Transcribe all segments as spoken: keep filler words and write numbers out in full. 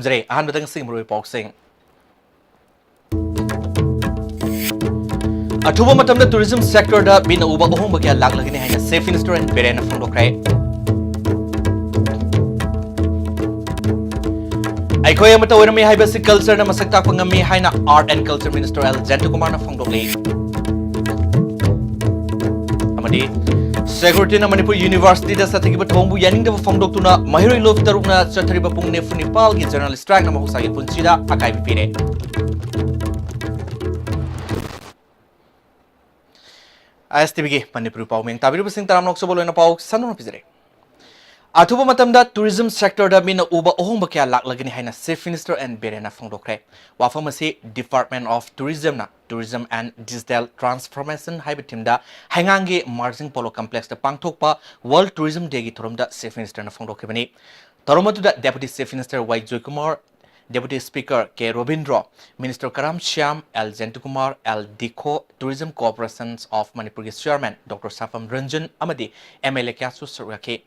ꯖꯔꯦ꯫ ꯑꯍꯥꯟꯕꯗ ꯉꯁꯤꯒꯤ ꯃꯔꯨꯑꯣꯏꯕ ꯄꯥꯎꯁꯤꯡ꯫ ꯑꯊꯨꯕ ꯃꯇꯝꯗ tourism sector ꯗ ꯃꯤꯠꯅ ꯎꯕ ꯑꯍꯣꯡꯕ ꯀꯌꯥ ꯂꯥꯛꯂꯒꯅꯤ ꯍꯥꯏꯅ Chief Minister N ꯕꯤꯔꯦꯟꯅ ꯐꯣꯡꯗꯣꯛꯈ꯭ꯔꯦ꯫ ꯑꯩꯈꯣꯏ ꯑꯃꯠꯇ ꯑꯣꯏꯔꯝꯃꯤ ꯍꯥꯏꯕꯁꯤ culture ꯅ ꯃꯁꯛ ꯇꯥꯛꯄ ꯉꯝꯃꯤ ꯍꯥꯏꯅ Art and Culture Minister L ꯖꯌꯟꯇꯀꯨꯃꯥꯔꯅ ꯐꯣꯡꯗꯣꯛꯂꯤ꯫ ꯑꯃꯗꯤ Security ꯅ ꯃꯅꯤꯄꯨꯔ University ꯗ ꯆꯠꯊꯈꯤꯕ ꯊꯧꯑꯣꯡꯕꯨ ꯌꯥꯅꯤꯡꯗꯕ ꯐꯣꯡꯗꯣꯛꯇꯨꯅ ꯃꯍꯩꯔꯣꯏ ꯂꯨꯞ ꯇꯔꯨꯛꯅ ꯆꯠꯊꯔꯤꯕ ꯄꯨꯡ ꯅꯤꯐꯨ ꯅꯤꯄꯥꯜꯒꯤ general strike ꯅ ꯃꯍꯧꯁꯥꯒꯤ ꯄꯨꯟꯁꯤꯗ ꯑꯀꯥꯏꯕ ꯄꯤꯔꯦ꯫ ꯑꯥꯏ ꯑꯦꯁ ꯇꯤ ꯚꯤ ꯒꯤ ꯃꯅꯤꯄꯨꯔꯤ ꯄꯥꯎꯃꯤ ꯇꯥꯕꯤꯔꯤꯕꯁꯤꯡ ꯇꯔꯥꯝꯅ ꯑꯣꯛꯆꯕ ꯂꯣꯏꯅ ꯄꯥꯎ ꯁꯟꯗꯣꯛꯅ ꯄꯤꯖꯔꯤ꯫ ꯑꯊꯨꯕ ꯃꯇꯝꯗ tourism sector ꯗ ꯃꯤꯠꯅ ꯎꯕ ꯑꯍꯣꯡꯕ ꯀꯌꯥ ꯂꯥꯛꯂꯒꯅꯤ ꯍꯥꯏꯅ Chief Minister N ꯕꯤꯔꯦꯟꯅ ꯐꯣꯡꯗꯣꯛꯈ꯭ꯔꯦ꯫ ꯋꯥꯐꯝ ꯑꯁꯤ Department of Tourism ꯅ Tourism and Digital Transformation ꯍꯥꯏꯕ theme ꯗ ꯍꯩꯉꯥꯡꯒꯤ Marging Polo Complex ꯇ ꯄꯥꯡꯊꯣꯛꯄ World Tourism Day ꯒꯤ ꯊꯧꯔꯝꯗ Chief Minister ꯅ ꯐꯣꯡꯗꯣꯛꯈꯤꯕꯅꯤ꯫ ꯊꯧꯔꯝ ꯑꯗꯨꯗ Deputy Chief Minister Y Joykumar, Deputy Speaker K Robindro, Minister Karam Shyam, L Jayantakumar, L Dikho, Tourism Corporations of ꯃꯅꯤꯄꯨꯔꯒꯤ Chairman Doctor ꯁꯥꯐꯝ ꯔꯟꯖꯟ ꯑꯃꯗꯤ ꯑꯦꯝ ꯑꯦꯜ ꯑꯦ ꯀꯌꯥꯁꯨ ꯁꯔꯨꯛ ꯌꯥꯈꯤ꯫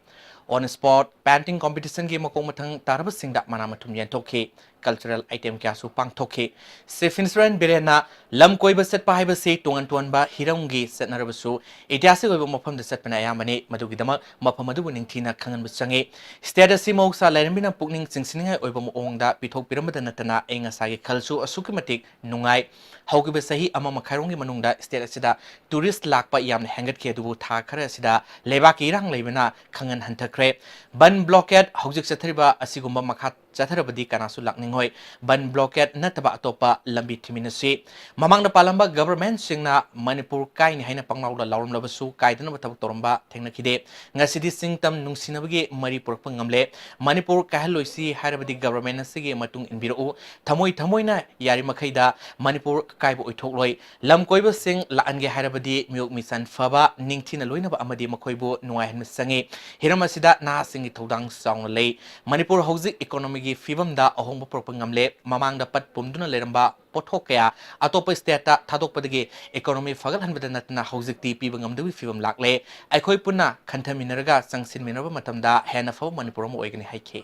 On spot painting competition ꯒꯤ ꯃꯀꯣꯛ ꯃꯊꯪ ꯇꯥꯔꯕꯁꯤꯡꯗ ꯃꯅꯥ ꯃꯊꯨꯝ ꯌꯦꯟꯊꯣꯛꯈꯤ꯫ Cultural item ꯀꯌꯥꯁꯨ ꯄꯥꯡꯊꯣꯛꯈꯤ꯫ Chief Minister N ꯕꯤꯔꯦꯟꯅ ꯂꯝ ꯀꯣꯏꯕ ꯆꯠꯄ ꯍꯥꯏꯕꯁꯤ ꯇꯣꯉꯥꯟ ꯇꯣꯉꯥꯟꯕ ꯍꯤꯔꯝꯒꯤ ꯆꯠꯅꯔꯕꯁꯨ ꯏꯇꯤꯍꯥꯁꯤꯛ ꯑꯣꯏꯕ ꯃꯐꯝꯗ ꯆꯠꯄꯅ ꯑꯌꯥꯝꯕꯅꯤ꯫ ꯃꯗꯨꯒꯤꯗꯃꯛ ꯃꯐꯝ ꯑꯗꯨꯕꯨ ꯅꯤꯡꯊꯤꯅ ꯈꯪꯍꯟꯕ ꯆꯪꯏ꯫ State ꯑꯁꯤ ꯃꯍꯧꯁꯥ ꯂꯥꯏꯔꯦꯝꯕꯤꯅ ꯄꯨꯛꯅꯤꯡ ꯆꯤꯡꯁꯤꯟꯅꯤꯡꯉꯥꯏ ꯑꯣꯏꯕ ꯃꯑꯣꯡꯗ ꯄꯤꯊꯣꯛꯄꯤꯔꯝꯕꯗ ꯅꯠꯇꯅ ꯑꯏꯪ ꯑꯁꯥꯒꯤ ꯈꯜꯁꯨ ꯑꯁꯨꯛꯀꯤ ꯃꯇꯤꯛ ꯅꯨꯡꯉꯥꯏ꯫ ꯍꯧꯈꯤꯕ ꯆꯍꯤ ꯑꯃ ꯃꯈꯥꯏꯔꯣꯝꯒꯤ ꯃꯅꯨꯡꯗ state ꯑꯁꯤꯗ tourist ꯂꯥꯛꯄ ꯌꯥꯝꯅ ꯍꯦꯟꯒꯠꯈꯤ, ꯑꯗꯨꯕꯨ ꯊꯥ ꯈꯔ ꯑꯁꯤꯗ ꯂꯩꯕꯥꯛꯀꯤ ꯏꯔꯥꯡ ꯂꯩꯕꯅ ꯈꯪꯍꯟ ꯍꯟꯊꯈ꯭ꯔꯦ꯫ ꯕꯟ blockade ꯍꯧꯖꯤꯛ ꯆꯠꯊꯔꯤꯕ ꯑꯁꯤꯒꯨꯝꯕ ꯃꯈꯥ ꯆꯠꯊꯔꯕꯗꯤ ꯀꯅꯥꯁꯨ ꯂꯥꯛꯅꯤꯡꯉꯣꯏ꯫ ꯕꯟ blockade ꯅꯠꯇꯕ ꯑꯇꯣꯞꯄ ꯂꯝꯕꯤ ꯊꯤꯃꯤꯟꯅꯁꯤ꯫ ꯃꯃꯥꯡꯗ ꯄꯥꯜꯂꯝꯕ government ꯁꯤꯡꯅ ꯃꯅꯤꯄꯨꯔ ꯀꯥꯏꯅꯤ ꯍꯥꯏꯅ ꯄꯪꯂꯥꯎꯗ ꯂꯥꯎꯔꯝꯂꯕꯁꯨ ꯀꯥꯏꯗꯅꯕ ꯊꯕꯛ ꯇꯧꯔꯝꯕ ꯊꯦꯡꯅꯈꯤꯗꯦ꯫ ꯉꯁꯤꯗꯤ ꯆꯤꯡ ꯇꯝ ꯅꯨꯡꯁꯤꯅꯕꯒꯤ ꯃꯔꯤ ꯄꯨꯔꯛꯄ ꯉꯝꯂꯦ꯫ ꯃꯅꯤꯄꯨꯔ ꯀꯥꯏꯍꯜꯂꯣꯏꯁꯤ ꯍꯥꯏꯔꯕꯗꯤ government ꯑꯁꯤꯒꯤ ꯃꯇꯨꯡ ꯏꯟꯕꯤꯔꯛꯎ꯫ ꯊꯃꯣꯏ ꯊꯃꯣꯏꯅ ꯌꯥꯔꯤꯃꯈꯩꯗ ꯃꯅꯤꯄꯨꯔ ꯑꯀꯥꯏꯕ ꯑꯣꯏꯊꯣꯛꯂꯣꯏ꯫ ꯂꯝ ꯀꯣꯏꯕꯁꯤꯡ ꯂꯥꯛꯍꯟꯒꯦ ꯍꯥꯏꯔꯕꯗꯤ ꯃꯤꯑꯣꯛ ꯃꯤꯆꯥꯟ ꯐꯕ, ꯅꯤꯡꯊꯤꯅ ꯂꯣꯏꯅꯕ ꯑꯃꯗꯤ ꯃꯈꯣꯏꯕꯨ ꯅꯨꯡꯉꯥꯏꯍꯟꯕ ꯆꯪꯏ꯫ ꯍꯤꯔꯝ ꯑꯁꯤꯗ ꯅꯍꯥꯁꯤꯡꯒꯤ ꯊꯧꯗꯥꯡ ꯆꯥꯎꯅ ꯂꯩ꯫ ꯃꯅꯤꯄꯨꯔ ꯍꯧꯖꯤꯛ economy ꯒꯤ ꯐꯤꯕꯝꯗ ꯑꯍꯣꯡꯕ ꯄꯨꯔꯛꯄ ꯉꯝꯂꯦ꯫ ꯃꯃꯥꯡꯗ ꯄꯠ ꯄꯨꯝꯗꯨꯅ ꯂꯩꯔꯝꯕ ꯄꯣꯠꯊꯣꯛ ꯀꯌꯥ ꯑꯇꯣꯞꯄ state ꯇ ꯊꯥꯗꯣꯛꯄꯗꯒꯤ economy ꯐꯒꯠꯍꯟꯕꯗ ꯅꯠꯇꯅ ꯍꯧꯖꯤꯛꯇꯤ ꯄꯤꯕ ꯉꯝꯗꯕꯒꯤ ꯐꯤꯕꯝ ꯂꯥꯛꯂꯦ꯫ ꯑꯩꯈꯣꯏ ꯄꯨꯟꯅ ꯈꯟꯊꯃꯤꯟꯅꯔꯒ ꯆꯪꯁꯤꯟꯃꯤꯟꯅꯕ ꯃꯇꯝꯗ ꯍꯦꯟꯅ ꯐꯕ ꯃꯅꯤꯄꯨꯔ ꯑꯃ ꯑꯣꯏꯒꯅꯤ ꯍꯥꯏꯈꯤ꯫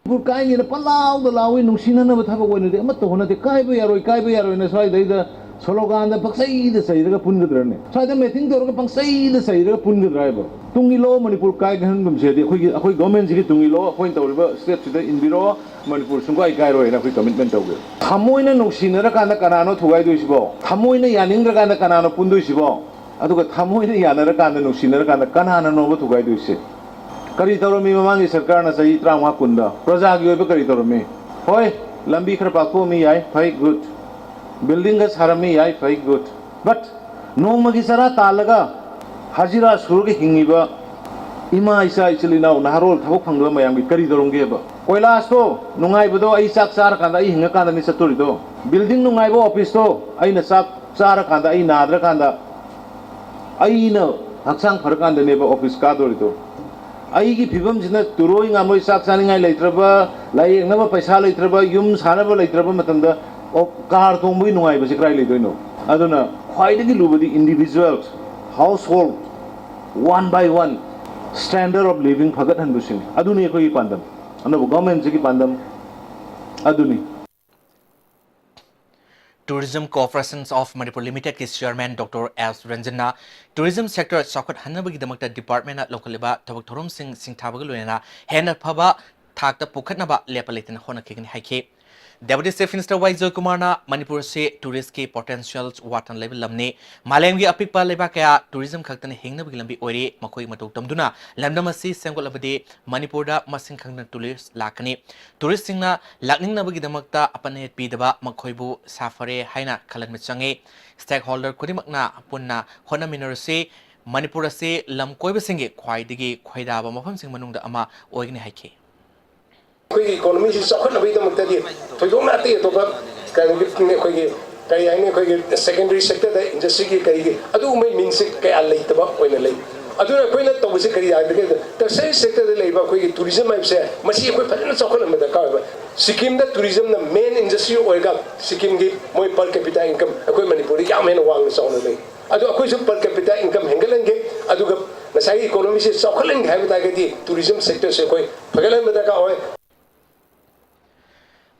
ꯃꯅꯤꯄꯨꯔ ꯀꯥꯏꯅꯤꯅ ꯄꯜꯂꯥꯎꯗ ꯂꯥꯎꯏ, ꯅꯨꯡꯁꯤꯅꯅꯕ ꯊꯕꯛ ꯑꯣꯏꯅꯗꯤ ꯑꯃꯠꯇ ꯍꯣꯠꯅꯗꯦ꯫ ꯀꯥꯏꯕ ꯌꯥꯔꯣꯏ, ꯀꯥꯏꯕ ꯌꯥꯔꯣꯏꯅ ꯁ꯭ꯋꯥꯏꯗꯩꯗ ꯁꯣꯂꯣꯒꯥꯟꯗ ꯄꯪꯆꯩꯗ ꯆꯩꯔꯒ ꯄꯨꯟꯒꯗ꯭ꯔꯅꯦ? ꯁ꯭ꯋꯥꯏꯗ ꯃꯦꯇꯤꯡ ꯇꯧꯔꯒ ꯄꯪꯆꯩꯗ ꯆꯩꯔꯒ ꯄꯨꯟꯒꯗ꯭ꯔꯥ ꯍꯥꯏꯕ? ꯇꯨꯡ ꯏꯜꯂꯣ, ꯃꯅꯤꯄꯨꯔ ꯀꯥꯏꯍꯟꯒꯨꯝꯁꯦ ꯍꯥꯏꯗꯤ ꯑꯩꯈꯣꯏꯒꯤ, ꯑꯩꯈꯣꯏ ꯒꯣꯔꯃꯦꯟꯁꯤꯒꯤ ꯇꯨꯡ ꯏꯜꯂꯣ, ꯑꯩꯈꯣꯏꯅ ꯇꯧꯔꯤꯕ ꯁ꯭ꯇꯦꯞꯁꯤꯗ ꯏꯟꯕꯤꯔꯣ, ꯃꯅꯤꯄꯨꯔ ꯁꯨꯡꯀꯥꯏ ꯀꯥꯏꯔꯣꯏꯅ ꯑꯩꯈꯣꯏ ꯀꯃꯤꯠꯃꯦꯟ ꯇꯧꯒꯦ꯫ ꯊꯃꯣꯏꯅ ꯅꯨꯡꯁꯤꯅꯔꯀꯥꯟꯗ ꯀꯅꯥꯅꯣ ꯊꯨꯒꯥꯏꯗꯣꯏꯁꯤꯕꯣ? ꯊꯃꯣꯏꯅ ꯌꯥꯅꯤꯡꯗ꯭ꯔꯀꯥꯟꯗ ꯀꯅꯥꯅꯣ ꯄꯨꯟꯗꯣꯏꯁꯤꯕꯣ? ꯑꯗꯨꯒ ꯊꯃꯣꯏꯅ ꯌꯥꯅꯔꯀꯥꯟꯗ, ꯅꯨꯡꯁꯤꯅꯔꯀꯥꯟꯗ ꯀꯅꯥꯅꯅꯣꯕ ꯊꯨꯒꯥꯏꯗꯣꯏꯁꯦ? ꯀꯔꯤ ꯇꯧꯔꯝꯃꯤ ꯃꯃꯥꯡꯒꯤ ꯁꯔꯀꯥꯔꯅ ꯆꯍꯤ ꯇꯔꯥꯃꯉꯥ ꯀꯨꯟꯗ? ꯄ꯭ꯔꯖꯥꯒꯤ ꯑꯣꯏꯕ ꯀꯔꯤ ꯇꯧꯔꯝꯃꯤ? ꯍꯣꯏ, ꯂꯝꯕꯤ ꯈꯔ ꯄꯥꯛꯊꯣꯛꯑꯝꯃꯤ, ꯌꯥꯏ, ꯐꯩ, ꯒꯨꯗ꯫ ꯕꯤꯜꯗꯤꯡꯒ ꯁꯥꯔꯝꯃꯤ, ꯌꯥꯏ, ꯐꯩ, ꯒꯨꯗ꯫ ꯕꯠ ꯅꯣꯡꯃꯒꯤ ꯆꯔꯥ ꯇꯥꯜꯂꯒ ꯍꯖꯤꯔꯥ ꯁꯨꯔꯒ ꯍꯤꯡꯉꯤꯕ ꯏꯃꯥ, ꯏꯆꯥ, ꯏꯆꯤꯜ ꯏꯅꯥꯎ, ꯅꯍꯥꯔꯣꯜ, ꯊꯕꯛ ꯐꯪꯗꯕ ꯃꯌꯥꯝꯒꯤ ꯀꯔꯤ ꯇꯧꯔꯝꯒꯦꯕ? ꯀꯣꯏꯂꯥꯁꯇꯣ ꯅꯨꯡꯉꯥꯏꯕꯗꯣ ꯑꯩ ꯆꯥꯛ ꯆꯥꯔꯀꯥꯟꯗ, ꯑꯩ ꯍꯤꯡꯉꯀꯥꯟꯗꯅꯤ ꯆꯠꯇꯣꯔꯤꯗꯣ꯫ ꯕꯤꯜꯗꯤꯡ ꯅꯨꯡꯉꯥꯏꯕ ꯑꯣꯐꯤꯁꯇꯣ ꯑꯩꯅ ꯆꯥꯛ ꯆꯥꯔꯀꯥꯟꯗ, ꯑꯩ ꯅꯥꯗ꯭ꯔꯀꯥꯟꯗ, ꯑꯩꯅ ꯍꯛꯆꯥꯡ ꯐꯔꯀꯥꯟꯗꯅꯦꯕ ꯑꯣꯐꯤꯁ ꯀꯥꯗꯣꯔꯤꯗꯣ꯫ ꯑꯩꯒꯤ ꯐꯤꯕꯝꯁꯤꯅ ꯇꯨꯔꯣꯏ ꯉꯥꯃꯣꯏ, ꯆꯥꯛ ꯆꯥꯅꯤꯡꯉꯥꯏ ꯂꯩꯇ꯭ꯔꯕ, ꯂꯥꯏꯌꯦꯡꯅꯕ ꯄꯩꯁꯥ ꯂꯩꯇ꯭ꯔꯕ, ꯌꯨꯝ ꯁꯥꯅꯕ ꯂꯩꯇ꯭ꯔꯕ ꯃꯇꯝꯗ, ꯑꯣ, ꯀꯥꯔ ꯇꯣꯡꯕꯒꯤ ꯅꯨꯡꯉꯥꯏꯕꯁꯤ ꯀꯗꯥꯏ ꯂꯩꯗꯣꯏꯅꯣ? ꯑꯗꯨꯅ ꯈ꯭ꯋꯥꯏꯗꯒꯤ ꯂꯨꯕꯗꯤ individual, household, one by one standard of living ꯐꯒꯠꯍꯟꯕꯁꯤꯅꯤ꯫ ꯑꯗꯨꯅꯤ ꯑꯩꯈꯣꯏꯒꯤ ꯄꯥꯟꯗꯝ, ꯑꯅꯧꯕ ꯒꯣꯔꯃꯦꯟꯁꯤꯒꯤ ꯄꯥꯟꯗꯝ ꯑꯗꯨꯅꯤ꯫ Tourism Corporation of Manipur Limitedꯀꯤ chairman Doctor S Ranjanꯅ tourism sector ꯆꯥꯎꯈꯠꯍꯟꯅꯕꯒꯤꯗꯃꯛꯇ departmentꯅ ꯂꯧꯈꯠꯂꯤꯕ ꯊꯕꯛ ꯊꯧꯔꯝꯁꯤꯡ ꯁꯤꯡꯊꯥꯕꯒ ꯂꯣꯏꯅꯅ ꯍꯦꯟꯅ ꯐꯕ ꯊꯥꯛꯇ ꯄꯨꯈꯠꯅꯕ ꯂꯦꯞꯄ ꯂꯩꯇꯅ ꯍꯣꯠꯅꯈꯤꯒꯅꯤ ꯍꯥꯏꯈꯤ꯫ Deputy Chief Minister ꯋꯥꯏ ꯖꯣꯏꯀꯨꯃꯥꯔꯅ ꯃꯅꯤꯄꯨꯔ ꯑꯁꯤ touristꯀꯤ potential ꯋꯥꯠꯇꯅ ꯂꯩꯕ ꯂꯝꯅꯤ, ꯃꯥꯂꯦꯝꯒꯤ ꯑꯄꯤꯛꯄ ꯂꯩꯕꯥꯛ ꯀꯌꯥ tourism ꯈꯛꯇꯅ ꯍꯤꯡꯅꯕꯒꯤ ꯂꯝꯕꯤ ꯑꯣꯏꯔꯤ, ꯃꯈꯣꯏ ꯃꯇꯧ ꯇꯝꯗꯨꯅ ꯂꯝꯗꯝ ꯑꯁꯤ ꯁꯦꯝꯒꯠꯂꯕꯗꯤ ꯃꯅꯤꯄꯨꯔꯗ ꯃꯁꯤꯡ ꯈꯪꯗꯅ tourist ꯂꯥꯛꯀꯅꯤ꯫ Touristꯁꯤꯡꯅ ꯂꯥꯛꯅꯤꯡꯅꯕꯒꯤꯗꯃꯛꯇ ꯑꯄꯟ ꯑꯌꯦꯠ ꯄꯤꯗꯕ, ꯃꯈꯣꯏꯕꯨ ꯁꯥꯐꯔꯦ ꯍꯥꯏꯅ ꯈꯜꯍꯟꯕ ꯆꯪꯏ꯫ Stakeholder ꯈꯨꯗꯤꯡꯃꯛꯅ ꯄꯨꯟꯅ ꯍꯣꯠꯅꯃꯤꯟꯅꯔꯁꯤ꯫ ꯃꯅꯤꯄꯨꯔ ꯑꯁꯤ ꯂꯝ ꯀꯣꯏꯕꯁꯤꯡꯒꯤ ꯈ꯭ꯋꯥꯏꯗꯒꯤ ꯈꯣꯏꯗꯥꯕ ꯃꯐꯝꯁꯤꯡ ꯃꯅꯨꯡꯗ ꯑꯃ ꯑꯣꯏꯒꯅꯤ ꯍꯥꯏꯈꯤ꯫ ꯑꯩꯈꯣꯏꯒꯤ economyꯁꯤ ꯆꯥꯎꯈꯠꯅꯕꯒꯤꯗꯃꯛꯇꯗꯤ ꯊꯣꯏꯗꯣꯛꯅ ꯑꯇꯩ ꯑꯇꯣꯞꯄ ꯀꯩꯅꯣꯒꯤ ꯑꯩꯈꯣꯏꯒꯤ ꯀꯔꯤ ꯍꯥꯏꯅꯤ, ꯑꯩꯈꯣꯏꯒꯤ secondary sectorꯗ industryꯒꯤ ꯀꯔꯤꯒꯤ ꯑꯗꯨꯒꯨꯝꯕꯒꯤ meansꯁꯤ ꯀꯌꯥ ꯂꯩꯇꯕ ꯑꯣꯏꯅ ꯂꯩ꯫ ꯑꯗꯨꯅ ꯑꯩꯈꯣꯏꯅ ꯇꯧꯕꯁꯤ ꯀꯔꯤ ꯍꯥꯏꯕꯗ tertiary sectorꯗ ꯂꯩꯕ ꯑꯩꯈꯣꯏꯒꯤ tourism ꯍꯥꯏꯕꯁꯦ ꯃꯁꯤ ꯑꯩꯈꯣꯏ ꯐꯖꯅ ꯆꯥꯎꯈꯠꯍꯟꯕ ꯗꯔꯀꯥꯔ ꯑꯣꯏꯕ꯫ ꯁꯤꯛꯀꯤꯝꯗ tourismꯅ main industry ꯑꯣꯏꯔꯒ ꯁꯤꯛꯀꯤꯝꯒꯤ ꯃꯣꯏ per capita income ꯑꯩꯈꯣꯏ ꯃꯅꯤꯄꯨꯔꯗ ꯌꯥꯝ ꯍꯦꯟꯅ ꯋꯥꯡꯅ ꯆꯥꯎꯅ ꯂꯩ꯫ ꯑꯗꯣ ꯑꯩꯈꯣꯏꯁꯨ per capita income ꯍꯦꯟꯒꯠꯍꯟꯒꯦ, ꯑꯗꯨꯒ ꯉꯁꯥꯏꯒꯤ economyꯁꯤ ꯆꯥꯎꯈꯠꯍꯟꯒꯦ ꯍꯥꯏꯕ ꯇꯥꯔꯒꯗꯤ tourism sectorꯁꯦ ꯑꯩꯈꯣꯏ ꯐꯒꯠꯍꯟꯕ ꯗꯔꯀꯥꯔ ꯑꯣꯏ꯫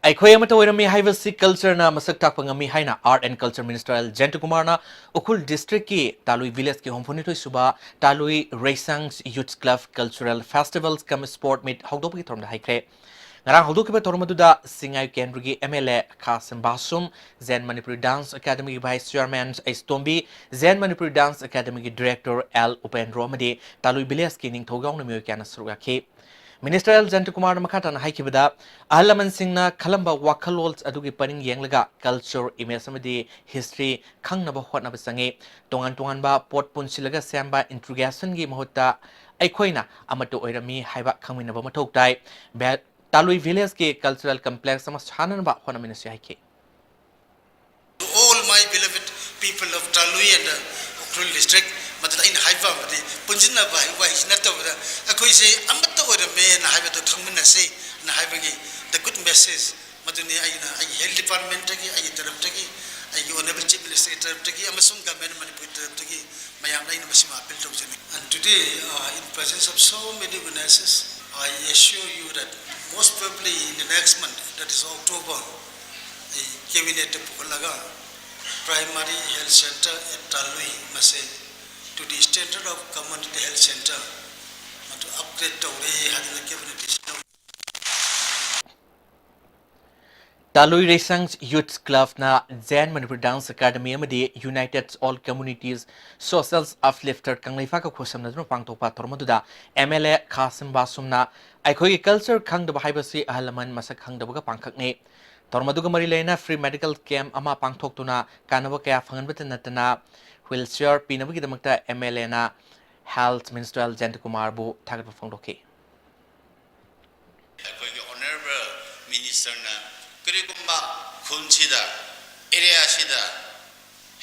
ꯑꯩꯈꯣꯏ ꯑꯃꯠꯇ ꯑꯣꯏꯔꯝꯃꯤ ꯍꯥꯏꯕꯁꯤ cultureꯅ ꯃꯁꯛ ꯇꯥꯛꯄ ꯉꯝꯃꯤ ꯍꯥꯏꯅ Art and Culture Minister L Jayantakumarꯅ Ukhrul districtꯀꯤ ꯇꯥꯂꯨꯏ villageꯀꯤ ꯍꯨꯝꯐꯨꯅꯤꯊꯣꯏ ꯁꯨꯕ ꯇꯥꯂꯨꯏ ꯔꯩꯁꯥꯡ Youth Club Cultural Festival cum Sport Meet ꯍꯧꯗꯣꯛꯄꯒꯤ ꯊꯧꯔꯝꯗ ꯍꯥꯏꯈ꯭ꯔꯦ꯫ ꯉꯔꯥꯡ ꯍꯧꯗꯣꯛꯈꯤꯕ ꯊꯧꯔꯝ ꯑꯗꯨꯗ ꯁꯤꯡꯉꯥꯏ ꯀꯦꯟꯗ꯭ꯔꯒꯤ M L A ꯈꯥꯁꯤꯝ ꯕꯥꯁꯨꯝ, Zen Manipuri Dance Academyꯒꯤ Vice Chairman H Tombi, Zen Manipuri Dance Academyꯒꯤ Director L Upendro ꯑꯃꯗꯤ ꯇꯥꯂꯨꯏ villageꯀꯤ ꯅꯤꯡꯊꯧ ꯌꯥꯎꯅ ꯃꯤꯑꯣꯏ ꯀꯌꯥꯅ ꯁꯔꯨꯛ ꯌꯥꯈꯤ꯫ Minister L Jayantakumarꯅ ꯃꯈꯥ ꯇꯥꯅ ꯍꯥꯏꯈꯤꯕꯗ, ꯑꯍꯜ ꯂꯃꯟꯁꯤꯡꯅ ꯈꯜꯂꯝꯕ ꯋꯥꯈꯜꯂꯣꯟ ꯑꯗꯨꯒꯤ ꯄꯔꯤꯡ ꯌꯦꯡꯂꯒ culture, image ꯑꯃꯗꯤ history ꯈꯪꯅꯕ ꯍꯣꯠꯅꯕ ꯆꯪꯏ꯫ ꯇꯣꯉꯥꯟ ꯇꯣꯉꯥꯟꯕ ꯄꯣꯠ ꯄꯨꯟꯁꯤꯜꯂꯒ ꯁꯦꯝꯕ integrationꯒꯤ ꯃꯍꯨꯠꯇ ꯑꯩꯈꯣꯏꯅ ꯑꯃꯠꯇ ꯑꯣꯏꯔꯝꯃꯤ ꯍꯥꯏꯕ ꯈꯪꯃꯤꯟꯅꯕ ꯃꯊꯧ ꯇꯥꯏ꯫ ꯚꯦ-, ꯇꯥꯂꯨꯏ villageꯀꯤ cultural complex ꯑꯃ ꯁꯥꯅꯅꯕ ꯍꯣꯠꯅꯃꯤꯟꯅꯁꯤ ꯍꯥꯏꯈꯤ꯫ To all my beloved people of Talui and uh, Ukhrul district, ꯃꯗꯨꯗ ꯑꯩꯅ ꯍꯥꯏꯕ ꯑꯃꯗꯤ ꯄꯨꯟꯁꯤꯟꯅꯕ ꯍꯥꯏꯕ ꯋꯥꯍꯩꯁꯤ ꯅꯠꯇꯕꯗ ꯑꯩꯈꯣꯏꯁꯦ ꯑꯃꯠꯇ ꯑꯣꯏꯔꯝꯃꯦꯅ ꯍꯥꯏꯕꯗꯨ ꯈꯪꯃꯤꯟꯅꯁꯤ ꯍꯥꯏꯅ ꯍꯥꯏꯕꯒꯤ the good message ꯃꯗꯨꯅꯤ꯫ ꯑꯩꯅ ꯑꯩꯒꯤ health departmentꯇꯒꯤ, ꯑꯩꯒꯤ ꯇꯔꯞꯇꯒꯤ, ꯑꯩꯒꯤ Honourable Chief Ministerꯒꯤ ꯇꯔꯞꯇꯒꯤ ꯑꯃꯁꯨꯡ Government of Manipurꯒꯤ ꯇꯔꯞꯇꯒꯤ ꯃꯌꯥꯝꯗ ꯑꯩꯅ ꯃꯁꯤꯃ appeal ꯇꯧꯖꯅꯤꯡꯏ꯫ And today, uh, in presence of so many witnesses, I assure you that most probably in the next month, that is October, ꯑꯩ cabinet ꯄꯨꯈꯠꯂꯒ primary health centre at Talui ꯃꯁꯦ to the standard of community health centre ꯃꯗꯨ upgrade ꯇꯧꯔꯦ ꯍꯥꯏꯗꯅ cabinet decision ꯇꯥꯂꯨꯏ ꯔꯩꯁꯥꯡ Youth Clubꯅ Zen Manipuri Dance Academy ꯑꯃꯗꯤ United All Communities Social Uplifter ꯀꯪꯂꯩꯄꯥꯛꯀ ꯈꯨꯠꯁꯝꯅꯗꯨꯅ ꯄꯥꯡꯊꯣꯛꯄ ꯊꯧꯔꯝ ꯑꯗꯨꯗ M L A ꯈꯥꯁꯤꯝ ꯕꯥꯁꯨꯝꯅ ꯑꯩꯈꯣꯏꯒꯤ culture ꯈꯪꯗꯕ ꯍꯥꯏꯕꯁꯤ ꯑꯍꯜ ꯂꯃꯟ ꯃꯁꯛ ꯈꯪꯗꯕꯒ ꯄꯥꯡꯈꯛꯅꯤ꯫ ꯊꯧꯔꯝ ꯑꯗꯨꯒ ꯃꯔꯤ ꯂꯩꯅꯅ free medical camp ꯑꯃ ꯄꯥꯡꯊꯣꯛꯇꯨꯅ ꯀꯥꯟꯅꯕ ꯀꯌꯥ ꯐꯪꯍꯟꯕꯇ ꯅꯠꯇꯅ wheelchair ꯄꯤꯅꯕꯒꯤꯗꯃꯛꯇ M L Aꯅ Health Minister L Jayantakumarꯕꯨ ꯊꯥꯒꯠꯄ ꯐꯣꯡꯗꯣꯛꯈꯤ꯫ ꯑꯩꯈꯣꯏꯒꯤ Honourable Ministerꯅ ꯀꯔꯤꯒꯨꯝꯕ ꯈꯨꯟꯁꯤꯗ, areaꯁꯤꯗ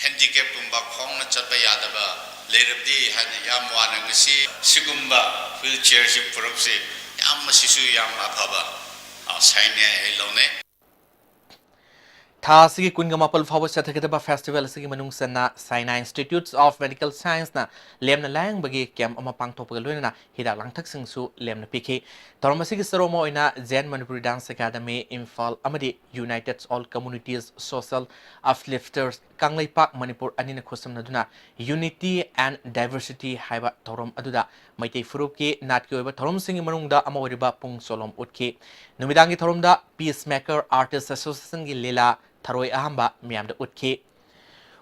handicapꯀꯨꯝꯕ ꯈꯣꯡꯅ ꯆꯠꯄ ꯌꯥꯗꯕ ꯂꯩꯔꯕꯗꯤ ꯍꯥꯏꯅ ꯌꯥꯝ ꯋꯥꯅ ꯉꯁꯤ ꯁꯤꯒꯨꯝꯕ wheelchairꯁꯤ ꯄꯨꯔꯛꯄꯁꯤ ꯌꯥꯝ, ꯃꯁꯤꯁꯨ ꯌꯥꯝ ꯑꯐꯕ, ꯑ, signꯅꯦ ꯑꯩ ꯂꯧꯅꯩ꯫ ꯊꯥ ꯑꯁꯤꯒꯤ ꯀꯨꯟꯒ ꯃꯥꯄꯜ ꯐꯥꯎꯕ ꯆꯠꯊꯒꯗꯕ festival ꯑꯁꯤꯒꯤ ꯃꯅꯨꯡ ꯆꯟꯅ Saina Institutes of Medical Science ꯅ ꯂꯦꯝꯅ ꯂꯥꯌꯦꯡꯕꯒꯤ camp ꯑꯃ ꯄꯥꯡꯊꯣꯛꯄꯒ ꯂꯣꯏꯅꯅ ꯍꯤꯗꯥꯛ ꯂꯥꯡꯊꯛꯁꯤꯡꯁꯨ ꯂꯦꯝꯅ ꯄꯤꯈꯤ꯫ ꯊꯧꯔꯝ ꯑꯁꯤꯒꯤ ꯆꯔꯣꯡ ꯑꯃ ꯑꯣꯏꯅ Zen Manipuri Dance Academy, Imphal ꯑꯃꯗꯤ United All Communities Social Uplifters, Kangleipak, Manipur ꯑꯅꯤꯅ ꯈꯨꯠꯁꯝꯅꯗꯨꯅ Unity and Diversity ꯍꯥꯏꯕ ꯊꯧꯔꯝ ꯑꯗꯨꯗ ꯃꯩꯇꯩ ꯐꯨꯔꯨꯞꯀꯤ ꯅꯥꯠꯀꯤ ꯑꯣꯏꯕ ꯊꯧꯔꯝꯁꯤꯡꯒꯤ ꯃꯅꯨꯡꯗ ꯑꯃ ꯑꯣꯏꯔꯤꯕ ꯄꯨꯡ ꯆꯣꯂꯣꯝ ꯎꯠꯈꯤ꯫ ꯅꯨꯃꯤꯗꯥꯡꯒꯤ ꯊꯧꯔꯝꯗ Peacemaker Artist Association ꯒꯤ ꯂꯤꯂꯥ ꯊꯔꯣꯏ ꯑꯍꯥꯝꯕ ꯃꯤꯌꯥꯝꯗ ꯎꯠꯈꯤ꯫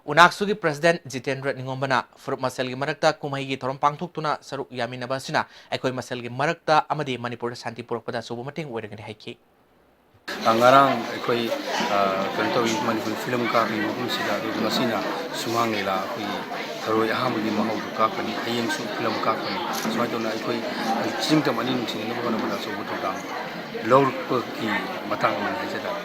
ꯎꯅꯥꯛꯁꯨꯒꯤ President ꯖꯤꯇꯦꯟꯗ꯭ꯔ ꯅꯤꯉꯣꯝꯕꯅ ꯐꯨꯔꯨꯞ ꯃꯁꯦꯜꯒꯤ ꯃꯔꯛꯇ ꯀꯨꯝꯍꯩꯒꯤ ꯊꯧꯔꯝ ꯄꯥꯡꯊꯣꯛꯇꯨꯅ ꯁꯔꯨꯛ ꯌꯥꯃꯤꯟꯅꯕ ꯑꯁꯤꯅ ꯑꯩꯈꯣꯏ ꯃꯁꯦꯜꯒꯤ ꯃꯔꯛꯇ ꯑꯃꯗꯤ ꯃꯅꯤꯄꯨꯔꯗ ꯁꯥꯟꯇꯤ ꯄꯨꯔꯛꯄꯗ ꯑꯆꯧꯕ ꯃꯇꯦꯡ ꯑꯣꯏꯔꯒꯅꯤ ꯍꯥꯏꯈꯤ꯫ ꯑ, ꯉꯔꯥꯡ ꯑꯩꯈꯣꯏ, ꯑ, ꯀꯩꯅꯣ ꯇꯧꯋꯤ, ꯃꯅꯤꯄꯨꯔ ꯐꯤꯂꯝ ꯀꯥꯞꯄꯤ ꯃꯐꯝꯁꯤꯗ, ꯑꯗꯨꯒ ꯉꯁꯤꯅ ꯁꯨꯃꯥꯡ ꯂꯤꯂꯥ ꯑꯩꯈꯣꯏꯒꯤ ꯊꯔꯣꯏ ꯑꯍꯥꯟꯕꯒꯤ ꯃꯍꯥꯎꯗꯨ ꯀꯥꯞꯀꯅꯤ, ꯍꯌꯦꯡꯁꯨ ꯐꯤꯂꯝ ꯀꯥꯞꯀꯅꯤ꯫ ꯁꯨꯃꯥꯏꯅ ꯇꯧꯅ ꯑꯩꯈꯣꯏ ꯆꯤꯡꯇꯝ ꯑꯅꯤ ꯅꯨꯡꯁꯤꯅꯅꯕ ꯍꯣꯠꯅꯕꯗ ꯑꯆꯧꯕ ꯊꯧꯗꯥꯡ ꯂꯧꯔꯛꯄꯒꯤ ꯃꯇꯥꯡ ꯑꯃꯅꯤ ꯍꯥꯏꯖ ꯇꯥꯔꯦ꯫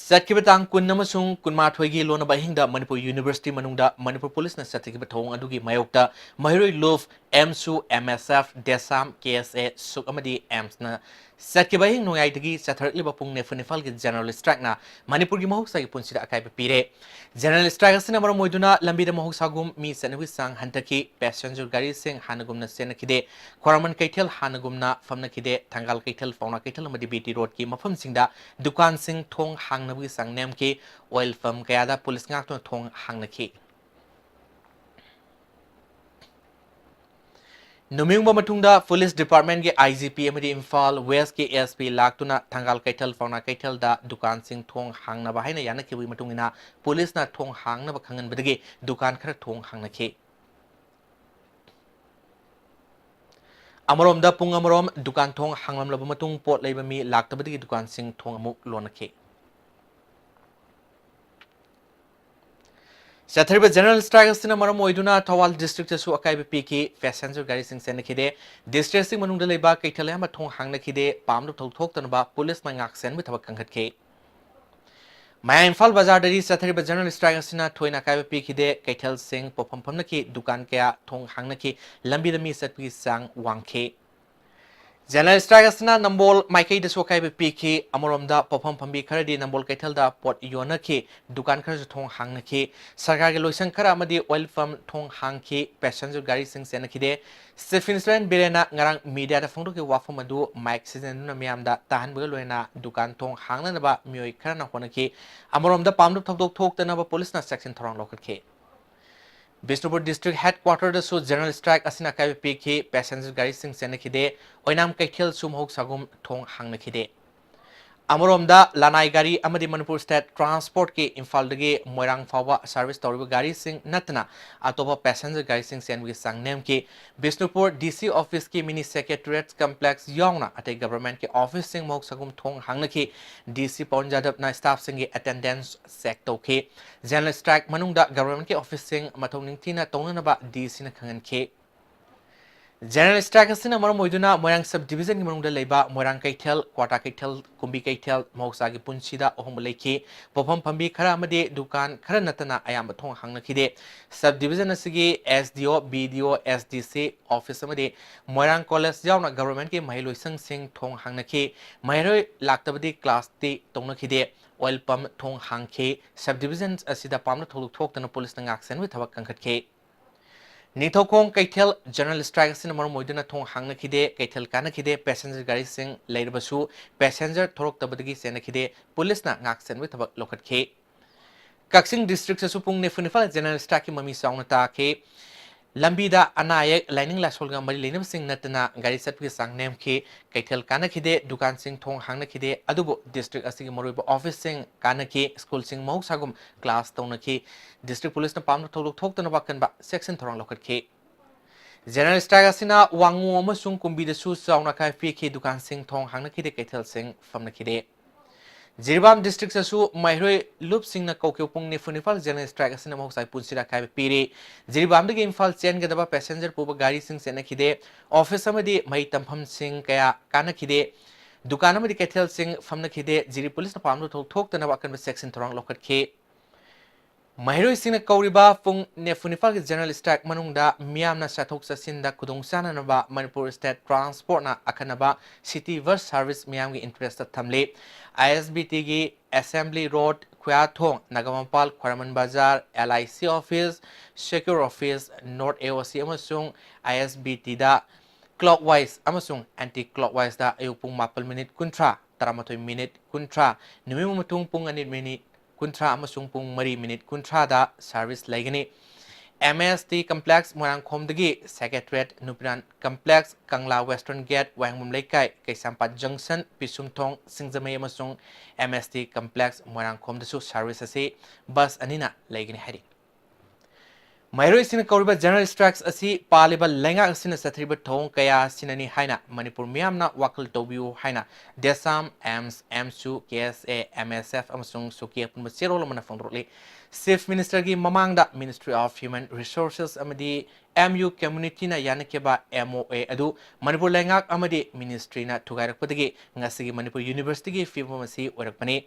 ꯆꯠꯈꯤꯕ ꯇꯥꯡ ꯀꯨꯟ ꯑꯃꯁꯨꯡ ꯀꯨꯟꯃꯥꯊꯣꯏꯒꯤ ꯂꯣꯟꯅꯕ ꯑꯍꯤꯡꯗ ꯃꯅꯤꯄꯨꯔ University ꯃꯅꯨꯡꯗ ꯃꯅꯤꯄꯨꯔ ꯄꯨꯂꯤꯁꯅ ꯆꯠꯊꯈꯤꯕ ꯊꯧꯑꯣꯡ ꯑꯗꯨꯒꯤ ꯃꯥꯌꯣꯛꯇ ꯃꯍꯩꯔꯣꯏ ꯂꯨꯞ, ꯑꯦꯝꯁꯨ, ꯑꯦꯝ ꯑꯦꯁ ꯑꯦꯐ, ꯗꯦꯁꯥꯝ, ꯀꯦ ꯑꯦꯁ ꯑꯦ, ꯁꯨꯛ ꯑꯃꯗꯤ ꯑꯦꯝꯁꯅ ꯆꯠꯈꯤꯕ ꯑꯍꯤꯡ ꯅꯣꯡꯌꯥꯏꯗꯒꯤ ꯆꯠꯊꯔꯛꯂꯤꯕ ꯄꯨꯡ ꯅꯤꯐꯨ ꯅꯤꯄꯥꯜꯒꯤ general strike ꯅ ꯃꯅꯤꯄꯨꯔꯒꯤ ꯃꯍꯧꯁꯥꯒꯤ ꯄꯨꯟꯁꯤꯗ ꯑꯀꯥꯏꯕ ꯄꯤꯔꯦ꯫ General strike ꯑꯁꯤꯅ ꯃꯔꯝ ꯑꯣꯏꯗꯨꯅ ꯂꯝꯕꯤꯗ ꯃꯍꯧꯁꯥꯒꯨꯝ ꯃꯤ ꯆꯠꯅꯕꯒꯤ ꯆꯥꯡ ꯍꯟꯊꯈꯤ꯫ Passenger ꯒꯥꯔꯤꯁꯤꯡ ꯍꯥꯟꯅꯒꯨꯝꯅ ꯆꯦꯟꯅꯈꯤꯗꯦ꯫ ꯈ꯭ꯋꯥꯏꯔꯝꯕꯟ ꯀꯩꯊꯦꯜ ꯍꯥꯟꯅꯒꯨꯝꯅ ꯐꯝꯅꯈꯤꯗꯦ꯫ ꯊꯪꯒꯥꯜ ꯀꯩꯊꯦꯜ, ꯄꯥꯎꯅꯥ ꯀꯩꯊꯦꯜ ꯑꯃꯗꯤ ꯕꯤ ꯇꯤ ꯔꯣꯗꯀꯤ ꯃꯐꯝꯁꯤꯡꯗ ꯗꯨꯀꯥꯟꯁꯤꯡ ꯊꯣꯡ ꯍꯥꯡꯅꯕꯒꯤ ꯆꯥꯡ ꯅꯦꯝꯈꯤ꯫ Oil pump ꯀꯌꯥꯗ ꯄꯨꯂꯤꯁ ꯉꯥꯛꯇꯨꯅ ꯊꯣꯡ ꯍꯥꯡꯅꯈꯤ꯫ ꯅꯨꯃꯤꯠ ꯌꯨꯡꯕ ꯃꯇꯨꯡꯗ Police Department ꯀꯤ ꯑꯥꯏ ꯖꯤ ꯄꯤ ꯑꯃꯗꯤ ꯏꯝꯐꯥꯜ West ꯀꯤ ꯑꯦꯁ ꯄꯤ ꯂꯥꯛꯇꯨꯅ ꯊꯪꯒꯥꯜ ꯀꯩꯊꯦꯜ, ꯄꯥꯎꯅꯥ ꯀꯩꯊꯦꯜꯗ ꯗꯨꯀꯥꯟꯁꯤꯡ ꯊꯣꯡ ꯍꯥꯡꯅꯕ ꯍꯥꯏꯅ ꯌꯥꯅꯈꯤꯕꯒꯤ ꯃꯇꯨꯡ ꯏꯟꯅ ꯄꯨꯂꯤꯁꯅ ꯊꯣꯡ ꯍꯥꯡꯅꯕ ꯈꯪꯍꯟꯕꯗꯒꯤ ꯗꯨꯀꯥꯟ ꯈꯔ ꯊꯣꯡ ꯍꯥꯡꯅꯈꯤ꯫ ꯑꯃꯔꯣꯝꯗ ꯄꯨꯡ ꯑꯃꯔꯣꯝ ꯗꯨꯀꯥꯟ ꯊꯣꯡ ꯍꯥꯡꯂꯝꯂꯕ ꯃꯇꯨꯡ ꯄꯣꯠ ꯂꯩꯕ ꯃꯤ ꯂꯥꯛꯇꯕꯗꯒꯤ ꯗꯨꯀꯥꯟꯁꯤꯡ ꯊꯣꯡ ꯑꯃꯨꯛ ꯂꯣꯟꯅꯈꯤ꯫ ꯆꯠꯊꯔꯤꯕ general strike ꯑꯁꯤꯅ ꯃꯔꯝ ꯑꯣꯏꯗꯨꯅ ꯊꯧꯕꯥꯜ district ꯇꯁꯨ ꯑꯀꯥꯏꯕ ꯄꯤꯈꯤ꯫ Passenger ꯒꯥꯔꯤꯁꯤꯡ ꯆꯦꯟꯅꯈꯤꯗꯦ꯫ District ꯑꯁꯤꯒꯤ ꯃꯅꯨꯡꯗ ꯂꯩꯕ ꯀꯩꯊꯦꯜ ꯑꯌꯥꯝꯕ ꯊꯣꯡ ꯍꯥꯡꯅꯈꯤꯗꯦ꯫ ꯄꯥꯝꯗ ꯊꯧꯗꯣꯛ ꯊꯣꯛꯇꯅꯕ ꯄꯨꯂꯤꯁꯅ ꯉꯥꯛ ꯁꯦꯟꯕꯒꯤ ꯊꯕꯛ ꯀꯟꯈꯠꯈꯤ꯫ ꯃꯌꯥꯏ ꯏꯝꯐꯥꯜ ꯕꯖꯥꯔꯗꯗꯤ ꯆꯠꯊꯔꯤꯕ general strike ꯑꯁꯤꯅ ꯊꯣꯏꯅ ꯑꯀꯥꯏꯕ ꯄꯤꯈꯤꯗꯦ꯫ ꯀꯩꯊꯦꯜꯁꯤꯡ ꯄꯣꯠꯐꯝ ꯐꯝꯅꯈꯤ, ꯗꯨꯀꯥꯟ ꯀꯌꯥ ꯊꯣꯡ ꯍꯥꯡꯅꯈꯤ, ꯂꯝꯕꯤꯗ ꯃꯤ ꯆꯠꯄꯒꯤ ꯆꯥꯡ ꯋꯥꯡꯈꯤ꯫ General strike ꯑꯁꯤꯅ ꯅꯝꯕꯣꯜ ꯃꯥꯏꯀꯩꯗꯁꯨ ꯑꯀꯥꯏꯕ ꯄꯤꯈꯤ꯫ ꯑꯃꯔꯣꯝꯗ, ꯄꯣꯠꯐꯝ ꯐꯝꯕꯤ ꯈꯔꯗꯤ ꯅꯝꯕꯣꯜ ꯀꯩꯊꯦꯜꯗ ꯄꯣꯠ ꯌꯣꯟꯅꯈꯤ, ꯗꯨꯀꯥꯟ ꯈꯔꯁꯨ ꯊꯣꯡ ꯍꯥꯡꯅꯈꯤ꯫ ꯁꯔꯀꯥꯔꯒꯤ ꯂꯣꯏꯁꯪ ꯈꯔ ꯑꯃꯗꯤ oil pump ꯊꯣꯡ ꯍꯥꯡꯈꯤ꯫ Passenger ꯒꯥꯔꯤꯁꯤꯡ ꯆꯦꯟꯅꯈꯤꯗꯦ꯫ Chief Minister ꯕꯤꯔꯦꯟꯅ ꯉꯔꯥꯡ mediaꯗ ꯐꯣꯡꯗꯣꯛꯈꯤꯕ ꯋꯥꯐꯝ ꯑꯗꯨ mic ꯁꯤꯖꯤꯟꯅꯗꯨꯅ ꯃꯤꯌꯥꯝꯗ ꯇꯥꯍꯟꯕꯒ ꯂꯣꯏꯅꯅ ꯗꯨꯀꯥꯟ ꯊꯣꯡ ꯍꯥꯡꯅꯅꯕ ꯃꯤꯑꯣꯏ ꯈꯔꯅ ꯍꯣꯠꯅꯈꯤ꯫ ꯑꯃꯔꯣꯝꯗ, ꯄꯥꯝꯗꯕ ꯊꯧꯗꯣꯛ ꯊꯣꯛꯇꯅꯕ ꯄꯨꯂꯤꯁꯅ ꯆꯦꯛꯁꯤꯟ ꯊꯧꯔꯥꯡ ꯂꯧꯈꯠꯈꯤ꯫ ꯕꯤꯁꯅꯨꯄꯨꯔ district headquarterꯗꯁꯨ general strike ꯑꯁꯤꯅ ꯑꯀꯥꯏꯕ ꯄꯤꯈꯤ꯫ Passenger ꯒꯥꯔꯤꯁꯤꯡ ꯆꯦꯟꯅꯈꯤꯗꯦ꯫ ꯑꯣꯏꯅꯥꯝ ꯀꯩꯊꯦꯜꯁꯨ ꯃꯍꯧꯁꯥꯒꯨꯝ ꯊꯣꯡ ꯍꯥꯡꯅꯈꯤꯗꯦ꯫ ꯑꯃꯔꯣꯝꯗ, ꯂꯅꯥꯏ ꯒꯥꯔꯤ ꯑꯃꯗꯤ ꯃꯅꯤꯄꯨꯔ State Transportꯀꯤ ꯏꯝꯐꯥꯜꯗꯒꯤ ꯃꯣꯏꯔꯥꯡ ꯐꯥꯎꯕ service ꯇꯧꯔꯤꯕ ꯒꯥꯔꯤꯁꯤꯡ ꯅꯠꯇꯅ ꯑꯇꯣꯞꯄ passenger ꯒꯥꯔꯤꯁꯤꯡ ꯆꯦꯟꯕꯒꯤ ꯆꯥꯡ ꯅꯦꯝꯈꯤ꯫ Bishnupur DC officeꯀꯤ mini secretariat complex ꯌꯥꯎꯅ ꯑꯇꯩ governmentꯀꯤ officeꯁꯤꯡ ꯃꯍꯧꯁꯥꯒꯨꯝ ꯊꯣꯡ ꯍꯥꯡꯅꯈꯤ꯫ DC ꯄꯋꯟ ꯌꯥꯗꯕꯅ staffꯁꯤꯡꯒꯤ attendance check ꯇꯧꯈꯤ꯫ General strike ꯃꯅꯨꯡꯗ governmentꯀꯤ officeꯁꯤꯡ ꯃꯊꯧ ꯅꯤꯡꯊꯤꯅ ꯇꯧꯅꯅꯕ DCꯅ ꯈꯪꯍꯟꯈꯤ꯫ General strike ꯑꯁꯤꯅ ꯃꯔꯝ ꯑꯣꯏꯗꯨꯅ ꯃꯣꯏꯔꯥꯡ sub divisionꯒꯤ ꯃꯅꯨꯡꯗ ꯂꯩꯕ ꯃꯣꯏꯔꯥꯡ ꯀꯩꯊꯦꯜ, ꯀ꯭ꯋꯥꯇꯥ ꯀꯩꯊꯦꯜ, ꯀꯨꯝꯕꯤ ꯀꯩꯊꯦꯜ ꯃꯍꯧꯁꯥꯒꯤ ꯄꯨꯟꯁꯤꯗ ꯑꯍꯣꯡꯕ ꯂꯩꯈꯤ꯫ ꯄꯣꯠꯐꯝ ꯐꯝꯕꯤ ꯈꯔ ꯑꯃꯗꯤ ꯗꯨꯀꯥꯟ ꯈꯔ ꯅꯠꯇꯅ ꯑꯌꯥꯝꯕ ꯊꯣꯡ ꯍꯥꯡꯅꯈꯤꯗꯦ꯫ Sub division ꯑꯁꯤꯒꯤ SDO, BDO, SDC office ꯑꯃꯗꯤ ꯃꯣꯏꯔꯥꯡ college ꯌꯥꯎꯅ governmentꯀꯤ ꯃꯍꯩꯂꯣꯏꯁꯪꯁꯤꯡ ꯊꯣꯡ ꯍꯥꯡꯅꯈꯤ꯫ ꯃꯍꯩꯔꯣꯏ ꯂꯥꯛꯇꯕꯗꯤ classꯇꯤ ꯇꯧꯅꯈꯤꯗꯦ꯫ Oil pump ꯊꯣꯡ ꯍꯥꯡꯈꯤ꯫ Sub division ꯑꯁꯤꯗ ꯄꯥꯝꯅ ꯊꯧꯗꯣꯛ ꯊꯣꯛꯇꯅ ꯄꯨꯂꯤꯁꯅ ꯉꯥꯛ ꯁꯦꯟꯕꯒꯤ ꯊꯕꯛ ꯀꯟꯈꯠꯈꯤ꯫ ꯅꯤꯡꯊꯧꯈꯣꯡ ꯀꯩꯊꯦꯜ general strike ꯑꯁꯤꯅ ꯃꯔꯝ ꯑꯣꯏꯗꯨꯅ ꯊꯣꯡ ꯍꯥꯡꯅꯈꯤꯗꯦ, ꯀꯩꯊꯦꯜ ꯀꯥꯅꯈꯤꯗꯦ, passenger ꯒꯥꯔꯤꯁꯤꯡ ꯂꯩꯔꯕꯁꯨ passenger ꯊꯣꯔꯛꯇꯕꯗꯒꯤ ꯆꯦꯟꯅꯈꯤꯗꯦ, ꯄꯨꯂꯤꯁꯅ ꯉꯥꯛ ꯁꯦꯟꯕꯒꯤ ꯊꯕꯛ ꯂꯧꯈꯠꯈꯤ꯫ ꯀꯛꯆꯤꯡ districtꯇꯁꯨ ꯄꯨꯡ ꯅꯤꯐꯨ ꯅꯤꯄꯥꯜ general strikeꯀꯤ ꯃꯃꯤ ꯆꯥꯎꯅ ꯇꯥꯈꯤ꯫ ꯂꯝꯕꯤꯗ ꯑꯅꯥ ꯑꯌꯦꯛ, ꯂꯥꯏꯅꯤꯡ ꯂꯥꯏꯁꯣꯜꯒ ꯃꯔꯤ ꯂꯩꯅꯕꯁꯤꯡ ꯅꯠꯇꯅ ꯒꯥꯔꯤ ꯆꯠꯄꯒꯤ ꯆꯥꯡ ꯅꯦꯝꯈꯤ꯫ ꯀꯩꯊꯦꯜ ꯀꯥꯅꯈꯤꯗꯦ, ꯗꯨꯀꯥꯟꯁꯤꯡ ꯊꯣꯡ ꯍꯥꯡꯅꯈꯤꯗꯦ, ꯑꯗꯨꯕꯨ district ꯑꯁꯤꯒꯤ ꯃꯔꯨꯑꯣꯏꯕ officeꯁꯤꯡ ꯀꯥꯅꯈꯤ, schoolꯁꯤꯡ ꯃꯍꯧꯁꯥꯒꯨꯝ class ꯇꯧꯅꯈꯤ꯫ District ꯄꯨꯂꯤꯁꯅ ꯄꯥꯝꯅ ꯊꯧꯗꯣꯛ ꯊꯣꯛꯇꯅꯕ ꯑꯀꯟꯕ ꯆꯦꯛꯁꯤꯟ ꯊꯧꯔꯥꯡ ꯂꯧꯈꯠꯈꯤ꯫ General strike ꯑꯁꯤꯅ ꯋꯥꯉꯨ ꯑꯃꯁꯨꯡ ꯀꯨꯝꯕꯤꯗꯁꯨ ꯆꯥꯎꯅ ꯑꯀꯥꯏꯕ ꯄꯤꯈꯤ, ꯗꯨꯀꯥꯟꯁꯤꯡ ꯊꯣꯡ ꯍꯥꯡꯅꯈꯤꯗꯦ, ꯀꯩꯊꯦꯜꯁꯤꯡ ꯐꯝꯅꯈꯤꯗꯦ꯫ ꯖꯤꯔꯤꯕꯥꯝ districtꯇꯁꯨ ꯃꯍꯩꯔꯣꯏ ꯂꯨꯞꯁꯤꯡꯅ ꯀꯧꯈꯤꯕ ꯄꯨꯡ ꯅꯤꯐꯨ ꯅꯤꯄꯥꯜ general strike ꯑꯁꯤꯅ ꯃꯍꯧꯁꯥꯒꯤ ꯄꯨꯟꯁꯤꯗ ꯑꯀꯥꯏꯕ ꯄꯤꯔꯤ꯫ ꯖꯤꯔꯤꯕꯥꯝꯗꯒꯤ ꯏꯝꯐꯥꯜ ꯆꯦꯟꯒꯗꯕ passenger ꯄꯨꯕ ꯒꯥꯔꯤꯁꯤꯡ ꯆꯦꯟꯅꯈꯤꯗꯦ꯫ Office ꯑꯃꯗꯤ ꯃꯍꯩ ꯇꯝꯐꯝꯁꯤꯡ ꯀꯌꯥ ꯀꯥꯅꯈꯤꯗꯦ꯫ ꯗꯨꯀꯥꯟ ꯑꯃꯗꯤ ꯀꯩꯊꯦꯜꯁꯤꯡ ꯐꯝꯅꯈꯤꯗꯦ꯫ ꯖꯤꯔꯤ ꯄꯨꯂꯤꯁꯅ ꯄꯥꯝꯅ ꯊꯧꯗꯣꯛ ꯊꯣꯛꯇꯅꯕ ꯑꯀꯟꯕ ꯆꯦꯛꯁꯤꯟ ꯊꯧꯔꯥꯡ ꯂꯧꯈꯠꯈꯤ꯫ ꯃꯍꯩꯔꯣꯏꯁꯤꯡꯅ ꯀꯧꯔꯤꯕ ꯄꯨꯡ ꯅꯤꯐꯨ ꯅꯤꯄꯥꯜꯒꯤ general strike ꯃꯅꯨꯡꯗ ꯃꯤꯌꯥꯝꯅ ꯆꯠꯊꯣꯛ ꯆꯠꯁꯤꯟꯗ ꯈꯨꯗꯣꯡꯆꯥꯅꯅꯕ ꯃꯅꯤꯄꯨꯔ State Transport ꯅ ꯑꯈꯟꯅꯕ city bus service ꯃꯤꯌꯥꯝꯒꯤ interest ꯇ ꯊꯝꯂꯤ꯫ ISBT ꯒꯤ Assembly Road, ꯈꯨꯌꯥꯊꯣꯡ, ꯅꯒꯥꯃꯄꯥꯜ, ꯈ꯭ꯋꯥꯏꯔꯝꯕꯟ ꯕꯖꯥꯔ, LIC office, Circular office, North AOC ꯑꯃꯁꯨꯡ ISBT ꯗ clockwise ꯑꯃꯁꯨꯡ anti clockwise ꯗ ꯑꯌꯨꯛ ꯄꯨꯡ ꯃꯥꯄꯜ minute ꯀꯨꯟꯊ꯭ꯔꯥ, ꯇꯔꯥꯃꯥꯊꯣꯏ minute ꯀꯨꯟꯊ꯭ꯔꯥ, ꯅꯨꯃꯤꯠ ꯃꯇꯨꯡ ꯄꯨꯡ ꯑꯅꯤ minute ꯀꯨꯟꯊ꯭ꯔꯥ ꯑꯃꯁꯨꯡ ꯄꯨꯡ ꯃꯔꯤ minute ꯀꯨꯟꯊ꯭ꯔꯥꯗ service ꯂꯩꯒꯅꯤ꯫ MST Complex ꯃꯣꯏꯔꯥꯡꯈꯣꯝꯗꯒꯤ Secretariat, ꯅꯨꯄꯤꯔꯥꯟ Complex, ꯀꯪꯂꯥ Western Gate, ꯋꯥꯍꯦꯡꯕꯝ ꯂꯩꯀꯥꯏ, ꯀꯩꯁꯥꯝꯄꯥꯠ Junction, ꯄꯤꯁꯨꯝꯊꯣꯡ, ꯁꯤꯡꯖꯃꯩ ꯑꯃꯁꯨꯡ MST Complex ꯃꯣꯏꯔꯥꯡꯈꯣꯝꯗꯁꯨ service ꯑꯁꯤ bus ꯑꯅꯤꯅ ꯂꯩꯒꯅꯤ ꯍꯥꯏꯔꯤ꯫ ꯃꯍꯩꯔꯣꯏꯁꯤꯡꯅ ꯀꯧꯔꯤꯕ general strikes ꯑꯁꯤ ꯄꯥꯜꯂꯤꯕ ꯂꯩꯉꯥꯛ ꯑꯁꯤꯅ ꯆꯠꯊꯔꯤꯕ ꯊꯧꯑꯣꯡ ꯀꯌꯥ ꯑꯁꯤꯅꯅꯤ ꯍꯥꯏꯅ ꯃꯅꯤꯄꯨꯔ ꯃꯤꯌꯥꯝꯅ ꯋꯥꯈꯜ ꯇꯧꯕꯤꯌꯨ ꯍꯥꯏꯅ DESAM, AMS, AMSU, KSA, MSF ꯑꯃꯁꯨꯡ SOCUE ꯑꯄꯨꯟꯕ ꯆꯦꯔꯣꯜ ꯑꯃꯅ ꯐꯣꯡꯗꯣꯔꯛꯂꯤ꯫ Chief Minister ꯒꯤ ꯃꯃꯥꯡꯗ Ministry of Human Resources ꯑꯃꯗꯤ MU community ꯅ ꯌꯥꯅꯈꯤꯕ MOA ꯑꯗꯨ ꯃꯅꯤꯄꯨꯔ ꯂꯩꯉꯥꯛ ꯑꯃꯗꯤ ministry ꯅ ꯊꯨꯒꯥꯏꯔꯛꯄꯗꯒꯤ ꯉꯁꯤꯒꯤ ꯃꯅꯤꯄꯨꯔ University ꯒꯤ ꯐꯤꯕꯝ ꯑꯁꯤ ꯑꯣꯏꯔꯛꯄꯅꯤ꯫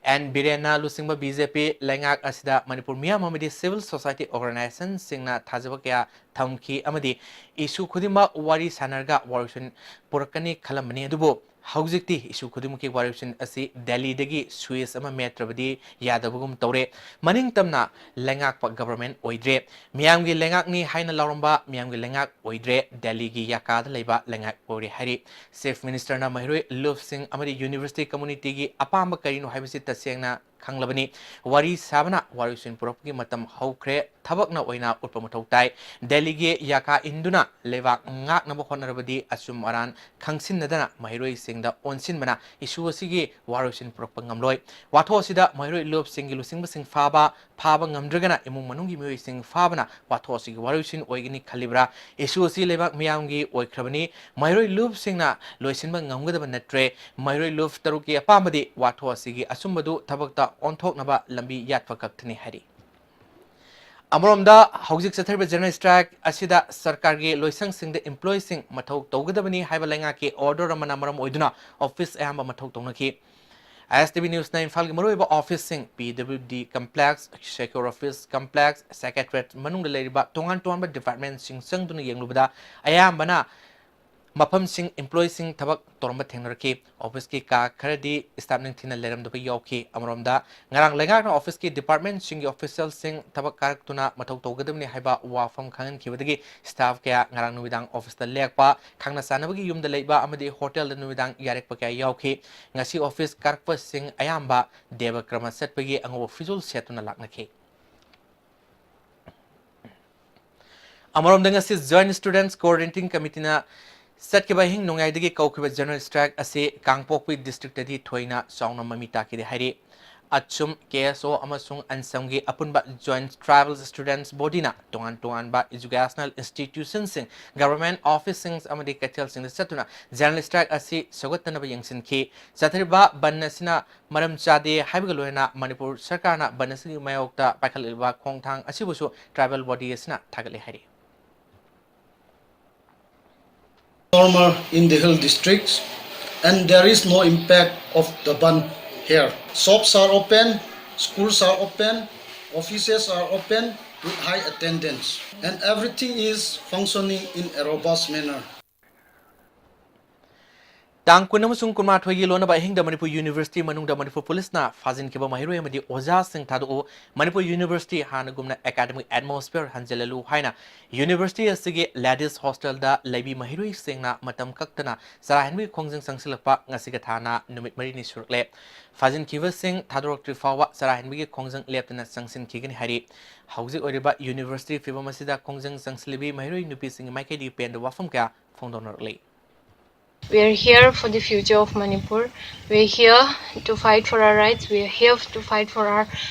ꯑꯦꯟ ꯕꯤꯔꯦꯟꯅ ꯂꯨꯆꯤꯡꯕ BJP ꯂꯩꯉꯥꯛ ꯑꯁꯤꯗ ꯃꯅꯤꯄꯨꯔ ꯃꯤꯌꯥꯝ ꯑꯃꯗꯤ civil society organization ꯁꯤꯡꯅ ꯊꯥꯖꯕ ꯀꯌꯥ ꯊꯝꯈꯤ ꯑꯃꯗꯤ issue ꯈꯨꯗꯤꯡꯃꯛ ꯋꯥꯔꯤ ꯁꯥꯟꯅꯔꯒ ꯋꯥꯔꯣꯏꯁꯤꯟ ꯄꯨꯔꯛꯀꯅꯤ ꯈꯜꯂꯝꯕꯅꯤ꯫ ꯑꯗꯨꯕꯨ ꯍꯧꯖꯤꯛꯇꯤ issue ꯈꯨꯗꯤꯡꯃꯛꯀꯤ ꯋꯥꯔꯣꯏꯁꯤꯟ ꯑꯁꯤ ꯗꯦꯜꯂꯤꯗꯒꯤ switch ꯑꯃ ꯃꯦꯠꯇ꯭ꯔꯕꯗꯤ ꯌꯥꯗꯕꯒꯨꯝ ꯇꯧꯔꯦ꯫ ꯃꯅꯤꯡꯇꯝꯅ ꯂꯩꯉꯥꯛꯄ government ꯑꯣꯏꯗ꯭ꯔꯦ꯫ ꯃꯤꯌꯥꯝꯒꯤ ꯂꯩꯉꯥꯛꯅꯤ ꯍꯥꯏꯅ ꯂꯥꯎꯔꯝꯕ ꯃꯤꯌꯥꯝꯒꯤ ꯂꯩꯉꯥꯛ ꯑꯣꯏꯗ꯭ꯔꯦ, ꯗꯦꯜꯂꯤꯒꯤ ꯌꯥꯀꯥꯗ ꯂꯩꯕ ꯂꯩꯉꯥꯛ ꯑꯣꯏꯔꯦ ꯍꯥꯏꯔꯤ꯫ Chief Minister ꯅ ꯃꯍꯩꯔꯣꯏ ꯂꯨꯞꯁꯤꯡ ꯑꯃꯗꯤ university community ꯒꯤ ꯑꯄꯥꯝꯕ ꯀꯔꯤꯅꯣ ꯍꯥꯏꯕꯁꯤ ꯇꯁꯦꯡꯅ ꯈꯪꯂꯕꯅꯤ꯫ ꯋꯥꯔꯤ ꯁꯥꯕꯅ ꯋꯥꯔꯣꯏꯁꯤꯟ ꯄꯨꯔꯛꯄꯒꯤ ꯃꯇꯝ ꯍꯧꯈ꯭ꯔꯦ, ꯊꯕꯛꯅ ꯑꯣꯏꯅ ꯎꯠꯄ ꯃꯊꯧ ꯇꯥꯏ꯫ ꯗꯦꯜꯂꯤꯒꯤ ꯌꯥꯀꯥ ꯏꯟꯗꯨꯅ ꯂꯩꯕꯥꯛ ꯉꯥꯛꯅꯕ ꯍꯣꯠꯅꯔꯕꯗꯤ ꯑꯆꯨꯝ ꯑꯔꯥꯟ ꯈꯪꯁꯤꯟꯅꯗꯅ ꯃꯍꯩꯔꯣꯏꯁꯤꯡꯗ ꯑꯣꯟꯁꯤꯟꯕꯅ issue ꯑꯁꯤꯒꯤ ꯋꯥꯔꯣꯏꯁꯤꯟ ꯄꯨꯔꯛꯄ ꯉꯝꯂꯣꯏ꯫ ꯋꯥꯊꯣꯛ ꯑꯁꯤꯗ ꯃꯍꯩꯔꯣꯏ ꯂꯨꯞꯁꯤꯡꯒꯤ ꯂꯨꯆꯤꯡꯕꯁꯤꯡ ꯐꯥꯕ, ꯐꯥꯕ ꯉꯝꯗ꯭ꯔꯒꯅ ꯏꯃꯨꯡ ꯃꯅꯨꯡꯒꯤ ꯃꯤꯑꯣꯏꯁꯤꯡ ꯐꯥꯕꯅ ꯋꯥꯊꯣꯛ ꯑꯁꯤꯒꯤ ꯋꯥꯔꯣꯏꯁꯤꯟ ꯑꯣꯏꯒꯅꯤ ꯈꯜꯂꯤꯕ꯭ꯔꯥ? Issue ꯑꯁꯤ ꯂꯩꯕꯥꯛ ꯃꯤꯌꯥꯝꯒꯤ ꯑꯣꯏꯈ꯭ꯔꯕꯅꯤ꯫ ꯃꯍꯩꯔꯣꯏ ꯂꯨꯞꯁꯤꯡꯅ ꯂꯣꯏꯁꯤꯟꯕ ꯉꯝꯒꯗꯕ ꯅꯠꯇ꯭ꯔꯦ꯫ ꯃꯍꯩꯔꯣꯏ ꯂꯨꯞ ꯇꯔꯨꯛꯀꯤ ꯑꯄꯥꯝꯕꯗꯤ ꯋꯥꯊꯣꯛ ꯑꯁꯤꯒꯤ ꯑꯆꯨꯝꯕꯗꯨ ꯊꯕꯛꯇ ꯑꯣꯟꯊꯣꯛꯅꯕ ꯂꯝꯕꯤ ꯌꯥꯠꯄ ꯈꯛꯇꯅꯤ ꯍꯥꯏꯔꯤ꯫ ꯑꯃꯔꯣꯝꯗ ꯍꯧꯖꯤꯛ ꯆꯠꯊꯔꯤꯕ general strike ꯑꯁꯤꯗ ꯁꯔꯀꯥꯔꯒꯤ ꯂꯣꯏꯁꯪꯁꯤꯡꯗ employee ꯁꯤꯡ ꯃꯊꯧ ꯇꯧꯒꯗꯕꯅꯤ ꯍꯥꯏꯕ ꯂꯩꯉꯥꯛꯀꯤ order ꯑꯃꯅ ꯃꯔꯝ ꯑꯣꯏꯗꯨꯅ office ꯑꯌꯥꯝꯕ ꯃꯊꯧ ꯇꯧꯅꯈꯤ꯫ ꯑꯥꯏ ꯑꯦꯁ ꯇꯤ ꯚꯤ ꯅ꯭ꯌꯨꯁꯅ ꯏꯝꯐꯥꯜꯒꯤ ꯃꯔꯨꯑꯣꯏꯕ ꯑꯣꯐꯤꯁꯁꯤꯡ, ꯄꯤ ꯗꯕ꯭ꯂ꯭ꯌꯨ ꯗꯤ complex, secure office complex, secretariat ꯃꯅꯨꯡꯗ ꯂꯩꯔꯤꯕ ꯇꯣꯉꯥꯟ ꯇꯣꯉꯥꯟꯕ ꯗꯤꯄꯥꯔꯠꯃꯦꯟꯠꯁꯤꯡ ꯆꯪꯗꯨꯅ ꯌꯦꯡꯂꯨꯕꯗ, ꯑꯌꯥꯝꯕꯅ ꯃꯐꯝꯁꯤꯡ, ꯏꯝꯄ꯭ꯂꯣꯌꯤꯁꯤꯡ ꯊꯕꯛ ꯇꯧꯔꯝꯕ ꯊꯦꯡꯅꯔꯛꯈꯤ꯫ ꯑꯣꯐꯤꯁꯀꯤ ꯀꯥ ꯈꯔꯗꯤ ꯁ꯭ꯇꯥꯐ ꯅꯤꯡꯊꯤꯅ ꯂꯩꯔꯝꯗꯕ ꯌꯥꯎꯈꯤ꯫ ꯑꯃꯔꯣꯝꯗ, ꯉꯔꯥꯡ ꯂꯩꯉꯥꯛꯅ ꯑꯣꯐꯤꯁꯀꯤ ꯗꯤꯄꯥꯔꯠꯃꯦꯟꯠꯁꯤꯡꯒꯤ ꯑꯣꯐꯤꯁꯤꯌꯦꯜꯁꯤꯡ ꯊꯕꯛ ꯀꯥꯔꯛꯇꯨꯅ ꯃꯊꯧ ꯇꯧꯒꯗꯕꯅꯤ ꯍꯥꯏꯕ ꯋꯥꯐꯝ ꯈꯪꯍꯟꯈꯤꯕꯗꯒꯤ ꯁ꯭ꯇꯥꯐ ꯀꯌꯥ ꯉꯔꯥꯡ ꯅꯨꯃꯤꯗꯥꯡ ꯑꯣꯐꯤꯁꯇ ꯂꯦꯛꯄ, ꯈꯪꯅ ꯆꯥꯟꯅꯕꯒꯤ ꯌꯨꯝꯗ ꯂꯩꯕ ꯑꯃꯗꯤ ꯍꯣꯇꯦꯜꯗ ꯅꯨꯃꯤꯗꯥꯡ ꯌꯥꯔꯦꯛꯄ ꯀꯌꯥ ꯌꯥꯎꯈꯤ꯫ ꯉꯁꯤ ꯑꯣꯐꯤꯁ ꯀꯥꯔꯛꯄꯁꯤꯡ ꯑꯌꯥꯝꯕ ꯗꯦꯕ ꯀ꯭ꯔꯃ ꯆꯠꯄꯒꯤ ꯑꯉꯧꯕ ꯐꯤꯖꯣꯜ ꯁꯦꯠꯇꯨꯅ ꯂꯥꯛꯅꯈꯤ꯫ ꯑꯃꯔꯣꯝꯗ, ꯉꯁꯤ Joint Students Coordinating Committeeꯅ ꯆꯠꯈꯤꯕ ꯑꯍꯤꯡ ꯅꯣꯡꯌꯥꯏꯗꯒꯤ ꯀꯧꯈꯤꯕ ꯖꯦꯅꯔꯦꯜ ꯁ꯭ꯇ꯭ꯔꯥꯏꯛ ꯑꯁꯤ ꯀꯥꯡꯄꯣꯛꯄꯤ ꯗꯤꯁꯇ꯭ꯔꯤꯛꯇꯗꯤ ꯊꯣꯏꯅ ꯆꯥꯎꯅ ꯃꯃꯤ ꯇꯥꯈꯤꯗꯦ ꯍꯥꯏꯔꯤ꯫ ꯑꯆꯨꯝ, ꯀꯦ ꯑꯦꯁ ꯑꯣ ꯑꯃꯁꯨꯡ ꯑꯟꯁꯝꯒꯤ ꯑꯄꯨꯟꯕ ꯖꯣꯏꯟꯠ ꯇ꯭ꯔꯥꯏꯕꯦꯜ ꯁ꯭ꯇꯨꯗꯦꯟꯠꯁ ꯕꯣꯗꯤꯅ ꯇꯣꯉꯥꯟ ꯇꯣꯉꯥꯟꯕ ꯏꯖꯨꯀꯦꯁꯅꯦꯜ ꯏꯟꯁꯇꯤꯇ꯭ꯌꯨꯁꯟꯁꯤꯡ, ꯒꯚꯔꯟꯃꯦꯟꯠ ꯑꯣꯐꯤꯁꯁꯤꯡ ꯑꯃꯗꯤ ꯀꯩꯊꯦꯜꯁꯤꯡꯗ ꯆꯠꯇꯨꯅ ꯖꯦꯅꯔꯦꯜ ꯁ꯭ꯇ꯭ꯔꯥꯏꯛ ꯑꯁꯤ ꯁꯧꯒꯠꯇꯅꯕ ꯌꯦꯡꯁꯤꯟꯈꯤ꯫ ꯆꯠꯊꯔꯤꯕ ꯕꯟ ꯑꯁꯤꯅ ꯃꯔꯝ ꯆꯥꯗꯦ ꯍꯥꯏꯕꯒ ꯂꯣꯏꯅꯅ ꯃꯅꯤꯄꯨꯔ ꯁꯔꯀꯥꯔꯅ ꯕꯟ ꯑꯁꯤꯒꯤ ꯃꯥꯌꯣꯛꯇ ꯄꯥꯏꯈꯠꯂꯤꯕ ꯈꯣꯡꯊꯥꯡ ꯑꯁꯤꯕꯨꯁꯨ ꯇ꯭ꯔꯥꯏꯕꯦꯜ ꯕꯣꯗꯤ ꯑꯁꯤꯅ ꯊꯥꯒꯠꯂꯦ ꯍꯥꯏꯔꯤ꯫ Normal in the hill districts, and there is no impact of the bandh here. Shops are open, schools are open, offices are open with high attendance, and everything is functioning in a robust manner. ꯇꯥꯡ ꯀꯨꯟ ꯑꯃꯁꯨꯡ ꯀꯨꯟꯃꯥꯊꯣꯏꯒꯤ ꯂꯣꯟꯅꯕ ꯑꯍꯤꯡꯗ Manipur university ꯃꯅꯨꯡꯗ ꯃꯅꯤꯄꯨꯔ ꯄꯨꯂꯤꯁꯅ ꯐꯥꯖꯤꯟꯈꯤꯕ ꯃꯍꯩꯔꯣꯏ ꯑꯃꯗꯤ ꯑꯣꯖꯥꯁꯤꯡ ꯊꯥꯗꯣꯛꯎ, ꯃꯅꯤꯄꯨꯔ ꯌꯨꯅꯤꯚꯔꯁꯤꯇꯤ ꯍꯥꯟꯅꯒꯨꯝꯅ ꯑꯦꯀꯥꯗꯃꯤꯛ ꯑꯦꯠꯃꯣꯁꯐꯤꯌꯔ ꯍꯟꯖꯤꯜꯍꯜꯂꯨ ꯍꯥꯏꯅ ꯌꯨꯅꯤꯚꯔꯁꯤꯇꯤ ꯑꯁꯤꯒꯤ ꯂꯦꯗꯤꯁ ꯍꯣꯁꯇꯦꯜꯗ ꯂꯩꯕꯤ ꯃꯍꯩꯔꯣꯏꯁꯤꯡꯅ ꯃꯇꯝ ꯀꯛꯇꯅ ꯆꯔꯥ ꯍꯦꯟꯕꯒꯤ ꯈꯣꯡꯖꯪ ꯆꯪꯁꯤꯜꯂꯛꯄ ꯉꯁꯤꯒ ꯊꯥꯅ ꯅꯨꯃꯤꯠ ꯃꯔꯤꯅꯤ ꯁꯨꯔꯛꯂꯦ꯫ ꯐꯥꯖꯤꯟꯈꯤꯕꯁꯤꯡ ꯊꯥꯗꯣꯔꯛꯇ꯭ꯔꯤ ꯐꯥꯎꯕ ꯆꯔꯥ ꯍꯦꯟꯕꯒꯤ ꯈꯣꯡꯖꯪ ꯂꯦꯞꯇꯅ ꯆꯪꯁꯤꯟꯈꯤꯒꯅꯤ ꯍꯥꯏꯔꯤ꯫ ꯍꯧꯖꯤꯛ ꯑꯣꯏꯔꯤꯕ ꯌꯨꯅꯤꯚꯔꯁꯤꯇꯤ ꯐꯤꯕꯝ ꯑꯁꯤꯗ ꯈꯣꯡꯖꯪ ꯆꯪꯁꯤꯜꯂꯤꯕꯤ ꯃꯍꯩꯔꯣꯏ ꯅꯨꯄꯤꯁꯤꯡꯒꯤ ꯃꯥꯏꯀꯩꯗꯒꯤ ꯄꯦꯟꯗꯕ ꯋꯥꯐꯝ ꯀꯌꯥ ꯐꯣꯡꯗꯣꯛꯅꯔꯛꯂꯤ꯫ We are here for the future of Manipur. We are here to fight for our rights. We are here to fight for our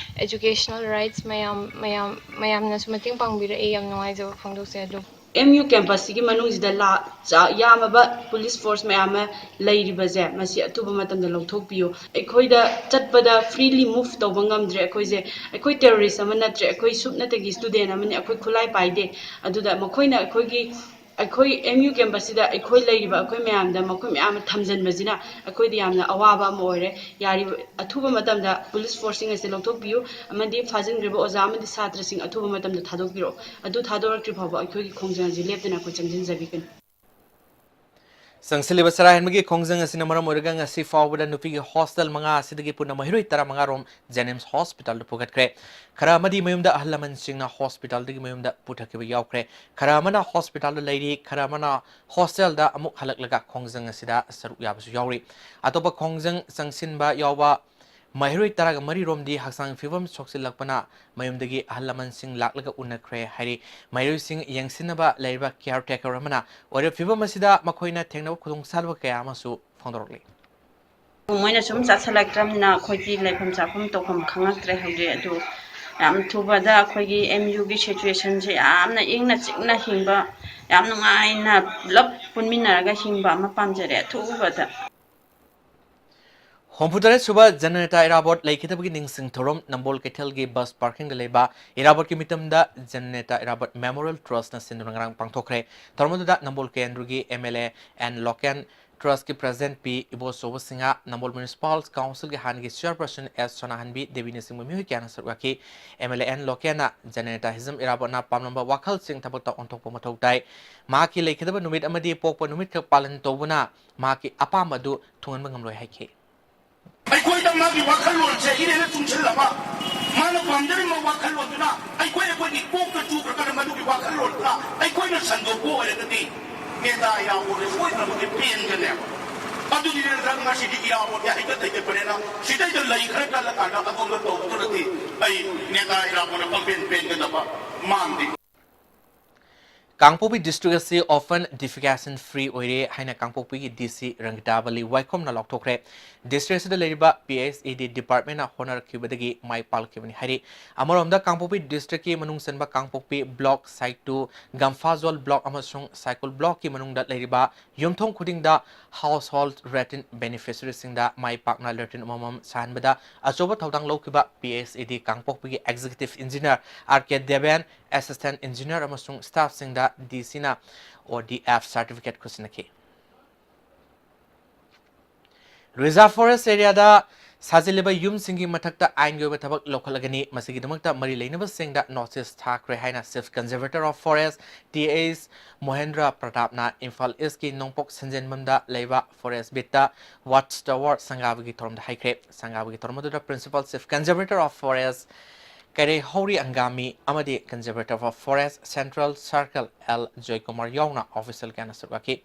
educational rights. ꯃꯌꯥꯝ, ꯃꯌꯥꯝ, ꯃꯌꯥꯝꯅꯁꯨ ꯃꯇꯦꯡ ꯄꯥꯡꯕꯤꯔꯛꯏ꯫ ꯌꯥꯝ ꯅꯨꯡꯉꯥꯏꯖꯕ ꯐꯣꯡꯗꯣꯛꯆꯩ꯫ ꯑꯗꯨ ꯑꯦꯝ ꯌꯨ ꯀꯦꯝꯄꯁꯁꯤꯒꯤ ꯃꯅꯨꯡꯁꯤꯗ ꯂꯥ-, ꯆꯥ-, ꯌꯥꯝꯃꯕ ꯄꯨꯂꯤꯁ ꯐꯣꯔꯁ ꯃꯌꯥꯝ ꯑꯃ ꯂꯩꯔꯤꯕꯁꯦ, ꯃꯁꯤ ꯑꯊꯨꯕ ꯃꯇꯝꯗ ꯂꯧꯊꯣꯛꯄꯤꯌꯨ꯫ ꯑꯩꯈꯣꯏꯗ ꯆꯠꯄꯗ ꯐ꯭ꯔꯤꯂꯤ ꯃꯨꯚ ꯇꯧꯕ ꯉꯝꯗ꯭ꯔꯦ꯫ ꯑꯩꯈꯣꯏꯁꯦ, ꯑꯩꯈꯣꯏ ꯇꯦꯔꯣꯔꯤꯁ ꯑꯃ ꯅꯠꯇ꯭ꯔꯦ꯫ ꯑꯩꯈꯣꯏ ꯁꯨꯞꯅꯇꯒꯤ ꯁ꯭ꯇꯨꯗꯦꯟ ꯑꯃꯅꯤ꯫ ꯑꯩꯈꯣꯏ ꯈꯨꯠꯂꯥꯏ ꯄꯥꯏꯗꯦ꯫ ꯑꯗꯨꯗ ꯃꯈꯣꯏꯅ ꯑꯩꯈꯣꯏꯒꯤ ꯑꯩꯈꯣꯏ ꯑꯦꯝ ꯌꯨ ꯀꯦꯝꯄꯁꯁꯤꯗ ꯑꯩꯈꯣꯏ ꯂꯩꯔꯤꯕ ꯑꯩꯈꯣꯏ ꯃꯌꯥꯝꯗ ꯃꯈꯣꯏ ꯃꯌꯥꯝ ꯑꯃ ꯊꯝꯖꯤꯟꯕꯁꯤꯅ ꯑꯩꯈꯣꯏꯗ ꯌꯥꯝꯅ ꯑꯋꯥꯕ ꯑꯃ ꯑꯣꯏꯔꯦ꯫ ꯌꯥꯔꯤꯕ ꯑꯊꯨꯕ ꯃꯇꯝꯗ ꯄꯨꯂꯤꯁ ꯐꯣꯔꯁꯁꯤꯡ ꯑꯁꯤ ꯂꯧꯊꯣꯛꯄꯤꯌꯨ ꯑꯃꯗꯤ ꯐꯥꯖꯤꯟꯈ꯭ꯔꯤꯕ ꯑꯣꯖꯥ ꯑꯃꯗꯤ ꯁꯥꯇ꯭ꯔꯁꯤꯡ ꯑꯊꯨꯕ ꯃꯇꯝꯗ ꯊꯥꯗꯣꯛꯄꯤꯔꯛꯎ꯫ ꯑꯗꯨ ꯊꯥꯗꯣꯔꯛꯇ꯭ꯔꯤ ꯐꯥꯎꯕ ꯑꯩꯈꯣꯏꯒꯤ ꯈꯣꯡꯖꯪ ꯑꯁꯤ ꯂꯦꯞꯇꯅ ꯑꯩꯈꯣꯏ ꯆꯪꯁꯤꯟꯖꯕꯤꯒꯅꯤ꯫ ꯆꯪꯁꯤꯜꯂꯤꯕ ꯆꯔꯥ ꯍꯦꯟꯕꯒꯤ ꯈꯣꯡꯖꯪ ꯑꯁꯤꯅ ꯃꯔꯝ ꯑꯣꯏꯔꯒ ꯉꯁꯤ ꯐꯥꯎꯕꯗ ꯅꯨꯄꯤꯒꯤ ꯍꯣꯁꯇꯦꯜ ꯃꯉꯥ ꯑꯁꯤꯗꯒꯤ ꯄꯨꯟꯅ ꯃꯍꯩꯔꯣꯏ ꯇꯔꯥꯃꯉꯥ ꯔꯣꯝ ꯖꯦꯅꯤꯝꯁ ꯍꯣꯁꯄꯤꯇꯥꯜꯗ ꯄꯨꯈꯠꯈ꯭ꯔꯦ꯫ ꯈꯔ ꯑꯃꯗꯤ ꯃꯌꯨꯝꯗ ꯑꯍꯜ ꯂꯃꯟꯁꯤꯡꯅ ꯍꯣꯁꯄꯤꯇꯥꯜꯗꯒꯤ ꯃꯌꯨꯝꯗ ꯄꯨꯊꯈꯤꯕ ꯌꯥꯎꯈ꯭ꯔꯦ꯫ ꯈꯔ ꯑꯃꯅ ꯍꯣꯁꯄꯤꯇꯥꯜꯗ ꯂꯩꯔꯤ, ꯈꯔ ꯑꯃꯅ ꯍꯣꯁꯇꯦꯜꯗ ꯑꯃꯨꯛ ꯍꯜꯂꯛꯂꯒ ꯈꯣꯡꯖꯪ ꯑꯁꯤꯗ ꯁꯔꯨꯛ ꯌꯥꯕꯁꯨ ꯌꯥꯎꯔꯤ꯫ ꯑꯇꯣꯞꯄ ꯈꯣꯡꯖꯪ ꯆꯪꯁꯤꯟꯕ ꯌꯥꯎꯕ ꯃꯍꯩꯔꯣꯏ ꯇꯔꯥꯒ ꯃꯔꯤ ꯔꯣꯝꯗꯤ ꯍꯛꯆꯥꯡ ꯐꯤꯕꯝ ꯁꯣꯛꯆꯤꯜꯂꯛꯄꯅ ꯃꯌꯨꯝꯗꯒꯤ ꯑꯍꯜ ꯂꯃꯟꯁꯤꯡ ꯂꯥꯛꯂꯒ ꯎꯅꯈ꯭ꯔꯦ ꯍꯥꯏꯔꯤ꯫ ꯃꯍꯩꯔꯣꯏꯁꯤꯡ ꯌꯦꯡꯁꯤꯟꯅꯕ ꯂꯩꯔꯤꯕ ꯀꯤꯌꯥꯔ ꯇꯦꯀꯔ ꯑꯃꯅ ꯑꯣꯏꯔꯤꯕ ꯐꯤꯕꯝ ꯑꯁꯤꯗ ꯃꯈꯣꯏꯅ ꯊꯦꯡꯅꯕ ꯈꯨꯗꯣꯡꯆꯥꯗꯕ ꯀꯌꯥ ꯑꯃꯁꯨ ꯐꯣꯡꯗꯣꯔꯛꯂꯤ꯫ ꯃꯣꯏꯅ ꯁꯨꯝ ꯆꯠꯁꯤꯜꯂꯛꯇ꯭ꯔꯕꯅꯤꯅ ꯑꯩꯈꯣꯏꯗꯤ ꯂꯩꯐꯝ ꯆꯥꯐꯝ ꯇꯧꯐꯝ ꯈꯪꯉꯛꯇ꯭ꯔꯦ ꯍꯧꯖꯤꯛ꯫ ꯑꯗꯨ ꯌꯥꯝ ꯊꯨꯕꯗ ꯑꯩꯈꯣꯏꯒꯤ ꯑꯦꯝ ꯌꯨꯒꯤ ꯁꯤꯆꯨꯋꯦꯁꯟꯁꯦ ꯌꯥꯝꯅ ꯏꯪꯅ ꯆꯤꯛꯅ ꯍꯤꯡꯕ, ꯌꯥꯝ ꯅꯨꯡꯉꯥꯏꯅ ꯄꯨꯂꯞ ꯄꯨꯟꯃꯤꯟꯅꯔꯒ ꯍꯤꯡꯕ ꯑꯃ ꯄꯥꯝꯖꯔꯦ ꯑꯊꯨꯕꯗ꯫ ꯍꯨꯝꯐꯨꯇꯔꯦꯠ ꯁꯨꯕ ꯖꯅꯅꯦꯇꯥ ꯏꯔꯥꯕꯣꯠ ꯂꯩꯈꯤꯗꯕꯒꯤ ꯅꯤꯡꯁꯤꯡ ꯊꯧꯔꯝ ꯅꯝꯕꯣꯜ ꯀꯩꯊꯦꯜꯒꯤ ꯕꯁ ꯄꯥꯔꯀꯤꯡꯗ ꯂꯩꯕ ꯏꯔꯥꯕꯣꯠꯀꯤ ꯃꯤꯇꯝꯗ ꯖꯅꯅꯦꯇꯥ ꯏꯔꯥꯕꯣꯠ ꯃꯦꯃꯣꯔꯤꯌꯦꯜ ꯇ꯭ꯔꯁꯅ ꯁꯤꯟꯗꯨꯅ ꯉꯔꯥꯡ ꯄꯥꯡꯊꯣꯛꯈ꯭ꯔꯦ꯫ ꯊꯧꯔꯝ ꯑꯗꯨꯗ ꯅꯝꯕꯣꯜ ꯀꯦꯟꯗ꯭ꯔꯒꯤ M L A N Loken, ꯇ꯭ꯔꯁꯀꯤ president P Ibochouba Singh, Nambol municipal ꯀꯥꯎꯟꯁꯤꯜꯒꯤ ꯍꯥꯟꯅꯒꯤ ꯆꯤꯌꯔꯄꯔꯁꯟ ꯑꯦꯁ ꯁꯣꯅꯥꯍꯟꯕꯤ ꯗꯦꯕꯤꯅꯆꯤꯡꯕ ꯃꯤꯑꯣꯏ ꯀꯌꯥꯅ ꯁꯔꯨꯛ ꯌꯥꯈꯤ꯫ ꯑꯦꯝ ꯑꯦꯜ ꯑꯦ ꯑꯦꯟ ꯂꯣꯀꯦꯟꯅ ꯖꯅꯅꯦꯇꯥ ꯍꯤꯖꯝ ꯏꯔꯥꯕꯣꯠꯅ ꯄꯥꯝꯂꯝꯕ ꯋꯥꯈꯜꯁꯤꯡ ꯊꯕꯛꯇ ꯑꯣꯟꯊꯣꯛꯄ ꯃꯊꯧ ꯇꯥꯏ꯫ ꯃꯍꯥꯛꯀꯤ ꯂꯩꯈꯤꯗꯕ ꯅꯨꯃꯤꯠ ꯑꯃꯗꯤ ꯄꯣꯛꯄ ꯅꯨꯃꯤꯠꯈꯛ ꯄꯥꯂꯟ ꯇꯧꯕꯅ ꯃꯍꯥꯛꯀꯤ ꯑꯄꯥꯝꯕ ꯑꯗꯨ ꯊꯨꯡꯍꯟꯕ ꯉꯝꯂꯣꯏ ꯍꯥꯏꯈꯤ꯫ ꯑꯩꯈꯣꯏꯗ ꯃꯥꯒꯤ ꯋꯥꯈꯜꯂꯣꯟꯁꯦ ꯏꯔꯦꯟꯅ ꯆꯨꯡꯁꯤꯜꯂꯕ, ꯃꯥꯅ ꯄꯥꯝꯖꯔꯤꯕ ꯋꯥꯈꯜꯂꯣꯟꯗꯨꯅ ꯑꯩꯈꯣꯏ ꯑꯩꯈꯣꯏꯒꯤ ꯀꯣꯛꯇ ꯆꯨꯈ꯭ꯔꯀꯥꯟꯗ ꯃꯗꯨꯒꯤ ꯋꯥꯈꯜꯂꯣꯟꯗꯨꯅ ꯑꯩꯈꯣꯏꯅ ꯁꯟꯗꯣꯛꯄ ꯑꯣꯏꯔꯒꯗꯤ ꯅꯦꯇꯥ ꯏꯔꯥꯕꯣꯠꯁꯦ ꯁꯣꯏꯗꯅꯃꯛꯀꯤ ꯄꯦꯟꯒꯅꯦꯕ꯫ ꯑꯗꯨꯗꯤ ꯅꯪ ꯉꯁꯤꯗꯤ ꯏꯔꯥꯕꯣꯠꯁꯦ ꯍꯩꯀꯠ ꯍꯩꯀꯠꯄꯅꯦꯅ ꯁꯤꯗꯩꯗ ꯂꯩ ꯈꯔ ꯀꯜꯂꯀꯥꯟꯗ ꯑꯗꯣꯝꯗ ꯇꯧꯕꯗꯨꯅꯗꯤ ꯑꯩ ꯅꯦꯇꯥ ꯏꯔꯥꯕꯣꯠꯅ ꯄꯪꯄꯦꯟ ꯄꯦꯟꯒꯗꯕ ꯃꯥꯟꯗꯦ꯫ ꯀꯥꯡꯄꯣꯛꯄꯤ ꯗꯤꯁꯇ꯭ꯔꯤꯛ ꯑꯁꯤ ꯑꯣꯄꯟ ꯗꯤꯐꯤꯀꯦꯁꯟ ꯐ꯭ꯔꯤ ꯑꯣꯏꯔꯦ ꯍꯥꯏꯅ ꯀꯥꯡꯄꯣꯛꯄꯤꯒꯤ ꯗꯤ ꯁꯤ ꯔꯪꯒꯤꯇꯥꯕꯂꯤ ꯋꯥꯏꯈꯣꯝꯅ ꯂꯥꯎꯊꯣꯛꯈ꯭ꯔꯦ꯫ ꯗꯤꯁꯇ꯭ꯔꯤꯛ ꯑꯁꯤꯗ ꯂꯩꯔꯤꯕ ꯄꯤ ꯑꯩꯆ ꯏ ꯗꯤ ꯗꯤꯄꯥꯔꯠꯃꯦꯟꯅ ꯍꯣꯠꯅꯔꯛꯈꯤꯕꯗꯒꯤ ꯃꯥꯏ ꯄꯥꯛꯂꯛꯈꯤꯕꯅꯤ ꯍꯥꯏꯔꯤ꯫ ꯑꯃꯔꯣꯝꯗ ꯀꯥꯡꯄꯣꯛꯄꯤ ꯗꯤꯁꯇ꯭ꯔꯤꯛꯀꯤ ꯃꯅꯨꯡ ꯆꯟꯕ ꯀꯥꯡꯄꯣꯛꯄꯤ ꯕ꯭ꯂꯣꯛ, ꯁꯥꯏꯇꯨ, ꯒꯝꯐꯥꯖꯣꯜ ꯕ꯭ꯂꯣꯛ ꯑꯃꯁꯨꯡ ꯁꯥꯏꯀꯨꯜ ꯕ꯭ꯂꯣꯛꯀꯤ ꯃꯅꯨꯡꯗ ꯂꯩꯔꯤꯕ ꯌꯨꯝꯊꯣꯡ ꯈꯨꯗꯤꯡꯗ ꯍꯥꯎꯁ ꯍꯣꯜ ꯔꯦꯇꯤꯟ ꯕꯦꯅꯤꯐꯤꯁꯔꯤꯁꯤꯡꯗ ꯃꯥꯏ ꯄꯥꯛꯅ ꯂꯦꯇ꯭ꯔꯤꯟ ꯑꯃꯃꯝ ꯁꯥꯍꯟꯕꯗ ꯑꯆꯧꯕ ꯊꯧꯗꯥꯡ ꯂꯧꯈꯤꯕ ꯄꯤ ꯑꯩꯆ ꯏ ꯗꯤ ꯀꯥꯡꯄꯣꯛꯄꯤꯒꯤ executive engineer R K Deben, assistant engineer ꯑꯃꯁꯨꯡ ꯁ꯭ꯇꯥꯐꯁꯤꯡꯗ ꯗꯤ ꯁꯤꯅ ꯑꯣ ꯗꯤ ꯑꯦꯐ ꯁꯥꯔꯇꯤꯐꯤꯀꯦꯠ ꯈꯨꯠꯁꯤꯟꯅꯈꯤ꯫ ꯔꯤꯖꯥꯔꯚ ꯐꯣꯔꯦꯁ ꯑꯦꯔꯤꯌꯥꯗ ꯁꯥꯖꯤꯜꯂꯤꯕ ꯌꯨꯝꯁꯤꯡꯒꯤ ꯃꯊꯛꯇ ꯑꯥꯏꯟꯒꯤ ꯑꯣꯏꯕ ꯊꯕꯛ ꯂꯧꯈꯠꯂꯒꯅꯤ꯫ ꯃꯁꯤꯒꯤꯗꯃꯛꯇ ꯃꯔꯤ ꯂꯩꯅꯕꯁꯤꯡꯗ ꯅꯣꯇꯤꯁ ꯊꯥꯈ꯭ꯔꯦ ꯍꯥꯏꯅ chief conservator of forest T H Mohendra ꯄ꯭ꯔꯇꯥꯞꯅ ꯏꯝꯐꯥꯜ ꯏꯁꯀꯤ ꯅꯣꯡꯄꯣꯛ ꯁꯟꯖꯦꯟꯕꯝꯗ ꯂꯩꯕ ꯐꯣꯔꯦꯁ ꯕꯤꯠꯇ ꯋꯥꯆ ꯇꯋꯔ ꯁꯪꯒꯥꯕꯒꯤ ꯊꯧꯔꯝꯗ ꯍꯥꯏꯈ꯭ꯔꯦ꯫ ꯁꯪꯒꯥꯕꯒꯤ ꯊꯧꯔꯝ ꯑꯗꯨꯗ principal chief conservator of forest ꯀꯩꯔꯩꯍꯧꯔꯤ ꯑꯪꯒꯥꯃꯤ ꯑꯃꯗꯤ conservator of forest central circle L Joykumar ꯌꯥꯎꯅ ꯑꯣꯐꯤꯁꯤꯌꯦꯜ ꯀꯌꯥꯅ ꯁꯔꯨꯛ ꯌꯥꯈꯤ꯫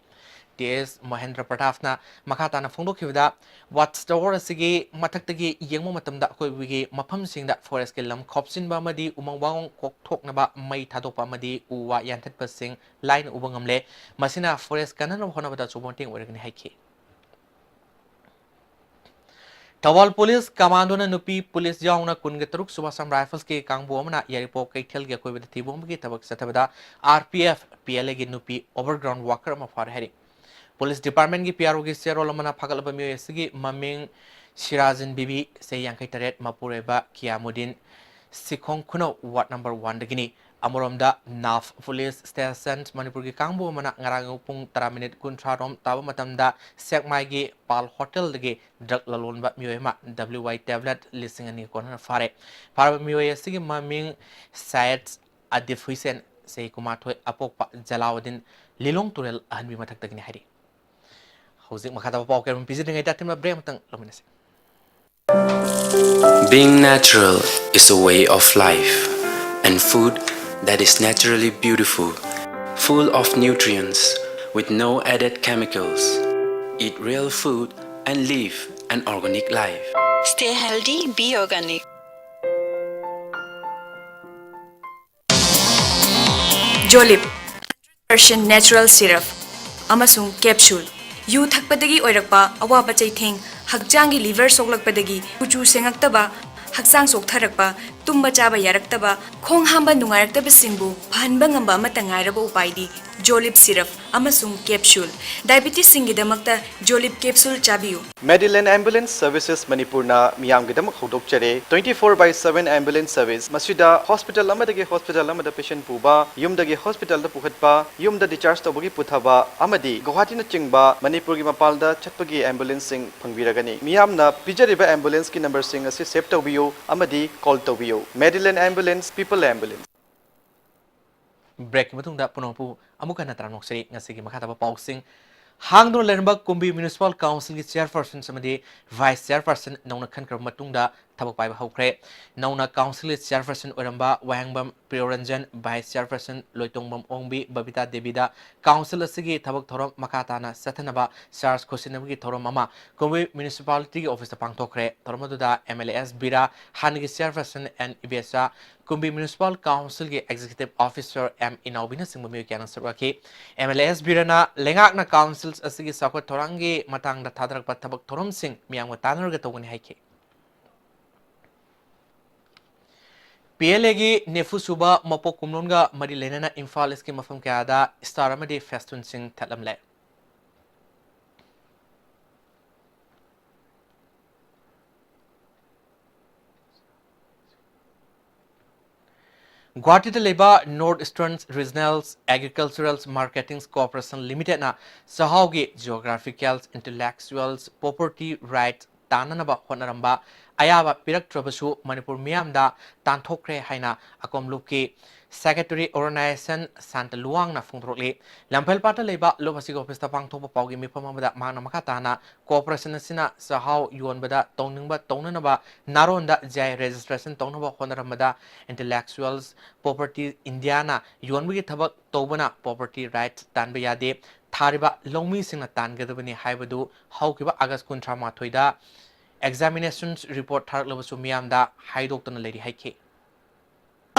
ꯇꯤ ꯑꯦꯁ ꯃꯣꯍꯦꯟꯗ꯭ꯔ ꯄ꯭ꯔꯇꯥꯞꯅ ꯃꯈꯥ ꯇꯥꯅ ꯐꯣꯡꯗꯣꯛꯈꯤꯕꯗ, ꯋꯥꯆ ꯇꯋꯔ ꯑꯁꯤꯒꯤ ꯃꯊꯛꯇꯒꯤ ꯌꯦꯡꯕ ꯃꯇꯝꯗ ꯑꯀꯣꯏꯕꯒꯤ ꯃꯐꯝꯁꯤꯡꯗ ꯐꯣꯔꯦꯁꯀꯤ ꯂꯝ ꯈꯣꯞꯆꯤꯟꯕ ꯑꯃꯗꯤ ꯎꯃꯪ ꯋꯥꯃꯪ ꯀꯣꯛꯊꯣꯛꯅꯕ ꯃꯩ ꯊꯥꯗꯣꯛꯄ ꯑꯃꯗꯤ ꯎ ꯋꯥ ꯌꯥꯟꯊꯠꯄꯁꯤꯡ ꯂꯥꯏꯅ ꯎꯕ ꯉꯝꯂꯦ꯫ ꯃꯁꯤꯅ ꯐꯣꯔꯦꯁ ꯀꯟꯅꯅꯕ ꯍꯣꯠꯅꯕꯗ ꯑꯆꯧꯕ ꯃꯇꯦꯡ ꯑꯣꯏꯔꯒꯅꯤ ꯍꯥꯏꯈꯤ꯫ ꯊꯧꯕꯥꯜ ꯄꯨꯂꯤꯁ ꯀꯃꯥꯟꯗꯣꯅ ꯅꯨꯄꯤ ꯄꯨꯂꯤꯁ ꯌꯥꯎꯅ ꯀꯨꯟꯒ ꯇꯔꯨꯛ ꯁꯨꯕ ꯑꯁꯥꯝ ꯔꯥꯏꯐꯜꯁꯀꯤ ꯀꯥꯡꯕꯨ ꯑꯃꯅ ꯌꯥꯏꯔꯤꯄꯣꯛ ꯀꯩꯊꯦꯜꯒꯤ ꯑꯀꯣꯏꯕꯗ ꯊꯤꯕ ꯍꯨꯝꯕꯒꯤ ꯊꯕꯛ ꯆꯠꯊꯕꯗ R P F, P L ꯑꯦꯒꯤ ꯅꯨꯄꯤ ꯑꯣꯚꯔꯒ꯭ꯔꯥꯎꯟ ꯋꯥꯀꯔ ꯑꯃ ꯐꯥꯔꯦ ꯍꯥꯏꯔꯤ꯫ ꯄꯨꯂꯤꯁ ꯗꯤꯄꯥꯔꯠꯃꯦꯟꯒꯤ ꯄꯤ ꯑꯥꯔ ꯑꯣꯒꯤ ꯆꯦꯔꯣꯜ ꯑꯃꯅ ꯐꯥꯒꯠꯂꯕ ꯃꯤꯑꯣꯏ ꯑꯁꯤꯒꯤ ꯃꯃꯤꯡ ꯁꯤꯔꯥꯖꯤꯟ ꯕꯤꯕꯤ, ꯆꯍꯤ ꯌꯥꯡꯈꯩ ꯇꯔꯦꯠ, ꯃꯄꯨꯔꯣꯏꯕ ꯀꯤꯌꯥꯃꯨꯗꯤꯟ, ꯁꯤꯈꯣꯡ ꯈꯨꯅꯧ ꯋꯥꯔꯗ ꯅꯝꯕꯔ ꯋꯥꯟꯗꯒꯤꯅꯤ꯫ ꯑꯃꯔꯣꯝꯗ, ꯅꯥꯐ ꯄꯨꯂꯤꯁ ꯁ꯭ꯇꯦꯁꯟ ꯃꯅꯤꯄꯨꯔꯒꯤ ꯀꯥꯡꯕꯨ ꯑꯃꯅ ꯉꯔꯥꯡ ꯑꯌꯨꯛ ꯄꯨꯡ ꯇꯔꯥ ꯃꯤꯅꯤꯠ ꯀꯨꯟꯊ꯭ꯔꯥ ꯔꯣꯝ ꯇꯥꯕ ꯃꯇꯝꯗ ꯁꯦꯛꯃꯥꯏꯒꯤ ꯄꯥꯜ ꯍꯣꯇꯦꯜꯗꯒꯤ ꯗ꯭ꯔꯒ ꯂꯂꯣꯟꯕ ꯃꯤꯑꯣꯏ ꯑꯃ ꯗꯕ꯭ꯂꯤꯎ ꯋꯥꯏ ꯇꯦꯕ꯭ꯂꯦꯠ ꯂꯤꯁꯤꯡ ꯑꯅꯤ ꯀꯣꯟꯅꯅ ꯐꯥꯔꯦ꯫ ꯐꯥꯔꯕ ꯃꯤꯑꯣꯏ ꯑꯁꯤꯒꯤ ꯃꯃꯤꯡ ꯁꯥꯌꯦꯗ ꯑꯗꯤꯐ ꯍꯨꯏꯁꯦꯟ, ꯆꯍꯤ ꯀꯨꯟꯃꯥꯊꯣꯏ, ꯑꯄꯣꯛꯄ ꯖꯂꯥꯎꯗꯤꯟ, ꯂꯤꯂꯣꯡ ꯇꯨꯔꯦꯜ ꯑꯍꯟꯕꯤ ꯃꯊꯛꯇꯒꯤꯅꯤ ꯍꯥꯏꯔꯤ꯫ ꯍꯧꯖꯤꯛ ꯃꯈꯥ ꯇꯥꯕ ꯄꯥꯎ ꯀꯌꯥ ꯑꯃ ꯄꯤꯖꯗ꯭ꯔꯤꯉꯩꯗ ꯑꯊꯤꯟꯕ ꯕ꯭ꯔꯦꯛ ꯑꯃꯇꯪ ꯂꯧꯃꯤꯟꯅꯁꯤ꯫ Being natural is a way of life, and food that is naturally beautiful, full of nutrients, with no added chemicals. Eat real food and live an organic life. Stay healthy, be organic. Jolip percent natural syrup ꯑꯃꯁꯨꯡ capsule. ꯌꯨ ꯊꯛꯄꯗꯒꯤ ꯑꯣꯏꯔꯛꯄ ꯑꯋꯥꯕ ꯆꯩꯊꯦꯡ, ꯍꯛꯆꯥꯡꯒꯤ liver ꯁꯣꯛꯂꯛꯄꯗꯒꯤ ꯀꯨꯆꯨ ꯁꯦꯡꯉꯛꯇꯕ, ꯍꯛꯆꯥꯡ ꯆꯣꯛꯊꯔꯛꯄ, ꯇꯨꯝꯕ ꯆꯥꯕ ꯌꯥꯔꯛꯇꯕ, ꯈꯣꯡ ꯍꯥꯝꯕ ꯅꯨꯡꯉꯥꯏꯔꯛꯇꯕꯁꯤꯡꯕꯨ ꯐꯍꯟꯕ ꯉꯝꯕ ꯑꯃꯠꯇ ꯉꯥꯏꯔꯕ ꯎꯄꯥꯏꯗꯤ ꯖꯣꯂꯤꯞ ꯁꯤꯔꯞ ꯑꯃꯁꯨꯡ ꯀꯦꯞꯁꯨꯜ꯫ ꯗꯥꯏꯕꯤꯇꯤꯁꯁꯤꯡꯒꯤꯗꯃꯛꯇ ꯖꯣꯂꯤꯞ ꯀꯦꯞꯁꯨꯜ ꯆꯥꯕꯤꯌꯨ꯫ Medilane Ambulance Services ꯃꯅꯤꯄꯨꯔꯅ ꯃꯤꯌꯥꯝꯒꯤꯗꯃꯛ ꯍꯧꯗꯣꯛꯆꯔꯦ twenty four by seven ambulance service꯫ ꯃꯁꯤꯗ ꯍꯣꯁꯄꯤꯇꯥꯜ ꯑꯃꯗꯒꯤ ꯍꯣꯁꯄꯤꯇꯥꯜ ꯑꯃꯗ ꯄꯦꯁꯦꯟ ꯄꯨꯕ, ꯌꯨꯝꯗꯒꯤ ꯍꯣꯁꯄꯤꯇꯥꯜꯗ ꯄꯨꯈꯠꯄ, ꯌꯨꯝꯗ ꯗꯤꯆꯥꯔꯖ ꯇꯧꯕꯒꯤ ꯄꯨꯊꯕ ꯑꯃꯗꯤ ꯒꯨꯋꯥꯍꯥꯇꯤꯅꯆꯤꯡꯕ ꯃꯅꯤꯄꯨꯔꯒꯤ ꯃꯄꯥꯟꯗ ꯆꯠꯄꯒꯤ ꯑꯦꯝꯕꯨꯂꯦꯟꯁꯁꯤꯡ ꯐꯪꯕꯤꯔꯒꯅꯤ꯫ ꯃꯤꯌꯥꯝꯅ ꯄꯤꯖꯔꯤꯕ ꯑꯦꯝꯕꯨꯂꯦꯟꯁꯀꯤ ꯅꯝꯕꯔꯁꯤꯡ ꯑꯁꯤ ꯁꯦꯚ ꯇꯧꯕꯤꯌꯨ ꯑꯃꯗꯤ ꯀꯣꯜ ꯇꯧꯕꯤꯌꯨ꯫ Medilane Ambulance, People Ambulance꯫ ꯕ꯭ꯔꯦꯛꯀꯤ ꯃꯇꯨꯡꯗ ꯄꯨꯝꯅꯃꯛꯄꯨ ꯑꯃꯨꯛ ꯍꯟꯅ ꯇꯔꯥꯝꯅ ꯑꯣꯛꯆꯔꯤ꯫ ꯉꯁꯤꯒꯤ ꯃꯈꯥ ꯇꯥꯕ ꯄꯥꯎꯁꯤꯡ꯫ ꯍꯥꯡꯗꯨꯅ ꯂꯩꯔꯝꯕ ꯀꯨꯝꯕꯤ ꯃ꯭ꯌꯨꯅꯤꯁꯤꯄꯥꯜ ꯀꯥꯎꯟꯁꯤꯜꯒꯤ ꯆꯤꯌꯔꯄꯔꯁꯟ ꯑꯃꯗꯤ ꯚꯥꯏꯁ ꯆꯤꯌꯔꯄꯔꯁꯟ ꯅꯧꯅ ꯈꯟꯈ꯭ꯔꯕ ꯃꯇꯨꯡꯗ ꯊꯕꯛ ꯄꯥꯏꯕ ꯍꯧꯈ꯭ꯔꯦ꯫ ꯅꯧꯅ ꯀꯥꯎꯟꯁꯤꯜꯒꯤ ꯆꯤꯌꯔꯄꯔꯁꯟ ꯑꯣꯏꯔꯝꯕ ꯋꯥꯍꯦꯡꯕꯝ ꯄ꯭ꯔꯤꯌꯣꯔꯟꯖꯟ, ꯚꯥꯏꯁ ꯆꯤꯌꯔꯄꯔꯁꯟ ꯂꯣꯏꯇꯣꯡꯕꯝ ꯑꯣꯡꯕꯤ ꯕꯕꯤꯇꯥ ꯗꯦꯕꯤꯗ ꯀꯥꯎꯟꯁꯤꯜ ꯑꯁꯤꯒꯤ ꯊꯕꯛ ꯊꯧꯔꯝ ꯃꯈꯥ ꯇꯥꯅ ꯆꯠꯊꯅꯕ ꯆꯥꯔꯖ ꯈꯣꯠꯆꯤꯟꯅꯕꯒꯤ ꯊꯧꯔꯝ ꯑꯃ ꯀꯨꯝꯕꯤ ꯃ꯭ꯌꯨꯅꯤꯁꯤꯄꯥꯂꯤꯇꯤꯒꯤ ꯑꯣꯐꯤꯁꯇ ꯄꯥꯡꯊꯣꯛꯈ꯭ꯔꯦ꯫ ꯊꯧꯔꯝ ꯑꯗꯨꯗ ꯑꯦꯝ ꯑꯦꯜ ꯑꯦ ꯑꯦꯁ ꯕꯤꯔꯥ, ꯍꯥꯟꯅꯒꯤ ꯆꯤꯌꯔꯄꯔꯁꯟ ꯑꯦꯟ ꯏꯕꯦꯆꯥ, ꯀꯨꯝꯕꯤ ꯃ꯭ꯌꯨꯅꯤꯁꯤꯄꯥꯜ ꯀꯥꯎꯟꯁꯤꯜꯒꯤ ꯑꯦꯛꯖꯤꯀ꯭ꯌꯨꯇꯤꯚ ꯑꯣꯐꯤꯁꯔ ꯑꯦꯝ ꯏꯅꯥꯎꯕꯤꯅꯆꯤꯡꯕ ꯃꯤꯑꯣꯏ ꯀꯌꯥꯅ ꯁꯔꯨꯛ ꯌꯥꯈꯤ꯫ ꯑꯦꯝ ꯑꯦꯜ ꯑꯦ ꯑꯦꯁ ꯕꯤꯔꯥꯅ ꯂꯩꯉꯥꯛꯅ ꯀꯥꯎꯟꯁꯤꯜ ꯑꯁꯤꯒꯤ ꯆꯥꯎꯈꯠ ꯊꯧꯔꯥꯡꯒꯤ ꯃꯇꯥꯡꯗ ꯊꯥꯗꯔꯛꯄ ꯊꯕꯛ ꯊꯧꯔꯝꯁꯤꯡ ꯃꯤꯌꯥꯝꯒ ꯇꯥꯟꯅꯔꯒ ꯇꯧꯒꯅꯤ ꯍꯥꯏꯈꯤ꯫ ꯄꯤ ꯑꯦꯜ ꯑꯦꯒꯤ ꯅꯤꯐꯨ ꯁꯨꯕ ꯃꯄꯣꯛ ꯀꯨꯝꯂꯣꯟꯒ ꯃꯔꯤ ꯂꯩꯅꯅ ꯏꯝꯐꯥꯜ ꯏꯁꯀꯤ ꯃꯐꯝ ꯀꯌꯥꯗ ꯏꯁꯇꯥꯔ ꯑꯃꯗꯤ ꯐꯦꯁꯇꯨꯟꯁꯤꯡ ꯊꯦꯠꯂꯝꯂꯦ꯫ ꯒꯨꯋꯥꯍꯥꯇꯤꯗ ꯂꯩꯕ North Eastern Regional Agricultural Marketing Corporation Limitedꯅ ꯆꯥꯛꯍꯥꯎꯒꯤ geographical, intellectual property right ꯇꯥꯟꯅꯅꯕ ꯍꯣꯠꯅꯔꯝꯕ ꯑꯌꯥꯕ ꯄꯤꯔꯛꯇ꯭ꯔꯕꯁꯨ ꯃꯅꯤꯄꯨꯔ ꯃꯤꯌꯥꯝꯗ ꯇꯥꯟꯊꯣꯛꯈ꯭ꯔꯦ ꯍꯥꯏꯅ ꯑꯀꯣꯝ ꯂꯨꯞꯀꯤ secretary organization ꯁꯥꯟꯇ ꯂꯨꯋꯥꯡꯅ ꯐꯣꯡꯗꯣꯔꯛꯂꯤ꯫ ꯂꯝꯐꯦꯜꯄꯥꯠꯇ ꯂꯩꯕ ꯂꯨꯞ ꯑꯁꯤꯒꯤ ꯑꯣꯐꯤꯁꯇ ꯄꯥꯡꯊꯣꯛꯄ ꯄꯥꯎꯒꯤ ꯃꯤꯐꯝ ꯑꯃꯗ ꯃꯍꯥꯛꯅ ꯃꯈꯥ ꯇꯥꯅ corporation ꯑꯁꯤꯅ ꯆꯥꯛꯍꯥꯎ ꯌꯣꯟꯕꯗ ꯇꯧꯅꯤꯡꯕ ꯇꯧꯅꯅꯕ ꯅꯥꯔꯣꯟꯗ G I registration ꯇꯧꯅꯕ ꯍꯣꯠꯅꯔꯝꯕꯗ Intellectuals Property Indiaꯅ ꯌꯣꯟꯕꯒꯤ ꯊꯕꯛ ꯇꯧꯕꯅ property right ꯇꯥꯟꯕ ꯌꯥꯗꯦ, ꯊꯥꯔꯤꯕ ꯂꯧꯃꯤꯁꯤꯡꯅ ꯇꯥꯟꯒꯗꯕꯅꯤ ꯍꯥꯏꯕꯗꯨ ꯍꯧꯈꯤꯕ ꯑꯥꯒꯁ ꯀꯨꯟꯊ꯭ꯔꯥ ꯃꯥꯊꯣꯏꯗ examination report ꯊꯥꯔꯛꯂꯕꯁꯨ ꯃꯤꯌꯥꯝꯗ ꯍꯥꯏꯗꯣꯛꯇꯅ ꯂꯩꯔꯤ ꯍꯥꯏꯈꯤ꯫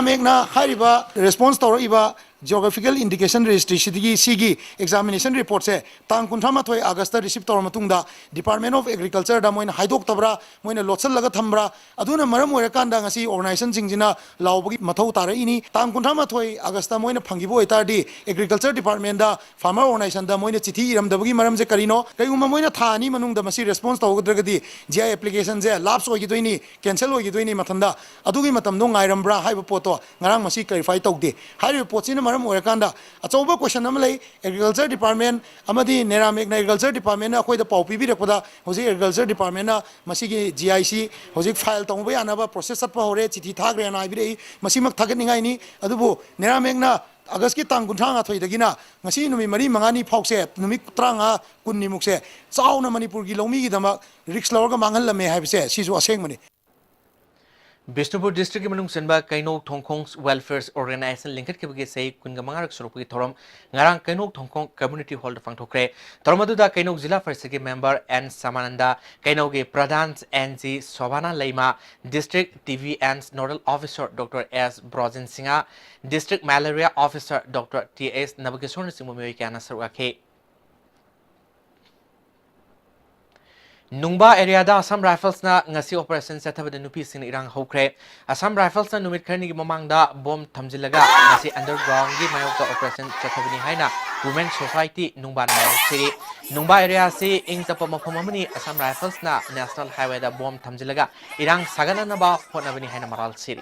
ꯃꯌꯦꯛꯅ ꯍꯥꯏꯔꯤꯕ response ꯇꯧꯔꯛꯏꯕ Geographical Indication Registry ꯁꯤꯗꯒꯤ ꯁꯤꯒꯤ examination report ꯁꯦ ꯇꯥꯡ ꯀꯨꯟꯊ꯭ꯔꯥ ꯃꯥꯊꯣꯏ August ꯇ receive ꯇꯧꯔ ꯃꯇꯨꯡꯗ Department of Agriculture ꯗ ꯃꯣꯏꯅ ꯍꯥꯏꯗꯣꯛꯇꯕ꯭ꯔꯥ, ꯃꯣꯏꯅ ꯂꯣꯠꯁꯤꯜꯂꯒ ꯊꯝꯕ꯭ꯔꯥ, ꯑꯗꯨꯅ ꯃꯔꯝ ꯑꯣꯏꯔꯀꯥꯟꯗ ꯉꯁꯤ organization ꯁꯤꯡꯁꯤꯅ ꯂꯥꯎꯕꯒꯤ ꯃꯊꯧ ꯇꯥꯔꯛꯏꯅꯤ꯫ ꯇꯥꯡ ꯀꯨꯟꯊ꯭ꯔꯥ ꯃꯥꯊꯣꯏ August ꯇ ꯃꯣꯏꯅ ꯐꯪꯈꯤꯕ ꯑꯣꯏꯇꯥꯔꯗꯤ Agriculture Department ꯗ farmer organization ꯗ ꯃꯣꯏꯅ ꯆꯤꯊꯤ ꯏꯔꯝꯗꯕꯒꯤ ꯃꯔꯝꯁꯦ ꯀꯔꯤꯅꯣ? ꯀꯩꯒꯨꯝꯕ ꯃꯣꯏꯅ ꯊꯥ ꯑꯅꯤ ꯃꯅꯨꯡꯗ ꯃꯁꯤ response ꯇꯧꯍꯧꯗ꯭ꯔꯒꯗꯤ G I application say lapse ꯑꯣꯏꯈꯤꯗꯣꯏꯅꯤ, cancel ꯑꯣꯏꯈꯤꯗꯣꯏꯅꯤ꯫ ꯃꯊꯟꯗ ꯑꯗꯨꯒꯤ ꯃꯇꯝꯗꯣ ꯉꯥꯏꯔꯝꯕ꯭ꯔꯥ ꯍꯥꯏꯕ ꯄꯣꯠꯇꯣ ꯉꯔꯥꯡ ꯃꯁꯤ clarify ꯇꯧꯗꯦ꯫ ꯍꯥꯏꯔꯤꯕ ꯄꯣꯠꯁꯤꯅ ꯃꯔꯝ ꯑꯣꯏꯔꯀꯥꯟꯗ ꯑꯆꯧꯕ question ꯑꯃ ꯂꯩ꯫ Agriculture Department ꯑꯃꯗꯤ NERAMAG ꯅ Agriculture Department ꯅ ꯑꯩꯈꯣꯏꯗ ꯄꯥꯎ ꯄꯤꯕꯤꯔꯛꯄꯗ ꯍꯧꯖꯤꯛ Agriculture Department ꯅ ꯃꯁꯤꯒꯤ G I ꯁꯤ ꯍꯧꯖꯤꯛ file ꯇꯧꯕ ꯌꯥꯅꯕ process ꯆꯠꯄ ꯍꯧꯔꯦ, ꯆꯤꯊꯤ ꯊꯥꯈ꯭ꯔꯦꯅ ꯍꯥꯏꯕꯤꯔꯛꯏ꯫ ꯃꯁꯤꯃꯛ ꯊꯥꯒꯠꯅꯤꯡꯉꯥꯏꯅꯤ꯫ ꯑꯗꯨꯕꯨ NERAMAG ꯅ August ꯀꯤ ꯇꯥꯡ ꯀꯨꯟꯊ꯭ꯔꯥ ꯃꯥꯊꯣꯏꯗꯒꯤꯅ ꯉꯁꯤ ꯅꯨꯃꯤꯠ ꯃꯔꯤ ꯃꯉꯥꯅꯤ ꯐꯥꯎꯁꯦ, ꯅꯨꯃꯤꯠ ꯇꯔꯥꯃꯉꯥ ꯀꯨꯟꯅꯤꯃꯨꯛꯁꯦ ꯆꯥꯎꯅ ꯃꯅꯤꯄꯨꯔꯒꯤ ꯂꯧꯃꯤꯒꯤꯗꯃꯛ risk ꯂꯧꯔꯒ ꯃꯥꯡꯍꯜꯂꯝꯃꯦ ꯍꯥꯏꯕꯁꯦ ꯁꯤꯁꯨ ꯑꯁꯦꯡꯕꯅꯤ꯫ ꯕꯤꯁꯅꯨꯄꯨꯔ district ꯀꯤ ꯃꯅꯨꯡ ꯆꯟꯕ ꯀꯩꯅꯧ ꯊꯣꯡꯈꯣꯡ welfare organization ꯂꯤꯡꯈꯠꯈꯤꯕꯒꯤ ꯆꯍꯤ ꯀꯨꯟꯒ ꯃꯉꯥꯔꯛ ꯁꯨꯔꯛꯄꯒꯤ ꯊꯧꯔꯝ ꯉꯔꯥꯡ ꯀꯩꯅꯧ ꯊꯣꯡꯈꯣꯡ community hall ꯗ ꯄꯥꯡꯊꯣꯛꯈ꯭ꯔꯦ꯫ ꯊꯧꯔꯝ ꯑꯗꯨꯗ ꯀꯩꯅꯧ ꯖꯤꯂꯥ ꯄꯔꯤꯁꯠꯀꯤ member N ꯁꯃꯥꯅꯟꯗ, ꯀꯩꯅꯧꯒꯤ ꯄ꯭ꯔꯙꯥꯟ N G ꯁꯣꯚꯥꯅꯥ ꯂꯩꯃ, district T V N nodal officer Doctor S Brojen Singh, district malaria officer Doctor T S ꯅꯕꯀꯤꯁꯣꯔꯅꯆꯤꯡꯕ ꯃꯤꯑꯣꯏ ꯀꯌꯥꯅ ꯁꯔꯨꯛ ꯌꯥꯈꯤ꯫ ꯅꯨꯡꯕꯥ area ꯗ Assam Rifles ꯅ ꯉꯁꯤ operation ꯆꯠꯊꯕꯗ ꯅꯨꯄꯤꯁꯤꯡꯅ ꯏꯔꯥꯡ ꯍꯧꯈ꯭ꯔꯦ꯫ Assam Rifles ꯅ ꯅꯨꯃꯤꯠ ꯈꯔꯅꯤꯒꯤ ꯃꯃꯥꯡꯗ bomb ꯊꯝꯖꯤꯜꯂꯒ ꯉꯁꯤ underground ꯒꯤ ꯃꯥꯌꯣꯛꯇ operation ꯆꯠꯊꯕꯅꯤ ꯍꯥꯏꯅ Women Society ꯅꯨꯡꯕꯥꯅ ꯃꯔꯥꯜ ꯁꯤꯔꯤ꯫ ꯅꯨꯡꯕꯥ area ꯑꯁꯤ ꯏꯪ ꯇꯞꯄ ꯃꯐꯝ ꯑꯃꯅꯤ꯫ Assam Rifles ꯅ national highway ꯗ bomb ꯊꯝꯖꯤꯜꯂꯒ ꯏꯔꯥꯡ ꯁꯥꯒꯠꯅꯅꯕ ꯍꯣꯠꯅꯕꯅꯤ ꯍꯥꯏꯅ ꯃꯔꯥꯜ ꯁꯤꯔꯤ꯫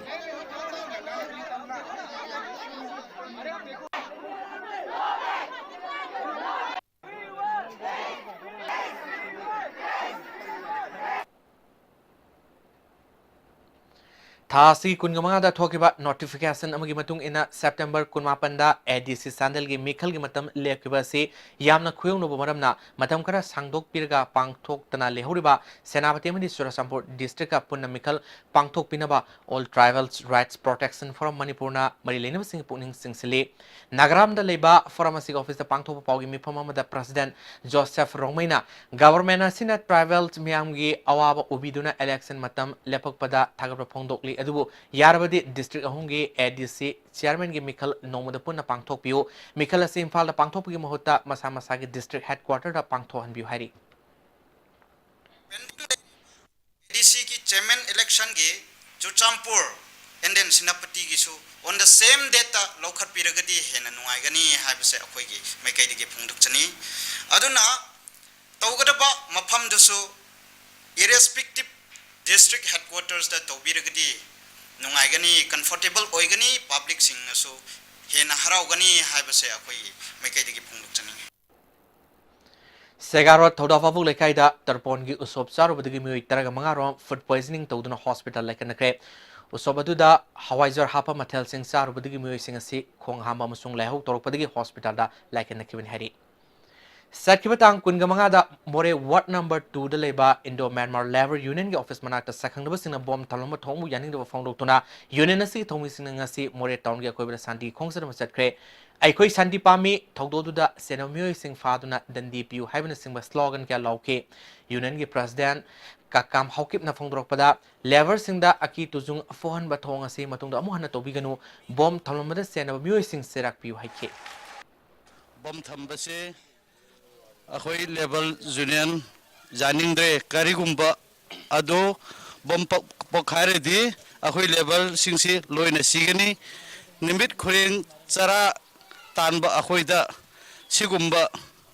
ꯊꯥ ꯑꯁꯤꯒꯤ ꯀꯨꯟꯒ ꯃꯉꯥꯗ ꯊꯣꯛꯈꯤꯕ notification ꯑꯃꯒꯤ ꯃꯇꯨꯡ ꯏꯟꯅ, September ꯀꯨꯟꯃꯥꯄꯟꯗ A D C ꯆꯥꯟꯗꯦꯜꯒꯤ ꯃꯤꯈꯜꯒꯤ ꯃꯇꯝ ꯂꯦꯞꯈꯤꯕ ꯑꯁꯤ ꯌꯥꯝꯅ ꯈꯨꯌꯧꯅꯕ ꯃꯔꯝꯅ, ꯃꯇꯝ ꯈꯔ ꯁꯥꯡꯗꯣꯛꯄꯤꯔꯒ ꯄꯥꯡꯊꯣꯛꯇꯅ ꯂꯩꯍꯧꯔꯤꯕ ꯁꯦꯅꯥꯄꯇꯤ ꯑꯃꯗꯤ ꯆꯨꯔꯆꯥꯟꯄꯨꯔ district ꯀ ꯄꯨꯟꯅ ꯃꯤꯈꯜ ꯄꯥꯡꯊꯣꯛꯄꯤꯅꯕ All Tribals Rights Protection Forum ꯃꯅꯤꯄꯨꯔꯅ ꯃꯔꯤ ꯂꯩꯅꯕꯁꯤꯡꯒꯤ ꯄꯨꯛꯅꯤꯡ ꯆꯤꯡꯁꯤꯜꯂꯤ꯫ ꯅꯥꯒꯥꯔꯥꯝꯗ ꯂꯩꯕ forum ꯑꯁꯤꯒꯤ office ꯇ ꯄꯥꯡꯊꯣꯛꯄ ꯄꯥꯎꯒꯤ ꯃꯤꯐꯝ ꯑꯃꯗ President ꯖꯣꯁꯦꯐ ꯔꯣꯡꯃꯩꯅ government ꯑꯁꯤꯅ tribal ꯃꯤꯌꯥꯝꯒꯤ ꯑꯋꯥꯕ ꯎꯕꯤꯗꯨꯅ election ꯃꯇꯝ ꯂꯦꯞꯄꯛꯄꯗ ꯊꯥꯒꯠꯄ ꯐꯣꯡꯗꯣꯛꯂꯤ꯫ ꯑꯗꯨꯕꯨ ꯌꯥꯔꯕꯗꯤ district ꯑꯍꯨꯝꯒꯤ ADC chairmanꯒꯤ ꯃꯤꯈꯜ ꯅꯣꯡꯃꯗ ꯄꯨꯟꯅ ꯄꯥꯡꯊꯣꯛꯄꯤꯌꯨ꯫ ꯃꯤꯈꯜ ꯑꯁꯤ ꯏꯝꯐꯥꯜꯗ ꯄꯥꯡꯊꯣꯛꯄꯒꯤ ꯃꯍꯨꯠꯇ ꯃꯁꯥ ꯃꯁꯥꯒꯤ district headquarterꯗ ꯄꯥꯡꯊꯣꯛꯍꯟꯕꯤꯌꯨ ꯍꯥꯏꯔꯤ꯫ ADCꯒꯤ chairman electionꯒꯤ Churachandpur and then ꯁꯦꯅꯥꯄꯇꯤꯒꯤꯁꯨ on the same dateꯇ ꯂꯧꯈꯠꯄꯤꯔꯒꯗꯤ ꯍꯦꯟꯅ ꯅꯨꯡꯉꯥꯏꯒꯅꯤ ꯍꯥꯏꯕꯁꯦ ꯑꯩꯈꯣꯏꯒꯤ ꯃꯥꯏꯀꯩꯗꯒꯤ ꯐꯣꯡꯗꯣꯛꯆꯅꯤ꯫ ꯑꯗꯨꯅ ꯇꯧꯒꯗꯕ ꯃꯐꯝꯗꯨꯁꯨ irrespective district headquartersꯇ ꯇꯧꯕꯤꯔꯒꯗꯤ ꯅꯨꯡꯉꯥꯏꯒꯅꯤ, comfortable ꯑꯣꯏꯒꯅꯤ, publicꯁꯤꯡꯅꯁꯨ ꯍꯦꯟꯅ ꯍꯔꯥꯎꯒꯅꯤ ꯍꯥꯏꯕꯁꯦ ꯑꯩꯈꯣꯏꯒꯤ ꯃꯥꯏꯀꯩꯗꯒꯤ ꯐꯣꯡꯗꯣꯛꯆꯅꯤꯡꯉꯤ꯫ ꯁꯦꯒꯥꯔꯣꯗ ꯊꯧꯗꯥ ꯐꯥꯕꯨꯛ ꯂꯩꯀꯥꯏꯗ ꯇꯔꯄꯣꯟꯒꯤ ꯎꯁꯣꯞ ꯆꯥꯔꯨꯕꯗꯒꯤ ꯃꯤꯑꯣꯏ ꯇꯔꯥꯒ ꯃꯉꯥ ꯔꯣꯝ food poisoning ꯇꯧꯗꯨꯅ hospital ꯂꯥꯏꯀꯠꯅꯈ꯭ꯔꯦ꯫ ꯎꯁꯣꯞ ꯑꯗꯨꯗ ꯍꯋꯥꯏꯖꯥꯔ ꯍꯥꯞꯄ ꯃꯊꯦꯜꯁꯤꯡ ꯆꯥꯔꯨꯕꯗꯒꯤ ꯃꯤꯑꯣꯏꯁꯤꯡ ꯑꯁꯤ ꯈꯣꯡ ꯍꯥꯝꯕ ꯑꯃꯁꯨꯡ ꯂꯥꯏꯍꯧ ꯇꯧꯔꯛꯄꯗꯒꯤ hospitalꯗ ꯂꯥꯏꯀꯠꯅꯈꯤꯕꯅꯤ ꯍꯥꯏꯔꯤ꯫ ꯆꯠꯈꯤꯕ ꯇꯥꯡ ꯀꯨꯟꯒ ꯃꯉꯥꯗ ꯃꯣꯔꯦ ward number twoꯗ ꯂꯩꯕ Indo Myanmar Labour Unionꯒꯤ office ꯃꯅꯥꯛꯇ ꯁꯛꯈꯪꯗꯕꯁꯤꯡꯅ ꯕꯣꯝ ꯊꯝꯂꯝꯕ ꯊꯧꯑꯣꯡꯕꯨ ꯌꯥꯅꯤꯡꯗꯕ ꯐꯣꯡꯗꯣꯛꯇꯨꯅ union ꯑꯁꯤꯒꯤ ꯊꯧꯃꯤꯁꯤꯡꯅ ꯉꯁꯤ ꯃꯣꯔꯦ townꯒꯤ ꯑꯀꯣꯏꯕꯗ ꯁꯥꯟꯇꯤ ꯈꯣꯡꯆꯠ ꯑꯃ ꯆꯠꯈ꯭ꯔꯦ꯫ "ꯑꯩꯈꯣꯏ ꯁꯥꯟꯇꯤ ꯄꯥꯝꯃꯤ, ꯊꯧꯗꯣꯛ ꯑꯗꯨꯗ ꯆꯦꯟꯅꯕ ꯃꯤꯑꯣꯏꯁꯤꯡ ꯐꯥꯗꯨꯅ ꯗꯟꯗꯤ ꯄꯤꯌꯨ" ꯍꯥꯏꯕꯅꯆꯤꯡꯕ slogan ꯀꯌꯥ ꯂꯥꯎꯈꯤ꯫ Unionꯒꯤ president ꯀꯀꯥꯝ ꯍꯥꯎꯀꯤꯞꯅ ꯐꯣꯡꯗꯣꯔꯛꯄꯗ, labourꯁꯤꯡꯗ ꯑꯀꯤ ꯇꯨꯖꯨꯡ ꯐꯣꯛꯍꯟꯕ ꯊꯧꯑꯣꯡ ꯑꯁꯤ ꯃꯇꯨꯡꯗ ꯑꯃꯨꯛ ꯍꯟꯅ ꯇꯧꯕꯤꯒꯅꯨ, ꯕꯣꯝ ꯊꯝꯂꯝꯕꯗ ꯆꯦꯟꯅꯕ ꯃꯤꯑꯣꯏꯁꯤꯡ ꯆꯩꯔꯥꯛ ꯄꯤꯌꯨ ꯍꯥꯏꯈꯤ꯫ ꯕꯣꯝ ꯊꯝꯕꯁꯦ ꯑꯩꯈꯣꯏ labour union ꯌꯥꯅꯤꯡꯗ꯭ꯔꯦ꯫ ꯀꯔꯤꯒꯨꯝꯕ ꯑꯗꯨ ꯕꯣꯝ ꯄꯣꯛ-, ꯄꯣꯛꯈꯥꯏꯔꯗꯤ ꯑꯩꯈꯣꯏ labourꯁꯤꯡꯁꯤ ꯂꯣꯏꯅ ꯁꯤꯒꯅꯤ꯫ ꯅꯨꯃꯤꯠ ꯈꯨꯗꯤꯡ ꯆꯔꯥ ꯇꯥꯟꯕ ꯑꯩꯈꯣꯏꯗ ꯁꯤꯒꯨꯝꯕ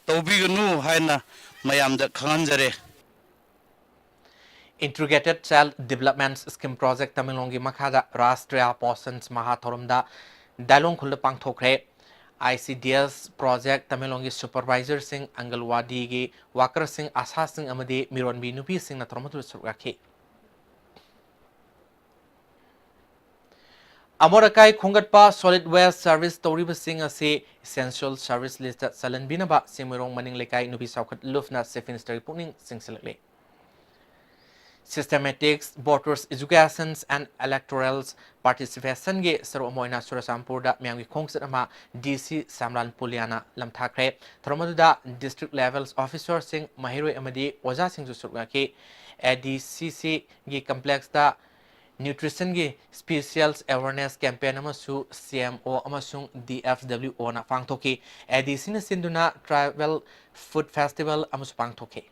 ꯇꯧꯕꯤꯒꯅꯨ ꯍꯥꯏꯅ ꯃꯌꯥꯝꯗ ꯈꯪꯍꯟꯖꯔꯤ꯫ Integrated Child Development Scheme Project ꯇꯃꯦꯡꯂꯣꯡꯒꯤ ꯃꯈꯥꯗ ꯔꯥꯁꯇ꯭ꯔꯤꯌꯥ ꯄꯣꯁꯟ ꯃꯥꯍꯥ ꯊꯧꯔꯝꯗ ꯗꯥꯏꯂꯣꯡ ꯈꯨꯜꯗ ꯄꯥꯡꯊꯣꯛꯈ꯭ꯔꯦ꯫ ICDS project ꯇꯃꯦꯡꯂꯣꯡꯒꯤ supervisorꯁꯤꯡ, ꯑꯪꯒꯜꯋꯥꯗꯤꯒꯤ workerꯁꯤꯡ, ꯑꯥꯁꯥꯁꯤꯡ ꯑꯃꯗꯤ ꯃꯤꯔꯣꯟꯕꯤ ꯅꯨꯄꯤꯁꯤꯡꯅ ꯊꯧꯔꯝ ꯑꯗꯨꯗ ꯁꯔꯨꯛ ꯌꯥꯈꯤ꯫ ꯑꯃꯣꯠ ꯑꯀꯥꯏ ꯈꯣꯝꯒꯠꯄ, solid waste service ꯇꯧꯔꯤꯕꯁꯤꯡ ꯑꯁꯤ essential service listꯇ ꯆꯜꯍꯟꯕꯤꯅꯕ ꯆꯤꯡꯃꯩꯔꯣꯡ ꯃꯅꯤꯡ ꯂꯩꯀꯥꯏ ꯅꯨꯄꯤ ꯆꯥꯎꯈꯠ ꯂꯨꯞꯅ Chief Ministerꯒꯤ ꯄꯨꯛꯅꯤꯡ ꯆꯤꯡꯁꯤꯜꯂꯛꯂꯤ꯫ Systematics, Voters Education and Electoral Participationꯒꯤ ꯁꯔꯨꯛ ꯑꯃ ꯑꯣꯏꯅ ꯆꯨꯔꯆꯥꯟꯄꯨꯔꯗ ꯃꯤꯌꯥꯝꯒꯤ ꯈꯣꯡꯆꯠ ꯑꯃ DC ꯁꯥꯝꯔꯥꯟ ꯄꯨꯂꯤꯌꯥꯅ ꯂꯝꯊꯥꯈ꯭ꯔꯦ꯫ ꯊꯧꯔꯝ ꯑꯗꯨꯗ district level officerꯁꯤꯡ, ꯃꯍꯩꯔꯣꯏ ꯑꯃꯗꯤ ꯑꯣꯖꯥꯁꯤꯡꯁꯨ ꯁꯔꯨꯛ ꯌꯥꯈꯤ꯫ ADCCꯒꯤ complexꯇ Nutritionꯒꯤ Special Awareness Campaign ꯑꯃꯁꯨ C M O ꯑꯃꯁꯨꯡ D F W Oꯅ ꯄꯥꯡꯊꯣꯛꯈꯤ꯫ A D Cꯅ ꯁꯤꯟꯗꯨꯅ Tribal Food Festival ꯑꯃꯁꯨ ꯄꯥꯡꯊꯣꯛꯈꯤ꯫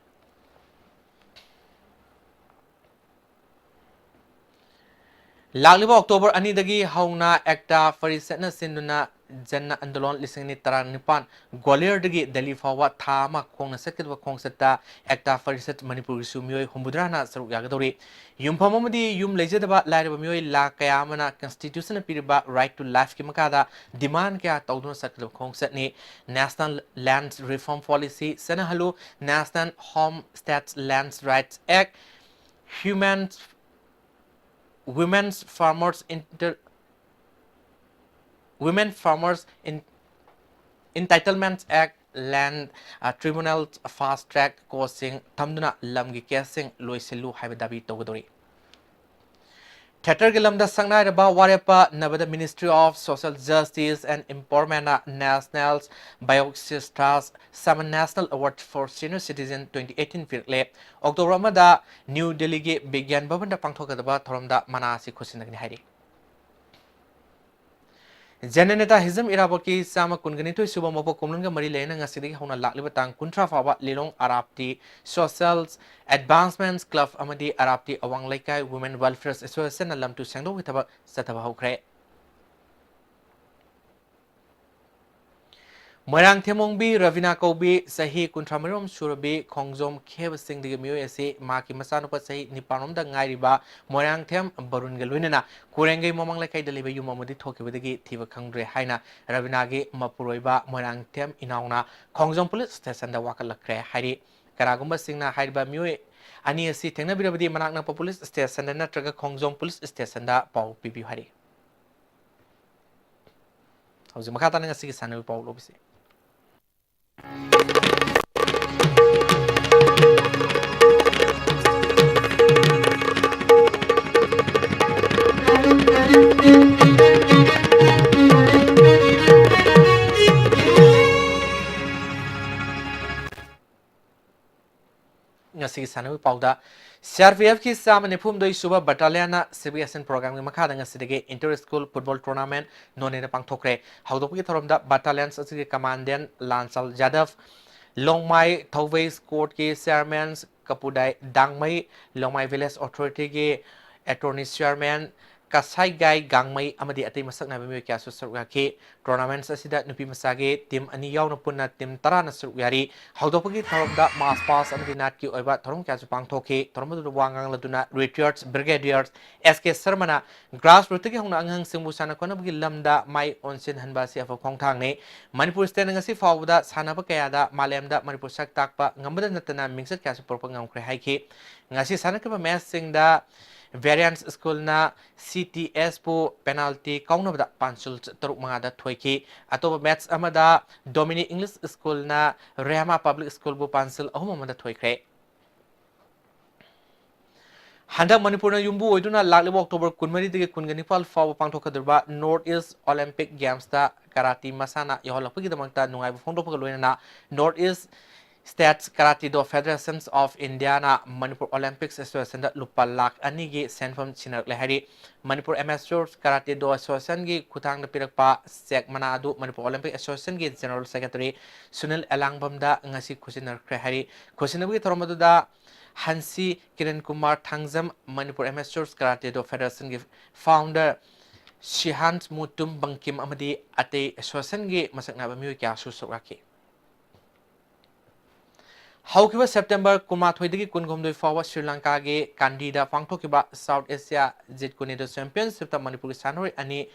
ꯂꯥꯛꯂꯤꯕ October ꯑꯅꯤꯗꯒꯤ ꯍꯧꯅ ꯑꯦꯛꯇꯥ ꯐꯔꯤꯁꯠꯅ ꯁꯤꯟꯗꯨꯅ ꯖꯟ ꯑꯟꯗꯣꯂꯣꯟ ꯂꯤꯁꯤꯡ ꯑꯅꯤ ꯇꯔꯥꯅꯤꯄꯥꯟ ꯒ꯭ꯋꯥꯂꯤꯌꯔꯗꯒꯤ ꯗꯦꯜꯂꯤ ꯐꯥꯎꯕ ꯊꯥ ꯑꯃ ꯈꯣꯡꯅ ꯆꯠꯀꯗꯕ ꯈꯣꯡꯆꯠꯇ ꯑꯦꯛꯇꯥ ꯐꯔꯤꯁꯠ ꯃꯅꯤꯄꯨꯔꯒꯤꯁꯨ ꯃꯤꯑꯣꯏ ꯍꯨꯝꯐꯨꯇꯔꯥꯅ ꯁꯔꯨꯛ ꯌꯥꯒꯗꯧꯔꯤ꯫ ꯌꯨꯝꯐꯝ ꯑꯃꯗꯤ ꯌꯨꯝ ꯂꯩꯖꯗꯕ ꯂꯥꯏꯔꯕ ꯃꯤꯑꯣꯏ ꯂꯥꯈ ꯀꯌꯥ ꯑꯃꯅ Constitutionꯅ ꯄꯤꯔꯤꯕ Right to Lifeꯀꯤ ꯃꯈꯥꯗ demand ꯀꯌꯥ ꯇꯧꯗꯨꯅ ꯆꯠꯀꯗꯕ ꯈꯣꯡꯆꯠꯅꯤ꯫ National Land Reform Policy ꯆꯠꯅꯍꯜꯂꯨ, National Homestead Land Rights Act, Human Women's Farmers Inter-, Women Farmers In-, Entitlements Act, Land, ꯑ, Tribunal Fast Track Courtꯁꯤꯡ ꯊꯝꯗꯨꯅ ꯂꯝꯒꯤ ꯀꯦꯁꯁꯤꯡ ꯂꯣꯏꯁꯤꯜꯂꯨ ꯍꯥꯏꯕ ꯗꯥꯕꯤ ꯇꯧꯒꯗꯧꯔꯤ꯫ Theatreꯒꯤ ꯂꯝꯗ ꯁꯛꯅꯥꯏꯔꯕ ꯋꯥꯔꯦꯞꯄ ꯅꯕꯗ Ministry of Social Justice and Empowermentꯅ National Bioxistas Saman National Award for Senior Citizen twenty eighteen ꯄꯤꯔꯛꯂꯦ꯫ October ꯑꯃꯗ New Delhiꯒꯤ ꯕꯤꯒ꯭ꯌꯥꯟ ꯚꯕꯟꯗ ꯄꯥꯡꯊꯣꯛꯀꯗꯕ ꯊꯧꯔꯝꯗ ꯃꯅꯥ ꯑꯁꯤ ꯈꯨꯠꯁꯤꯟꯅꯒꯅꯤ ꯍꯥꯏꯔꯤ꯫ ꯖꯅꯅꯦꯇꯥ ꯍꯤꯖꯝ ꯏꯔꯥꯕꯣꯠꯀꯤ ꯆꯥꯝꯃ ꯀꯨꯟꯒ ꯅꯤꯊꯣꯏ ꯁꯨꯕ ꯃꯄꯣꯛ ꯀꯨꯝꯂꯣꯟꯒ ꯃꯔꯤ ꯂꯩꯅꯅ ꯉꯁꯤꯗꯒꯤ ꯍꯧꯅ ꯂꯥꯛꯂꯤꯕ ꯇꯥꯡ ꯀꯨꯟꯊ꯭ꯔꯥ ꯐꯥꯎꯕ ꯂꯤꯂꯣꯡ ꯑꯔꯥꯞꯇꯤ Social Advancements Club ꯑꯃꯗꯤ ꯑꯔꯥꯞꯇꯤ ꯑꯋꯥꯡ ꯂꯩꯀꯥꯏ Women Welfare Associationꯅ ꯂꯝꯇꯨ ꯁꯦꯡꯗꯣꯛꯄꯒꯤ ꯊꯕꯛ ꯆꯠꯊꯕ ꯍꯧꯈ꯭ꯔꯦ꯫ ꯃꯣꯏꯔꯥꯡꯊꯦꯝ ꯑꯣꯡꯕꯤ ꯔꯕꯤꯅꯥ ꯀꯧꯕꯤ ꯆꯍꯤ ꯀꯨꯟꯊ꯭ꯔꯥ ꯃꯔꯤꯔꯣꯝ ꯁꯨꯔꯕꯤ ꯈꯣꯡꯖꯣꯝ ꯈꯦꯕꯁꯤꯡꯗꯒꯤ ꯃꯤꯑꯣꯏ ꯑꯁꯤ ꯃꯍꯥꯛꯀꯤ ꯃꯆꯥꯅꯨꯄꯥ ꯆꯍꯤ ꯅꯤꯄꯥꯟꯔꯣꯝꯗ ꯉꯥꯏꯔꯤꯕ ꯃꯣꯏꯔꯥꯡꯊꯦꯝ ꯕꯔꯨꯟꯒ ꯂꯣꯏꯅꯅ ꯀꯣꯔꯦꯡꯒꯩ ꯃꯃꯥꯡ ꯂꯩꯀꯥꯏꯗ ꯂꯩꯕ ꯌꯨꯝ ꯑꯃꯗꯤ ꯊꯣꯛꯈꯤꯕꯗꯒꯤ ꯊꯤꯕ ꯈꯪꯗ꯭ꯔꯦ ꯍꯥꯏꯅ ꯔꯕꯤꯅꯥꯒꯤ ꯃꯄꯨꯔꯣꯏꯕ ꯃꯣꯏꯔꯥꯡꯊꯦꯝ ꯏꯅꯥꯎꯅ ꯈꯣꯡꯖꯣꯝ ꯄꯨꯂꯤꯁ ꯁ꯭ꯇꯦꯁꯟꯗ ꯋꯥꯀꯠꯂꯛꯈ꯭ꯔꯦ ꯍꯥꯏꯔꯤ꯫ ꯀꯅꯥꯒꯨꯝꯕꯁꯤꯡꯅ ꯍꯥꯏꯔꯤꯕ ꯃꯤꯑꯣꯏ ꯑꯅꯤ ꯑꯁꯤ ꯊꯦꯡꯅꯕꯤꯔꯕꯗꯤ ꯃꯅꯥꯛ ꯅꯛꯄ ꯄꯨꯂꯤꯁ ꯁ꯭ꯇꯦꯁꯟꯗ ꯅꯠꯇ꯭ꯔꯒ ꯈꯣꯡꯖꯣꯝ ꯄꯨꯂꯤꯁ ꯁ꯭ꯇꯦꯁꯟꯗ ꯄꯥꯎ ꯄꯤꯕꯤꯌꯨ ꯍꯥꯏꯔꯤ꯫ ꯍꯧꯖꯤꯛ ꯃꯈꯥ ꯇꯥꯅ ꯉꯁꯤꯒꯤ ꯁꯥꯟꯅꯕꯒꯤ ꯄꯥꯎ ꯂꯧꯕꯤꯁꯤ꯫ ꯉꯁꯤꯒꯤ ꯁꯥꯟꯅꯕꯒꯤ ꯄꯥꯎꯗ, CRPFꯀꯤ ꯆꯥꯝꯃ ꯅꯤꯐꯨ ꯍꯨꯝꯗꯣꯏ ꯁꯨꯕ ꯕꯠꯇꯥꯂꯤꯌꯟꯅ Civic Action Programꯒꯤ ꯃꯈꯥꯗ ꯉꯁꯤꯗꯒꯤ Inter School Football Tournament ꯅꯣꯅꯦꯗ ꯄꯥꯡꯊꯣꯛꯈ꯭ꯔꯦ꯫ ꯍꯧꯗꯣꯛꯄꯒꯤ ꯊꯧꯔꯝꯗ ꯕꯠꯇꯥꯂꯤꯌꯟꯁ ꯑꯁꯤꯒꯤ ꯀꯃꯥꯟꯗꯦꯟ ꯂꯥꯟꯆꯜ ꯌꯥꯗꯕ, ꯂꯣꯡꯃꯥꯏ ꯊꯧꯕꯩ ꯁ꯭ꯀꯣꯔꯠꯀꯤ ꯆꯤꯌꯔꯃꯦꯟ ꯀꯄꯨꯗꯥꯏ ꯗꯥꯡꯃꯩ, ꯂꯣꯡꯃꯥꯏ ꯚꯤꯂꯦꯖ ꯑꯣꯊꯣꯔꯤꯇꯤꯒꯤ ꯑꯦꯇꯣꯔꯅꯤ ꯆꯤꯌꯔꯃꯦꯟ ꯀꯁꯥꯏꯒꯥꯏ ꯒꯥꯡꯃꯩ ꯑꯃꯗꯤ ꯑꯇꯩ ꯃꯁꯛ ꯅꯥꯏꯕ ꯃꯤꯑꯣꯏ ꯀꯌꯥꯁꯨ ꯁꯔꯨꯛ ꯌꯥꯈꯤ꯫ Tournaments ꯑꯁꯤꯗ ꯅꯨꯄꯤ ꯃꯆꯥꯒꯤ team ꯑꯅꯤ ꯌꯥꯎꯅ ꯄꯨꯟꯅ team ꯇꯔꯥꯅ ꯁꯔꯨꯛ ꯌꯥꯔꯤ꯫ ꯍꯧꯗꯣꯛꯄꯒꯤ ꯊꯧꯔꯝꯗ march past ꯑꯃꯗꯤ ꯅꯥꯠꯀꯤ ꯑꯣꯏꯕ ꯊꯧꯔꯝ ꯀꯌꯥꯁꯨ ꯄꯥꯡꯊꯣꯛꯈꯤ꯫ ꯊꯧꯔꯝ ꯑꯗꯨꯗ ꯋꯥ ꯉꯥꯡꯂꯗꯨꯅ Retired Brigadier S K ꯁꯔꯃꯅ grassrootꯇꯒꯤ ꯍꯧꯅ ꯑꯉꯥꯡꯁꯤꯡꯕꯨ ꯁꯥꯟꯅ ꯈꯣꯠꯅꯕꯒꯤ ꯂꯝꯗ ꯃꯥꯏ ꯑꯣꯟꯁꯤꯟꯍꯟꯕ ꯑꯁꯤ ꯑꯐꯕ ꯈꯣꯡꯊꯥꯡꯅꯤ꯫ ꯃꯅꯤꯄꯨꯔ stateꯅ ꯉꯁꯤ ꯐꯥꯎꯕꯗ ꯁꯥꯟꯅꯕ ꯀꯌꯥꯗ ꯃꯥꯂꯦꯝꯗ ꯃꯅꯤꯄꯨꯔ ꯁꯛ ꯇꯥꯛꯄ ꯉꯝꯕꯗ ꯅꯠꯇꯅ ꯃꯤꯡꯆꯠ ꯀꯌꯥꯁꯨ ꯄꯨꯔꯛꯄ ꯉꯝꯈ꯭ꯔꯦ ꯍꯥꯏꯈꯤ꯫ ꯉꯁꯤ ꯁꯥꯟꯅꯈꯤꯕ matchꯁꯤꯡꯗ Variance Schoolꯅ CTSꯄꯨ penalty ꯀꯥꯎꯅꯕꯗ ꯄꯥꯟꯁꯤꯜ ꯇꯔꯨꯛ ꯃꯉꯥꯗ ꯊꯣꯏꯈꯤ꯫ ꯑꯇꯣꯞꯄ match ꯑꯃꯗ Dominic English Schoolꯅ Rehma Public Schoolꯕꯨ ꯄꯥꯟꯁꯤꯜ ꯑꯍꯨꯝ ꯑꯃꯗ ꯊꯣꯏꯈ꯭ꯔꯦ꯫ ꯍꯟꯗꯛ ꯃꯅꯤꯄꯨꯔꯅ ꯌꯨꯝꯕꯨ ꯑꯣꯏꯗꯨꯅ ꯂꯥꯛꯂꯤꯕ October ꯀꯨꯟꯃꯔꯤꯗꯒꯤ ꯀꯨꯟꯒ ꯅꯤꯄꯥꯜ ꯐꯥꯎꯕ ꯄꯥꯡꯊꯣꯛꯀꯗꯧꯔꯤꯕ North East Olympic Gamesꯇ ꯀꯔꯥꯇꯤ ꯃꯁꯥꯟꯅ ꯌꯥꯎꯍꯜꯂꯛꯄꯒꯤꯗꯃꯛꯇ ꯅꯨꯡꯉꯥꯏꯕ ꯐꯣꯡꯗꯣꯛꯄꯒ ꯂꯣꯏꯅꯅ North East States Karate Do Federations of Indiaꯅ Manipur Olympics Associationꯗ ꯂꯨꯄꯥ ꯂꯥꯈ ꯑꯅꯤꯒꯤ ꯁꯦꯟꯐꯝ ꯁꯤꯟꯅꯔꯛꯂꯦ ꯍꯥꯏꯔꯤ꯫ ꯃꯅꯤꯄꯨꯔ Amateur Karate Do Associationꯒꯤ ꯈꯨꯠꯊꯥꯡꯗ ꯄꯤꯔꯛꯄ cheque ꯃꯅꯥ ꯑꯗꯨ Manipur Olympic Associationꯒꯤ General Secretary Sunil ꯑꯦꯂꯥꯡꯕꯝꯗ ꯉꯁꯤ ꯈꯨꯠꯁꯤꯟꯅꯔꯛꯈ꯭ꯔꯦ ꯍꯥꯏꯔꯤ꯫ ꯈꯨꯠꯁꯤꯟꯅꯕꯒꯤ ꯊꯧꯔꯝ ꯑꯗꯨꯗ ꯍꯟꯁꯤ Kiran Kumar Thangjam, Manipur Amateur Karate Do Federationꯒꯤ founder ꯁꯤꯍꯥꯟ Mutum Bangkim ꯑꯃꯗꯤ ꯑꯇꯩ associationꯒꯤ ꯃꯁꯛ ꯅꯥꯏꯕ ꯃꯤꯑꯣꯏ ꯀꯌꯥꯁꯨ ꯁꯔꯨꯛ ꯌꯥꯈꯤ꯫ ꯍꯧꯈꯤꯕ September ꯀꯨꯟꯃꯥꯊꯣꯏꯗꯒꯤ ꯀꯨꯟꯍꯨꯝꯗꯣꯏ ꯐꯥꯎꯕ ꯁ꯭ꯔꯤ ꯂꯪꯀꯥꯒꯤ ꯀꯥꯟꯗꯤꯗ ꯄꯥꯡꯊꯣꯛꯈꯤꯕ South Asia Jeet Kune Do Championshipꯇ ꯃꯅꯤꯄꯨꯔꯒꯤ ꯁꯥꯟꯅꯔꯣꯏ ꯑꯅꯤ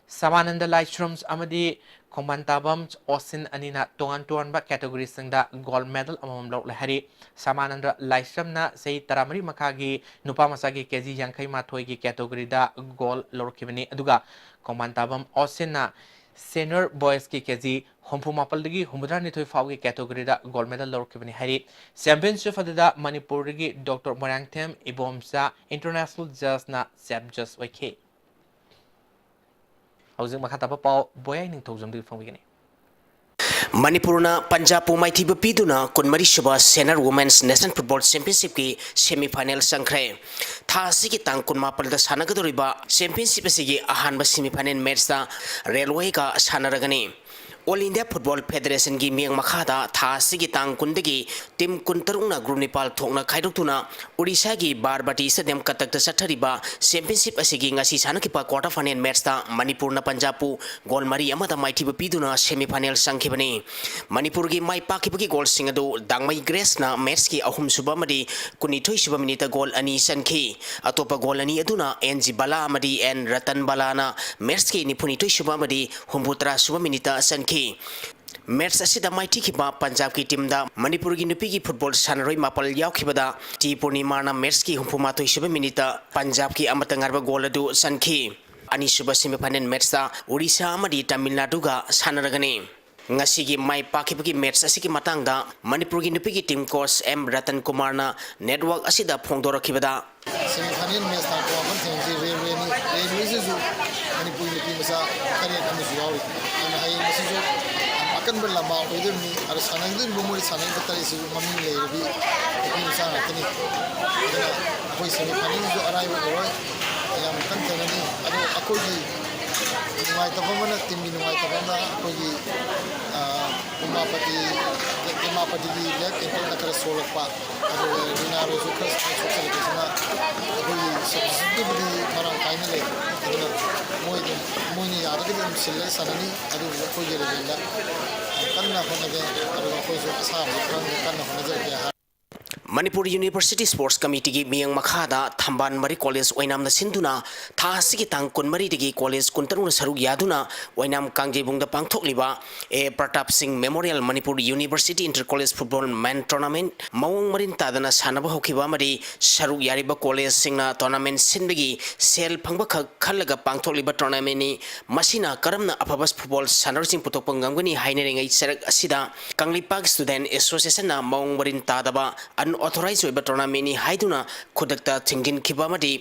ꯁꯃꯥꯅꯟꯗ ꯂꯥꯏꯁ꯭ꯔꯝ ꯑꯃꯗꯤ ꯈꯣꯡꯕꯥꯟꯇꯥꯕꯝ ꯑꯣꯁꯤꯟ ꯑꯅꯤꯅ ꯇꯣꯉꯥꯟ ꯇꯣꯉꯥꯟꯕ categoryꯁꯤꯡꯗ gold medal ꯑꯃꯃꯝ ꯂꯧꯔꯛꯂꯦ ꯍꯥꯏꯔꯤ꯫ ꯁꯃꯥꯅꯟꯗ ꯂꯥꯏꯁ꯭ꯔꯝꯅ ꯆꯍꯤ ꯇꯔꯥꯃꯔꯤ ꯃꯈꯥꯒꯤ ꯅꯨꯄꯥ ꯃꯆꯥꯒꯤ KG ꯌꯥꯡꯈꯩ ꯃꯥꯊꯣꯏꯒꯤ categoryꯗ gold ꯂꯧꯔꯛꯈꯤꯕꯅꯤ, ꯑꯗꯨꯒ ꯈꯣꯡꯕꯥꯟꯇꯥꯕꯝ ꯑꯣꯁꯤꯟꯅ senior boysꯀꯤ KG ꯍꯨꯝꯐꯨ ꯃꯥꯄꯜꯗꯒꯤ ꯍꯨꯝꯐꯨꯇꯔꯥ ꯅꯤꯊꯣꯏ ꯐꯥꯎꯒꯤ categoryꯗ gold medal ꯂꯧꯔꯛꯈꯤꯕꯅꯤ ꯍꯥꯏꯔꯤ꯫ Championship ꯑꯗꯨꯗ ꯃꯅꯤꯄꯨꯔꯗꯒꯤ Doctor Moirangthem Ibomcha international judgeꯅ chief judge ꯑꯣꯏꯈꯤ꯫ ꯍꯧꯖꯤꯛ ꯃꯈꯥ ꯇꯥꯕ ꯄꯥꯎ ꯕꯣꯌꯥꯏ ꯅꯤꯡꯊꯧꯖꯝꯗꯒꯤ ꯐꯣꯡꯕꯤꯒꯅꯤ꯫ ꯃꯅꯤꯄꯨꯔꯅ ꯄꯟꯖꯥꯕꯄꯨ ꯃꯥꯏꯊꯤꯕ ꯄꯤꯗꯨꯅ ꯀꯨꯟꯃꯔꯤ ꯁꯨꯕ Senior Women's National Football Championshipꯀꯤ semifinal ꯆꯪꯈ꯭ꯔꯦ꯫ ꯊꯥ ꯑꯁꯤꯒꯤ ꯇꯥꯡ ꯀꯨꯟꯃꯥꯄꯜꯗ ꯁꯥꯟꯅꯒꯗꯧꯔꯤꯕ championship ꯑꯁꯤꯒꯤ ꯑꯍꯥꯟꯕ semifinal matchꯇ ꯔꯦꯜꯋꯦꯒ ꯁꯥꯟꯅꯔꯒꯅꯤ꯫ All India Football Federationꯒꯤ ꯃꯤꯠꯌꯦꯡ ꯃꯈꯥꯗ ꯊꯥ ꯑꯁꯤꯒꯤ ꯇꯥꯡ ꯀꯨꯟꯗꯒꯤ team ꯀꯨꯟꯇꯔꯨꯛꯅ group ꯅꯤꯄꯥꯜ ꯊꯣꯛꯅ ꯈꯥꯏꯗꯣꯛꯇꯨꯅ ꯎꯔꯤꯁꯥꯒꯤ ꯕꯥꯔꯕꯇꯤ stadium ꯀꯇꯛꯇ ꯆꯠꯊꯔꯤꯕ championship ꯑꯁꯤꯒꯤ ꯉꯁꯤ ꯁꯥꯟꯅꯈꯤꯕ quarter final matchꯇ ꯃꯅꯤꯄꯨꯔꯅ ꯄꯟꯖꯥꯕꯄꯨ goal ꯃꯔꯤ ꯑꯃꯗ ꯃꯥꯏꯊꯤꯕ ꯄꯤꯗꯨꯅ semifinal ꯆꯪꯈꯤꯕꯅꯤ꯫ ꯃꯅꯤꯄꯨꯔꯒꯤ ꯃꯥꯏ ꯄꯥꯛꯈꯤꯕꯒꯤ goalꯁꯤꯡ ꯑꯗꯨ ꯗꯥꯡꯃꯩ ꯒ꯭ꯔꯦꯁꯅ matchꯀꯤ ꯑꯍꯨꯝꯁꯨꯕ ꯑꯃꯗꯤ ꯀꯨꯟꯅꯤꯊꯣꯏꯁꯨꯕ minuteꯇ goal ꯑꯅꯤ ꯆꯟꯈꯤ꯫ ꯑꯇꯣꯞꯄ goal ꯑꯅꯤ ꯑꯗꯨꯅ ꯑꯦꯟ ꯖꯤ ꯕꯂꯥ ꯑꯃꯗꯤ ꯑꯦꯟ ꯔꯇꯟ ꯕꯂꯥꯅ matchꯀꯤ ꯅꯤꯐꯨꯅꯤꯊꯣꯏꯁꯨꯕ ꯑꯃꯗꯤ ꯍꯨꯝꯐꯨꯇꯔꯥꯁꯨꯕ minuteꯇ ꯆꯟꯈꯤ꯫ Match ꯑꯁꯤꯗ ꯃꯥꯏꯊꯤꯈꯤꯕ ꯄꯟꯖꯥꯕꯀꯤ teamꯗ ꯃꯅꯤꯄꯨꯔꯒꯤ ꯅꯨꯄꯤꯒꯤ football ꯁꯥꯟꯅꯔꯣꯏ ꯃꯥꯄꯜ ꯌꯥꯎꯈꯤꯕꯗ ꯇꯤ ꯄꯨꯔꯅꯤꯃꯥꯅ matchꯀꯤ ꯍꯨꯝꯐꯨꯃꯥꯊꯣꯏꯁꯨꯕ minuteꯇ ꯄꯟꯖꯥꯕꯀꯤ ꯑꯃꯠꯇ ꯉꯥꯏꯔꯕ goal ꯑꯗꯨ ꯆꯟꯈꯤ꯫ ꯑꯅꯤꯁꯨꯕ semifinal matchꯇ ꯑꯣꯔꯤꯁꯥ ꯑꯃꯗꯤ ꯇꯥꯃꯤꯜ ꯅꯥꯗꯨꯒ ꯁꯥꯟꯅꯔꯒꯅꯤ꯫ ꯉꯁꯤꯒꯤ ꯃꯥꯏ ꯄꯥꯛꯈꯤꯕꯒꯤ match ꯑꯁꯤꯒꯤ ꯃꯇꯥꯡꯗ ꯃꯅꯤꯄꯨꯔꯒꯤ ꯅꯨꯄꯤꯒꯤ team coach ꯑꯦꯝ ꯔꯇꯟ ꯀꯨꯃꯥꯔꯅ network ꯑꯁꯤꯗ ꯐꯣꯡꯗꯣꯔꯛꯈꯤꯕꯗ, semifinal match ꯇꯥꯡ ꯀꯨꯟꯃꯥꯄꯟ ꯊꯦꯡꯅꯁꯤ ꯔꯦꯜꯋꯦꯅꯤ꯫ ꯔꯦꯜꯋꯦꯁꯤꯁꯨ ꯃꯅꯤꯄꯨꯔꯒꯤ ꯅꯨꯄꯤ ꯃꯆꯥ ꯇꯔꯦꯠ ꯑꯃꯁꯨ ꯌꯥꯎꯔꯤ꯫ ꯑꯗꯨꯅ ꯍꯌꯦꯡ ꯃꯁꯤꯁꯨ ꯌꯥꯝ ꯑꯀꯟꯕ ꯂꯝꯕꯥ ꯑꯣꯏꯗꯣꯔꯤꯕꯅꯤ꯫ ꯑꯗꯣ ꯁꯥꯟꯅꯒꯗꯧꯔꯤꯕ ꯃꯣꯏ ꯁꯥꯟꯅꯔꯤꯕ ꯇꯔꯦꯠꯁꯤꯁꯨ ꯃꯃꯤꯡ ꯂꯩꯔꯕꯤ ꯅꯨꯄꯤ ꯃꯆꯥ ꯉꯥꯛꯇꯅꯤ꯫ ꯑꯗꯨꯅ ꯑꯩꯈꯣꯏ semifinalꯁꯤꯁꯨ ꯑꯔꯥꯏꯕ ꯑꯣꯏꯔꯣꯏ, ꯌꯥꯝ ꯀꯟꯅ ꯊꯦꯡꯅꯅꯤ꯫ ꯑꯗꯣ ꯑꯩꯈꯣꯏꯒꯤ ꯅꯨꯡꯉꯥꯏꯇꯕ ꯑꯃꯅ, teamꯒꯤ ꯅꯨꯡꯉꯥꯏꯇꯕ ꯑꯃꯅ ꯑꯩꯈꯣꯏꯒꯤ, ꯑ, ꯎꯃꯥꯄꯇꯤ, ꯎꯃꯥꯄꯇꯤꯒꯤ left ankelꯅ ꯈꯔ ꯁꯣꯛꯂꯛꯄ, ꯑꯗꯨꯒ ꯔꯤꯅꯥꯔꯣꯁꯨ ꯈꯔ ꯁꯨꯃꯥꯏꯅ ꯁꯣꯛꯆꯜꯂꯛꯄꯁꯤꯅ ꯑꯩꯈꯣꯏꯒꯤ substituteꯇꯨꯕꯨꯗꯤ ꯃꯔꯥꯡ ꯀꯥꯏꯅ ꯂꯩ꯫ ꯑꯗꯨꯅ ꯃꯣꯏꯗꯤ, ꯃꯣꯏꯅ ꯌꯥꯔꯒꯗꯤ ꯑꯗꯨꯝ ꯁꯤꯜꯂꯒ ꯁꯥꯟꯅꯅꯤ꯫ ꯑꯗꯨꯕꯨ ꯑꯩꯈꯣꯏꯒꯤ levelꯗ ꯌꯥꯝ ꯀꯟꯅ ꯍꯣꯠꯅꯒꯦ, ꯑꯗꯨꯒ ꯑꯩꯈꯣꯏꯁꯨ ꯑꯁꯥꯕꯗꯤ ꯈꯔ ꯀꯟꯅ ꯍꯣꯠꯅꯖꯔꯛꯀꯦ ꯍꯥꯏ꯫ ꯃꯅꯤꯄꯨꯔ University Sports Committeeꯒꯤ ꯃꯤꯠꯌꯦꯡ ꯃꯈꯥꯗ ꯊꯝꯕꯥꯜ ꯃꯔꯤ college ꯑꯣꯏꯅꯥꯝꯅ ꯁꯤꯟꯗꯨꯅ ꯊꯥ ꯑꯁꯤꯒꯤ ꯇꯥꯡ ꯀꯨꯟꯃꯔꯤꯗꯒꯤ college ꯀꯨꯟꯇꯔꯨꯛꯅ ꯁꯔꯨꯛ ꯌꯥꯗꯨꯅ ꯑꯣꯏꯅꯥꯝ ꯀꯥꯡꯖꯩꯕꯨꯡꯗ ꯄꯥꯡꯊꯣꯛꯂꯤꯕ ꯑꯦ ꯄ꯭ꯔꯇꯥꯞ ꯁꯤꯡ Memorial Manipur University Inter College Football Men Tournament ꯃꯑꯣꯡ ꯃꯔꯤꯟ ꯇꯥꯗꯅ ꯁꯥꯟꯅꯕ ꯍꯧꯈꯤꯕ ꯑꯃꯗꯤ ꯁꯔꯨꯛ ꯌꯥꯔꯤꯕ collegeꯁꯤꯡꯅ tournament ꯁꯤꯟꯕꯒꯤ ꯁꯦꯜ ꯐꯪꯕꯈꯛ ꯈꯜꯂꯒ ꯄꯥꯡꯊꯣꯛꯂꯤꯕ tournamentꯅꯤ꯫ ꯃꯁꯤꯅ ꯀꯔꯝꯅ ꯑꯐꯕ football ꯁꯥꯟꯅꯔꯣꯏꯁꯤꯡ ꯄꯨꯊꯣꯛꯄ ꯉꯝꯒꯅꯤ ꯍꯥꯏꯅꯔꯤꯉꯩ ꯆꯔꯛ ꯑꯁꯤꯗ ꯀꯪꯂꯩꯄꯥꯛ Student Associationꯅ ꯃꯑꯣꯡ ꯃꯔꯤꯟ ꯇꯥꯗꯕ, unorganized ꯑꯣꯊꯣꯔꯥꯏꯖ ꯑꯣꯏꯕ ꯇꯣꯔꯅꯥꯃꯦꯟꯅꯤ ꯍꯥꯏꯗꯨꯅ ꯈꯨꯗꯛꯇ ꯊꯤꯡꯖꯤꯟꯈꯤꯕ ꯑꯃꯗꯤ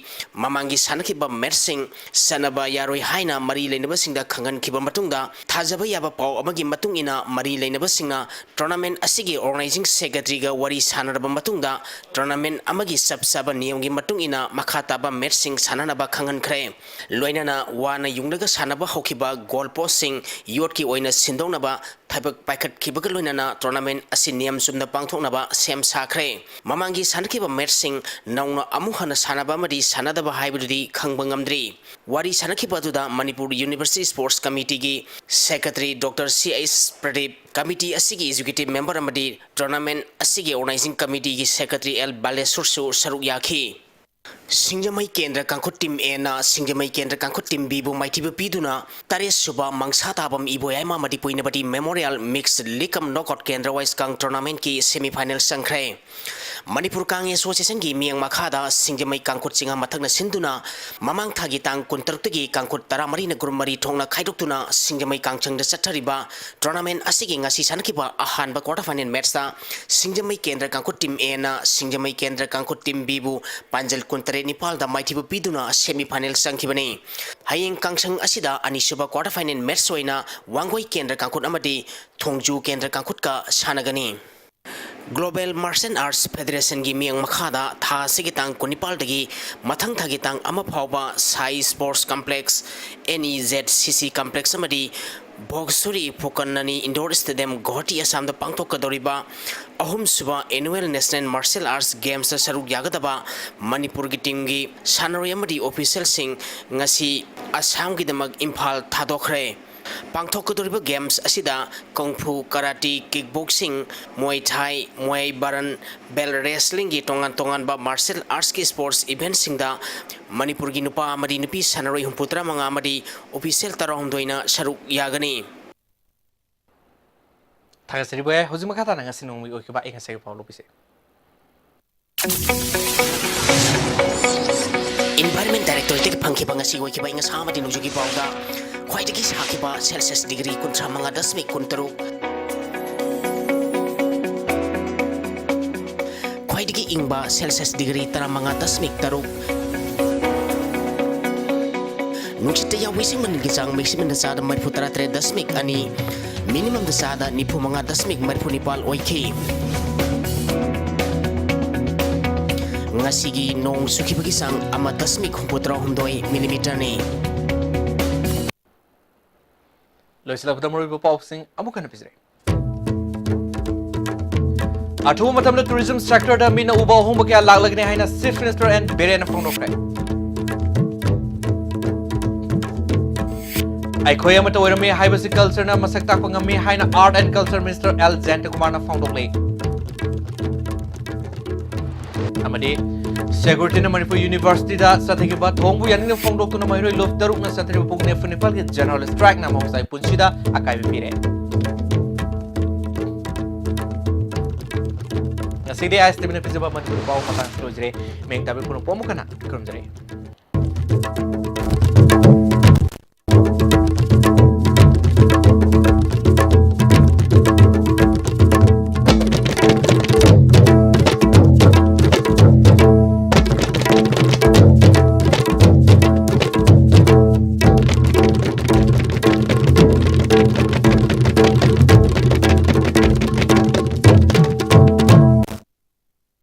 ꯃꯃꯥꯡꯒꯤ ꯁꯥꯟꯅꯈꯤꯕ ꯃꯦꯠꯁꯁꯤꯡ ꯆꯠꯅꯕ ꯌꯥꯔꯣꯏ ꯍꯥꯏꯅ ꯃꯔꯤ ꯂꯩꯅꯕꯁꯤꯡꯗ ꯈꯪꯍꯟꯈꯤꯕ ꯃꯇꯨꯡꯗ, ꯊꯥꯖꯕ ꯌꯥꯕ ꯄꯥꯎ ꯑꯃꯒꯤ ꯃꯇꯨꯡ ꯏꯟꯅ, ꯃꯔꯤ ꯂꯩꯅꯕꯁꯤꯡꯅ ꯇꯣꯔꯅꯥꯃꯦꯟ ꯑꯁꯤꯒꯤ ꯑꯣꯔꯒꯅꯥꯏꯖꯤꯡ ꯁꯦꯀ꯭ꯔꯦꯇꯔꯤꯒ ꯋꯥꯔꯤ ꯁꯥꯟꯅꯔꯕ ꯃꯇꯨꯡꯗ, ꯇꯣꯔꯅꯥꯃꯦꯟ ꯑꯃꯒꯤ ꯆꯞ ꯆꯥꯕ ꯅꯤꯌꯝꯒꯤ ꯃꯇꯨꯡ ꯏꯟꯅ ꯃꯈꯥ ꯇꯥꯕ ꯃꯦꯠꯁꯁꯤꯡ ꯁꯥꯟꯅꯅꯕ ꯈꯪꯍꯟꯈ꯭ꯔꯦ꯫ ꯂꯣꯏꯅꯅ ꯋꯥꯅ ꯌꯨꯡꯂꯒ ꯁꯥꯟꯅꯕ ꯍꯧꯈꯤꯕ ꯒꯣꯜ ꯄꯣꯁꯁꯤꯡ ꯌꯣꯠꯀꯤ ꯑꯣꯏꯅ ꯁꯤꯟꯗꯣꯛꯅꯕ ꯊꯕꯛ ꯄꯥꯏꯈꯠꯈꯤꯕꯒ ꯂꯣꯏꯅꯅ ꯇꯣꯔꯅꯥꯃꯦꯟ ꯑꯁꯤ ꯅꯤꯌꯝ ꯆꯨꯝꯅ ꯄꯥꯡꯊꯣꯛꯅꯕ ꯁꯦꯝ ꯁꯥꯈ꯭ꯔꯦ꯫ ꯃꯃꯥꯡꯒꯤ ꯁꯥꯟꯅꯈꯤꯕ ꯃꯦꯠꯁꯁꯤꯡ ꯅꯧꯅ ꯑꯃꯨꯛ ꯍꯟꯅ ꯁꯥꯟꯅꯕ ꯑꯃꯗꯤ ꯁꯥꯟꯅꯗꯕ ꯍꯥꯏꯕꯗꯨꯗꯤ ꯈꯪꯕ ꯉꯝꯗ꯭ꯔꯤ꯫ ꯋꯥꯔꯤ ꯁꯥꯟꯅꯈꯤꯕ ꯑꯗꯨꯗ ꯃꯅꯤꯄꯨꯔ ꯌꯨꯅꯤꯚꯔꯁꯤꯇꯤ ꯁ꯭ꯄꯣꯔꯠꯁ ꯀꯃꯤꯇꯤꯒꯤ secretary doctor C H Pradeep, committee ꯑꯁꯤꯒꯤ ꯑꯦꯛꯖꯤꯀ꯭ꯌꯨꯇꯤꯚ ꯃꯦꯝꯕꯔ ꯑꯃꯗꯤ ꯇꯣꯔꯅꯥꯃꯦꯟ ꯑꯁꯤꯒꯤ ꯑꯣꯔꯒꯅꯥꯏꯖꯤꯡ ꯀꯃꯤꯇꯤꯒꯤ ꯁꯦꯀ꯭ꯔꯦꯇꯔꯤ ꯑꯦꯜ ꯕꯥꯂꯦꯁꯣꯔꯁꯨ ꯁꯔꯨꯛ ꯌꯥꯈꯤ꯫ ꯁꯤꯡꯖꯃꯩ ꯀꯦꯟꯗ꯭ꯔ ꯀꯥꯡꯈꯨꯠ ꯇꯤꯝ ꯑꯦꯅ ꯁꯤꯡꯖꯃꯩ ꯀꯦꯟꯗ꯭ꯔ ꯀꯥꯡꯈꯨꯠ ꯇꯤꯝ ꯕꯤꯕꯨ ꯃꯥꯏꯊꯤꯕ ꯄꯤꯗꯨꯅ ꯇꯔꯦꯠ ꯁꯨꯕ ꯃꯪꯁꯥ ꯇꯥꯕꯝ ꯏꯕꯣꯌꯥꯏꯃ ꯃꯗꯤꯄꯨꯏꯅꯕꯗꯤ ꯃꯦꯃꯣꯔꯤꯌꯦꯜ ꯃꯤꯛꯁ ꯂꯤꯛ ꯀꯝ ꯅꯣꯛ ꯑꯥꯎꯠ ꯀꯦꯟꯗ꯭ꯔ ꯋꯥꯏꯁ ꯀꯥꯡ ꯇꯣꯔꯅꯥꯃꯦꯟꯠꯀꯤ ꯁꯦꯃꯤ ꯐꯥꯏꯅꯦꯜ ꯆꯪꯈ꯭ꯔꯦ꯫ ꯃꯅꯤꯄꯨꯔ ꯀꯥꯡ ꯑꯦꯁꯣꯁꯤꯌꯦꯁꯟꯒꯤ ꯃꯤꯠꯌꯦꯡ ꯃꯈꯥꯗ ꯁꯤꯡꯖꯃꯩ ꯀꯥꯡꯈꯨꯠ ꯆꯤꯡꯉꯥ ꯃꯊꯛꯅ ꯁꯤꯟꯗꯨꯅ ꯃꯃꯥꯡ ꯊꯥꯒꯤ ꯇꯥꯡ ꯀꯨꯟꯇꯔꯨꯛꯇꯒꯤ ꯀꯥꯡꯈꯨꯠ ꯇꯔꯥꯃꯔꯤꯅ ꯒ꯭ꯔꯨꯞ ꯃꯔꯤ ꯊꯣꯛꯅ ꯈꯥꯏꯗꯣꯛꯇꯨꯅ ꯁꯤꯡꯖꯃꯩ ꯀꯥꯡꯆꯪꯗ ꯆꯠꯊꯔꯤꯕ ꯇꯣꯔꯅꯥꯃꯦꯟꯠ ꯑꯁꯤꯒꯤ ꯉꯁꯤ ꯁꯥꯟꯅꯈꯤꯕ ꯑꯍꯥꯟꯕ ꯀ꯭ꯋꯥꯇꯔ ꯐꯥꯏꯅꯦꯜ ꯃꯦꯠꯁꯇ ꯁꯤꯡꯖꯃꯩ ꯀꯦꯟꯗ꯭ꯔ ꯀꯥꯡꯈꯨꯠ ꯇꯤꯝ ꯑꯦꯅ ꯁꯤꯡꯖꯃꯩ ꯀꯦꯟꯗ꯭ꯔ ꯀꯥꯡꯈꯨꯠ ꯇꯤꯝ ꯕꯤꯕꯨ ꯄꯥꯟꯖꯜ ꯀꯨꯟꯇꯔꯦꯠ ꯅꯤꯄꯥꯜꯗ ꯃꯥꯏꯊꯤꯕ ꯄꯤꯗꯨꯅ ꯁꯦꯃꯤ ꯐꯥꯏꯅꯦꯜ ꯆꯪꯈꯤꯕꯅꯤ꯫ ꯍꯌꯦꯡ ꯀꯥꯡꯁꯪ ꯑꯁꯤꯗ ꯑꯅꯤꯁꯨꯕ ꯀ꯭ꯋꯥꯇꯔ ꯐꯥꯏꯅꯦꯜ ꯃꯦꯠꯁ ꯑꯣꯏꯅ ꯋꯥꯡꯒꯣꯏ ꯀꯦꯟꯗ꯭ꯔ ꯀꯥꯡꯈꯨꯠ ꯑꯃꯗꯤ ꯊꯣꯡꯖꯨ ꯀꯦꯟꯗ꯭ꯔ ꯀꯥꯡꯈꯨꯠꯀ ꯁꯥꯟꯅꯒꯅꯤ꯫ ꯒ꯭ꯂꯣꯕꯦꯜ ꯃꯥꯔꯁꯦꯜ ꯑꯥꯔꯠꯁ ꯐꯦꯗꯔꯦꯁꯟꯒꯤ ꯃꯤꯠꯌꯦꯡ ꯃꯈꯥꯗ ꯊꯥ ꯑꯁꯤꯒꯤ ꯇꯥꯡ ꯀꯨꯟꯅꯤꯄꯥꯜꯗꯒꯤ ꯃꯊꯪ ꯊꯥꯒꯤ ꯇꯥꯡ ꯑꯃ ꯐꯥꯎꯕ ꯁꯥꯏ sports complex, N E Z ꯁꯤ ꯁꯤ ꯀꯝꯄ꯭ꯂꯦꯛꯁ ꯑꯃꯗꯤ ꯚꯣꯒꯁꯨꯔꯤ ꯐꯨꯀꯟꯅꯅꯤ ꯏꯟꯗꯣꯔ ꯁ꯭ꯇꯦꯗꯤꯌꯝ, ꯒꯨꯋꯥꯍꯥꯇꯤ, ꯑꯁꯥꯝꯗ ꯄꯥꯡꯊꯣꯛꯀꯗꯧꯔꯤꯕ ꯑꯍꯨꯝꯁꯨꯕ ꯑꯦꯅꯨꯋꯦꯜ ꯅꯦꯁꯅꯦꯜ ꯃꯥꯔꯁꯦꯜ ꯑꯥꯔꯠꯁ ꯒꯦꯝꯁꯇ ꯁꯔꯨꯛ ꯌꯥꯒꯗꯕ ꯃꯅꯤꯄꯨꯔꯒꯤ ꯇꯤꯝꯒꯤ ꯁꯥꯟꯅꯔꯣꯏ ꯑꯃꯗꯤ ꯑꯣꯐꯤꯁꯤꯌꯦꯜꯁꯤꯡ ꯉꯁꯤ ꯑꯁꯥꯝꯒꯤꯗꯃꯛ ꯏꯝꯐꯥꯜ ꯊꯥꯗꯣꯛꯈ꯭ꯔꯦ꯫ ꯄꯥꯡꯊꯣꯛꯀꯗꯧꯔꯤꯕ ꯒꯦꯝꯁ ꯑꯁꯤꯗ ꯀꯣꯡꯐꯨ, ꯀꯔꯥꯇꯤ, ꯀꯤꯛ ꯕꯣꯛꯁꯤꯡ, ꯃꯣꯏ ꯊꯥꯏ, ꯃꯣꯏ ꯕꯔꯟ, ꯕꯦꯜ ꯔꯦꯁꯂꯤꯡꯒꯤ ꯇꯣꯉꯥꯟ ꯇꯣꯉꯥꯟꯕ ꯃꯥꯔꯁꯦꯜ ꯑꯥꯔꯠꯁꯀꯤ ꯁ꯭ꯄꯣꯔꯠꯁ ꯏꯚꯦꯟꯠꯁꯤꯡꯗ ꯃꯅꯤꯄꯨꯔꯒꯤ ꯅꯨꯄꯥ ꯑꯃꯗꯤ ꯅꯨꯄꯤ ꯁꯥꯟꯅꯔꯣꯏ ꯍꯨꯝꯐꯨꯇꯔꯥꯃꯉꯥ ꯑꯃꯗꯤ ꯑꯣꯐꯤꯁꯤꯌꯦꯜ ꯇꯔꯥꯍꯨꯝꯗꯣꯏꯅ ꯁꯔꯨꯛ ꯌꯥꯒꯅꯤ꯫ ꯊꯥꯒꯠꯆꯔꯤ ꯚꯥꯏ꯫ ꯍꯧꯖꯤꯛ ꯃꯈꯥ ꯇꯥꯅ ꯉꯁꯤ ꯅꯣꯡꯃꯒꯤ ꯑꯣꯏꯈꯤꯕ ꯑꯩ ꯉꯁꯥꯏꯒꯤ ꯄꯥꯎ ꯂꯧꯕꯤꯁꯦ꯫ ꯏꯟꯚꯥꯏꯔꯟꯃꯦꯟ ꯗꯥꯏꯔꯦꯛꯇꯣꯔꯦꯠꯇꯒꯤ ꯐꯪꯈꯤꯕ ꯉꯁꯤ ꯑꯣꯏꯈꯤꯕ ꯑꯏꯪ ꯑꯁꯥ ꯑꯃꯗꯤ ꯅꯣꯡꯖꯨꯒꯤ ꯄꯥꯎꯗ ꯈ꯭ꯋꯥꯏꯗꯒꯤ ꯁꯥꯈꯤꯕ ꯁꯦꯜꯁꯤꯌꯁ ꯗꯤꯒ꯭ꯔꯤ ꯀꯨꯟꯊ꯭ꯔꯥ ꯃꯉꯥ ꯗꯁꯃꯤꯛ ꯀꯨꯟꯇꯔꯨꯛ, ꯈ꯭ꯋꯥꯏꯗꯒꯤ ꯏꯪꯕ ꯁꯦꯜꯁꯤꯌꯁ ꯗꯤꯒ꯭ꯔꯤ ꯇꯔꯥꯃꯉꯥ ꯗꯁꯃꯤꯛ ꯇꯔꯨꯛ꯫ ꯅꯨꯡꯁꯤꯠꯇ ꯌꯥꯎꯕ ꯏꯁꯤꯡ ꯃꯅꯤꯜꯒꯤ ꯆꯥꯡ ꯃꯦꯛꯁꯤꯃꯝꯗ ꯆꯥꯗ ꯃꯔꯤꯐꯨ ꯇꯔꯥ ꯇꯔꯦꯠ ꯗꯁꯃꯤꯛ ꯑꯅꯤ, ꯃꯤꯅꯤꯃꯝꯗ ꯆꯥꯗ ꯅꯤꯐꯨ ꯃꯉꯥ ꯗꯁꯃꯤꯛ ꯃꯔꯤꯐꯨ ꯅꯤꯄꯥꯜ ꯑꯣꯏꯈꯤ꯫ ꯉꯁꯤꯒꯤ ꯅꯣꯡ ꯆꯨꯈꯤꯕꯒꯤ ꯆꯥꯡ ꯑꯃ ꯗꯁꯃꯤꯛ ꯍꯨꯝꯐꯨ ꯇꯔꯥ ꯍꯨꯝꯗꯣꯏ ꯃꯤꯂꯤꯃꯤꯇꯔꯅꯤ꯫ ꯂꯣꯏꯁꯤꯜꯂꯛꯄꯗ ꯃꯔꯨꯑꯣꯏꯕ ꯄꯥꯎꯁꯤꯡ ꯑꯃꯨꯛ ꯍꯟꯅ ꯄꯤꯖꯔꯤ꯫ ꯑꯊꯨꯕ ꯃꯇꯝꯗ tourism sector ꯗ ꯃꯤꯠꯅ ꯎꯕ ꯑꯍꯣꯡꯕ ꯀꯌꯥ ꯂꯥꯛꯂꯒꯅꯤ ꯍꯥꯏꯅ Chief Minister N ꯕꯤꯔꯦꯟꯅ ꯐꯣꯡꯗꯣꯛꯈ꯭ꯔꯦ꯫ ꯑꯩꯈꯣꯏ ꯑꯃꯠꯇ ꯑꯣꯏꯔꯝꯃꯤ ꯍꯥꯏꯕꯁꯤ culture ꯅ ꯃꯁꯛ ꯇꯥꯛꯄ ꯉꯝꯃꯤ ꯍꯥꯏꯅ Art and Culture Minister L ꯖꯌꯟꯇꯀꯨꯃꯥꯔꯅ ꯐꯣꯡꯗꯣꯛꯂꯤ꯫ ꯑꯃꯗꯤ security ꯅ ꯃꯅꯤꯄꯨꯔ University ꯗ ꯆꯠꯊꯈꯤꯕ ꯊꯣꯡꯕꯨ ꯌꯥꯅꯤꯡꯗꯕ ꯐꯣꯡꯗꯣꯛꯇꯨꯅ ꯃꯍꯩꯔꯣꯏ ꯂꯨꯞ ꯇꯔꯨꯛꯅ ꯆꯠꯊꯔꯤꯕ ꯄꯨꯡ ꯅꯤꯐꯨ ꯅꯤꯄꯥꯜꯒꯤ general strike ꯅ ꯃꯍꯧꯁꯥꯒꯤ ꯄꯨꯟꯁꯤꯗ ꯑꯀꯥꯏꯕ ꯄꯤꯔꯦ꯫ ꯉꯁꯤꯗꯤ ꯑꯥꯏ ꯑꯦꯁ ꯇꯤ ꯚꯤ ꯅ ꯄꯤꯖꯕ ꯃꯅꯤꯄꯨꯔꯤ ꯄꯥꯎ ꯃꯇꯥꯡ ꯑꯁꯤꯗ ꯂꯣꯏꯖꯔꯦ꯫ ꯃꯤꯡ ꯇꯥꯕꯤ ꯄꯨꯝꯅꯃꯛꯄꯨ ꯑꯃꯨꯛ ꯍꯟꯅ ꯈꯨꯔꯨꯝꯖꯔꯤ꯫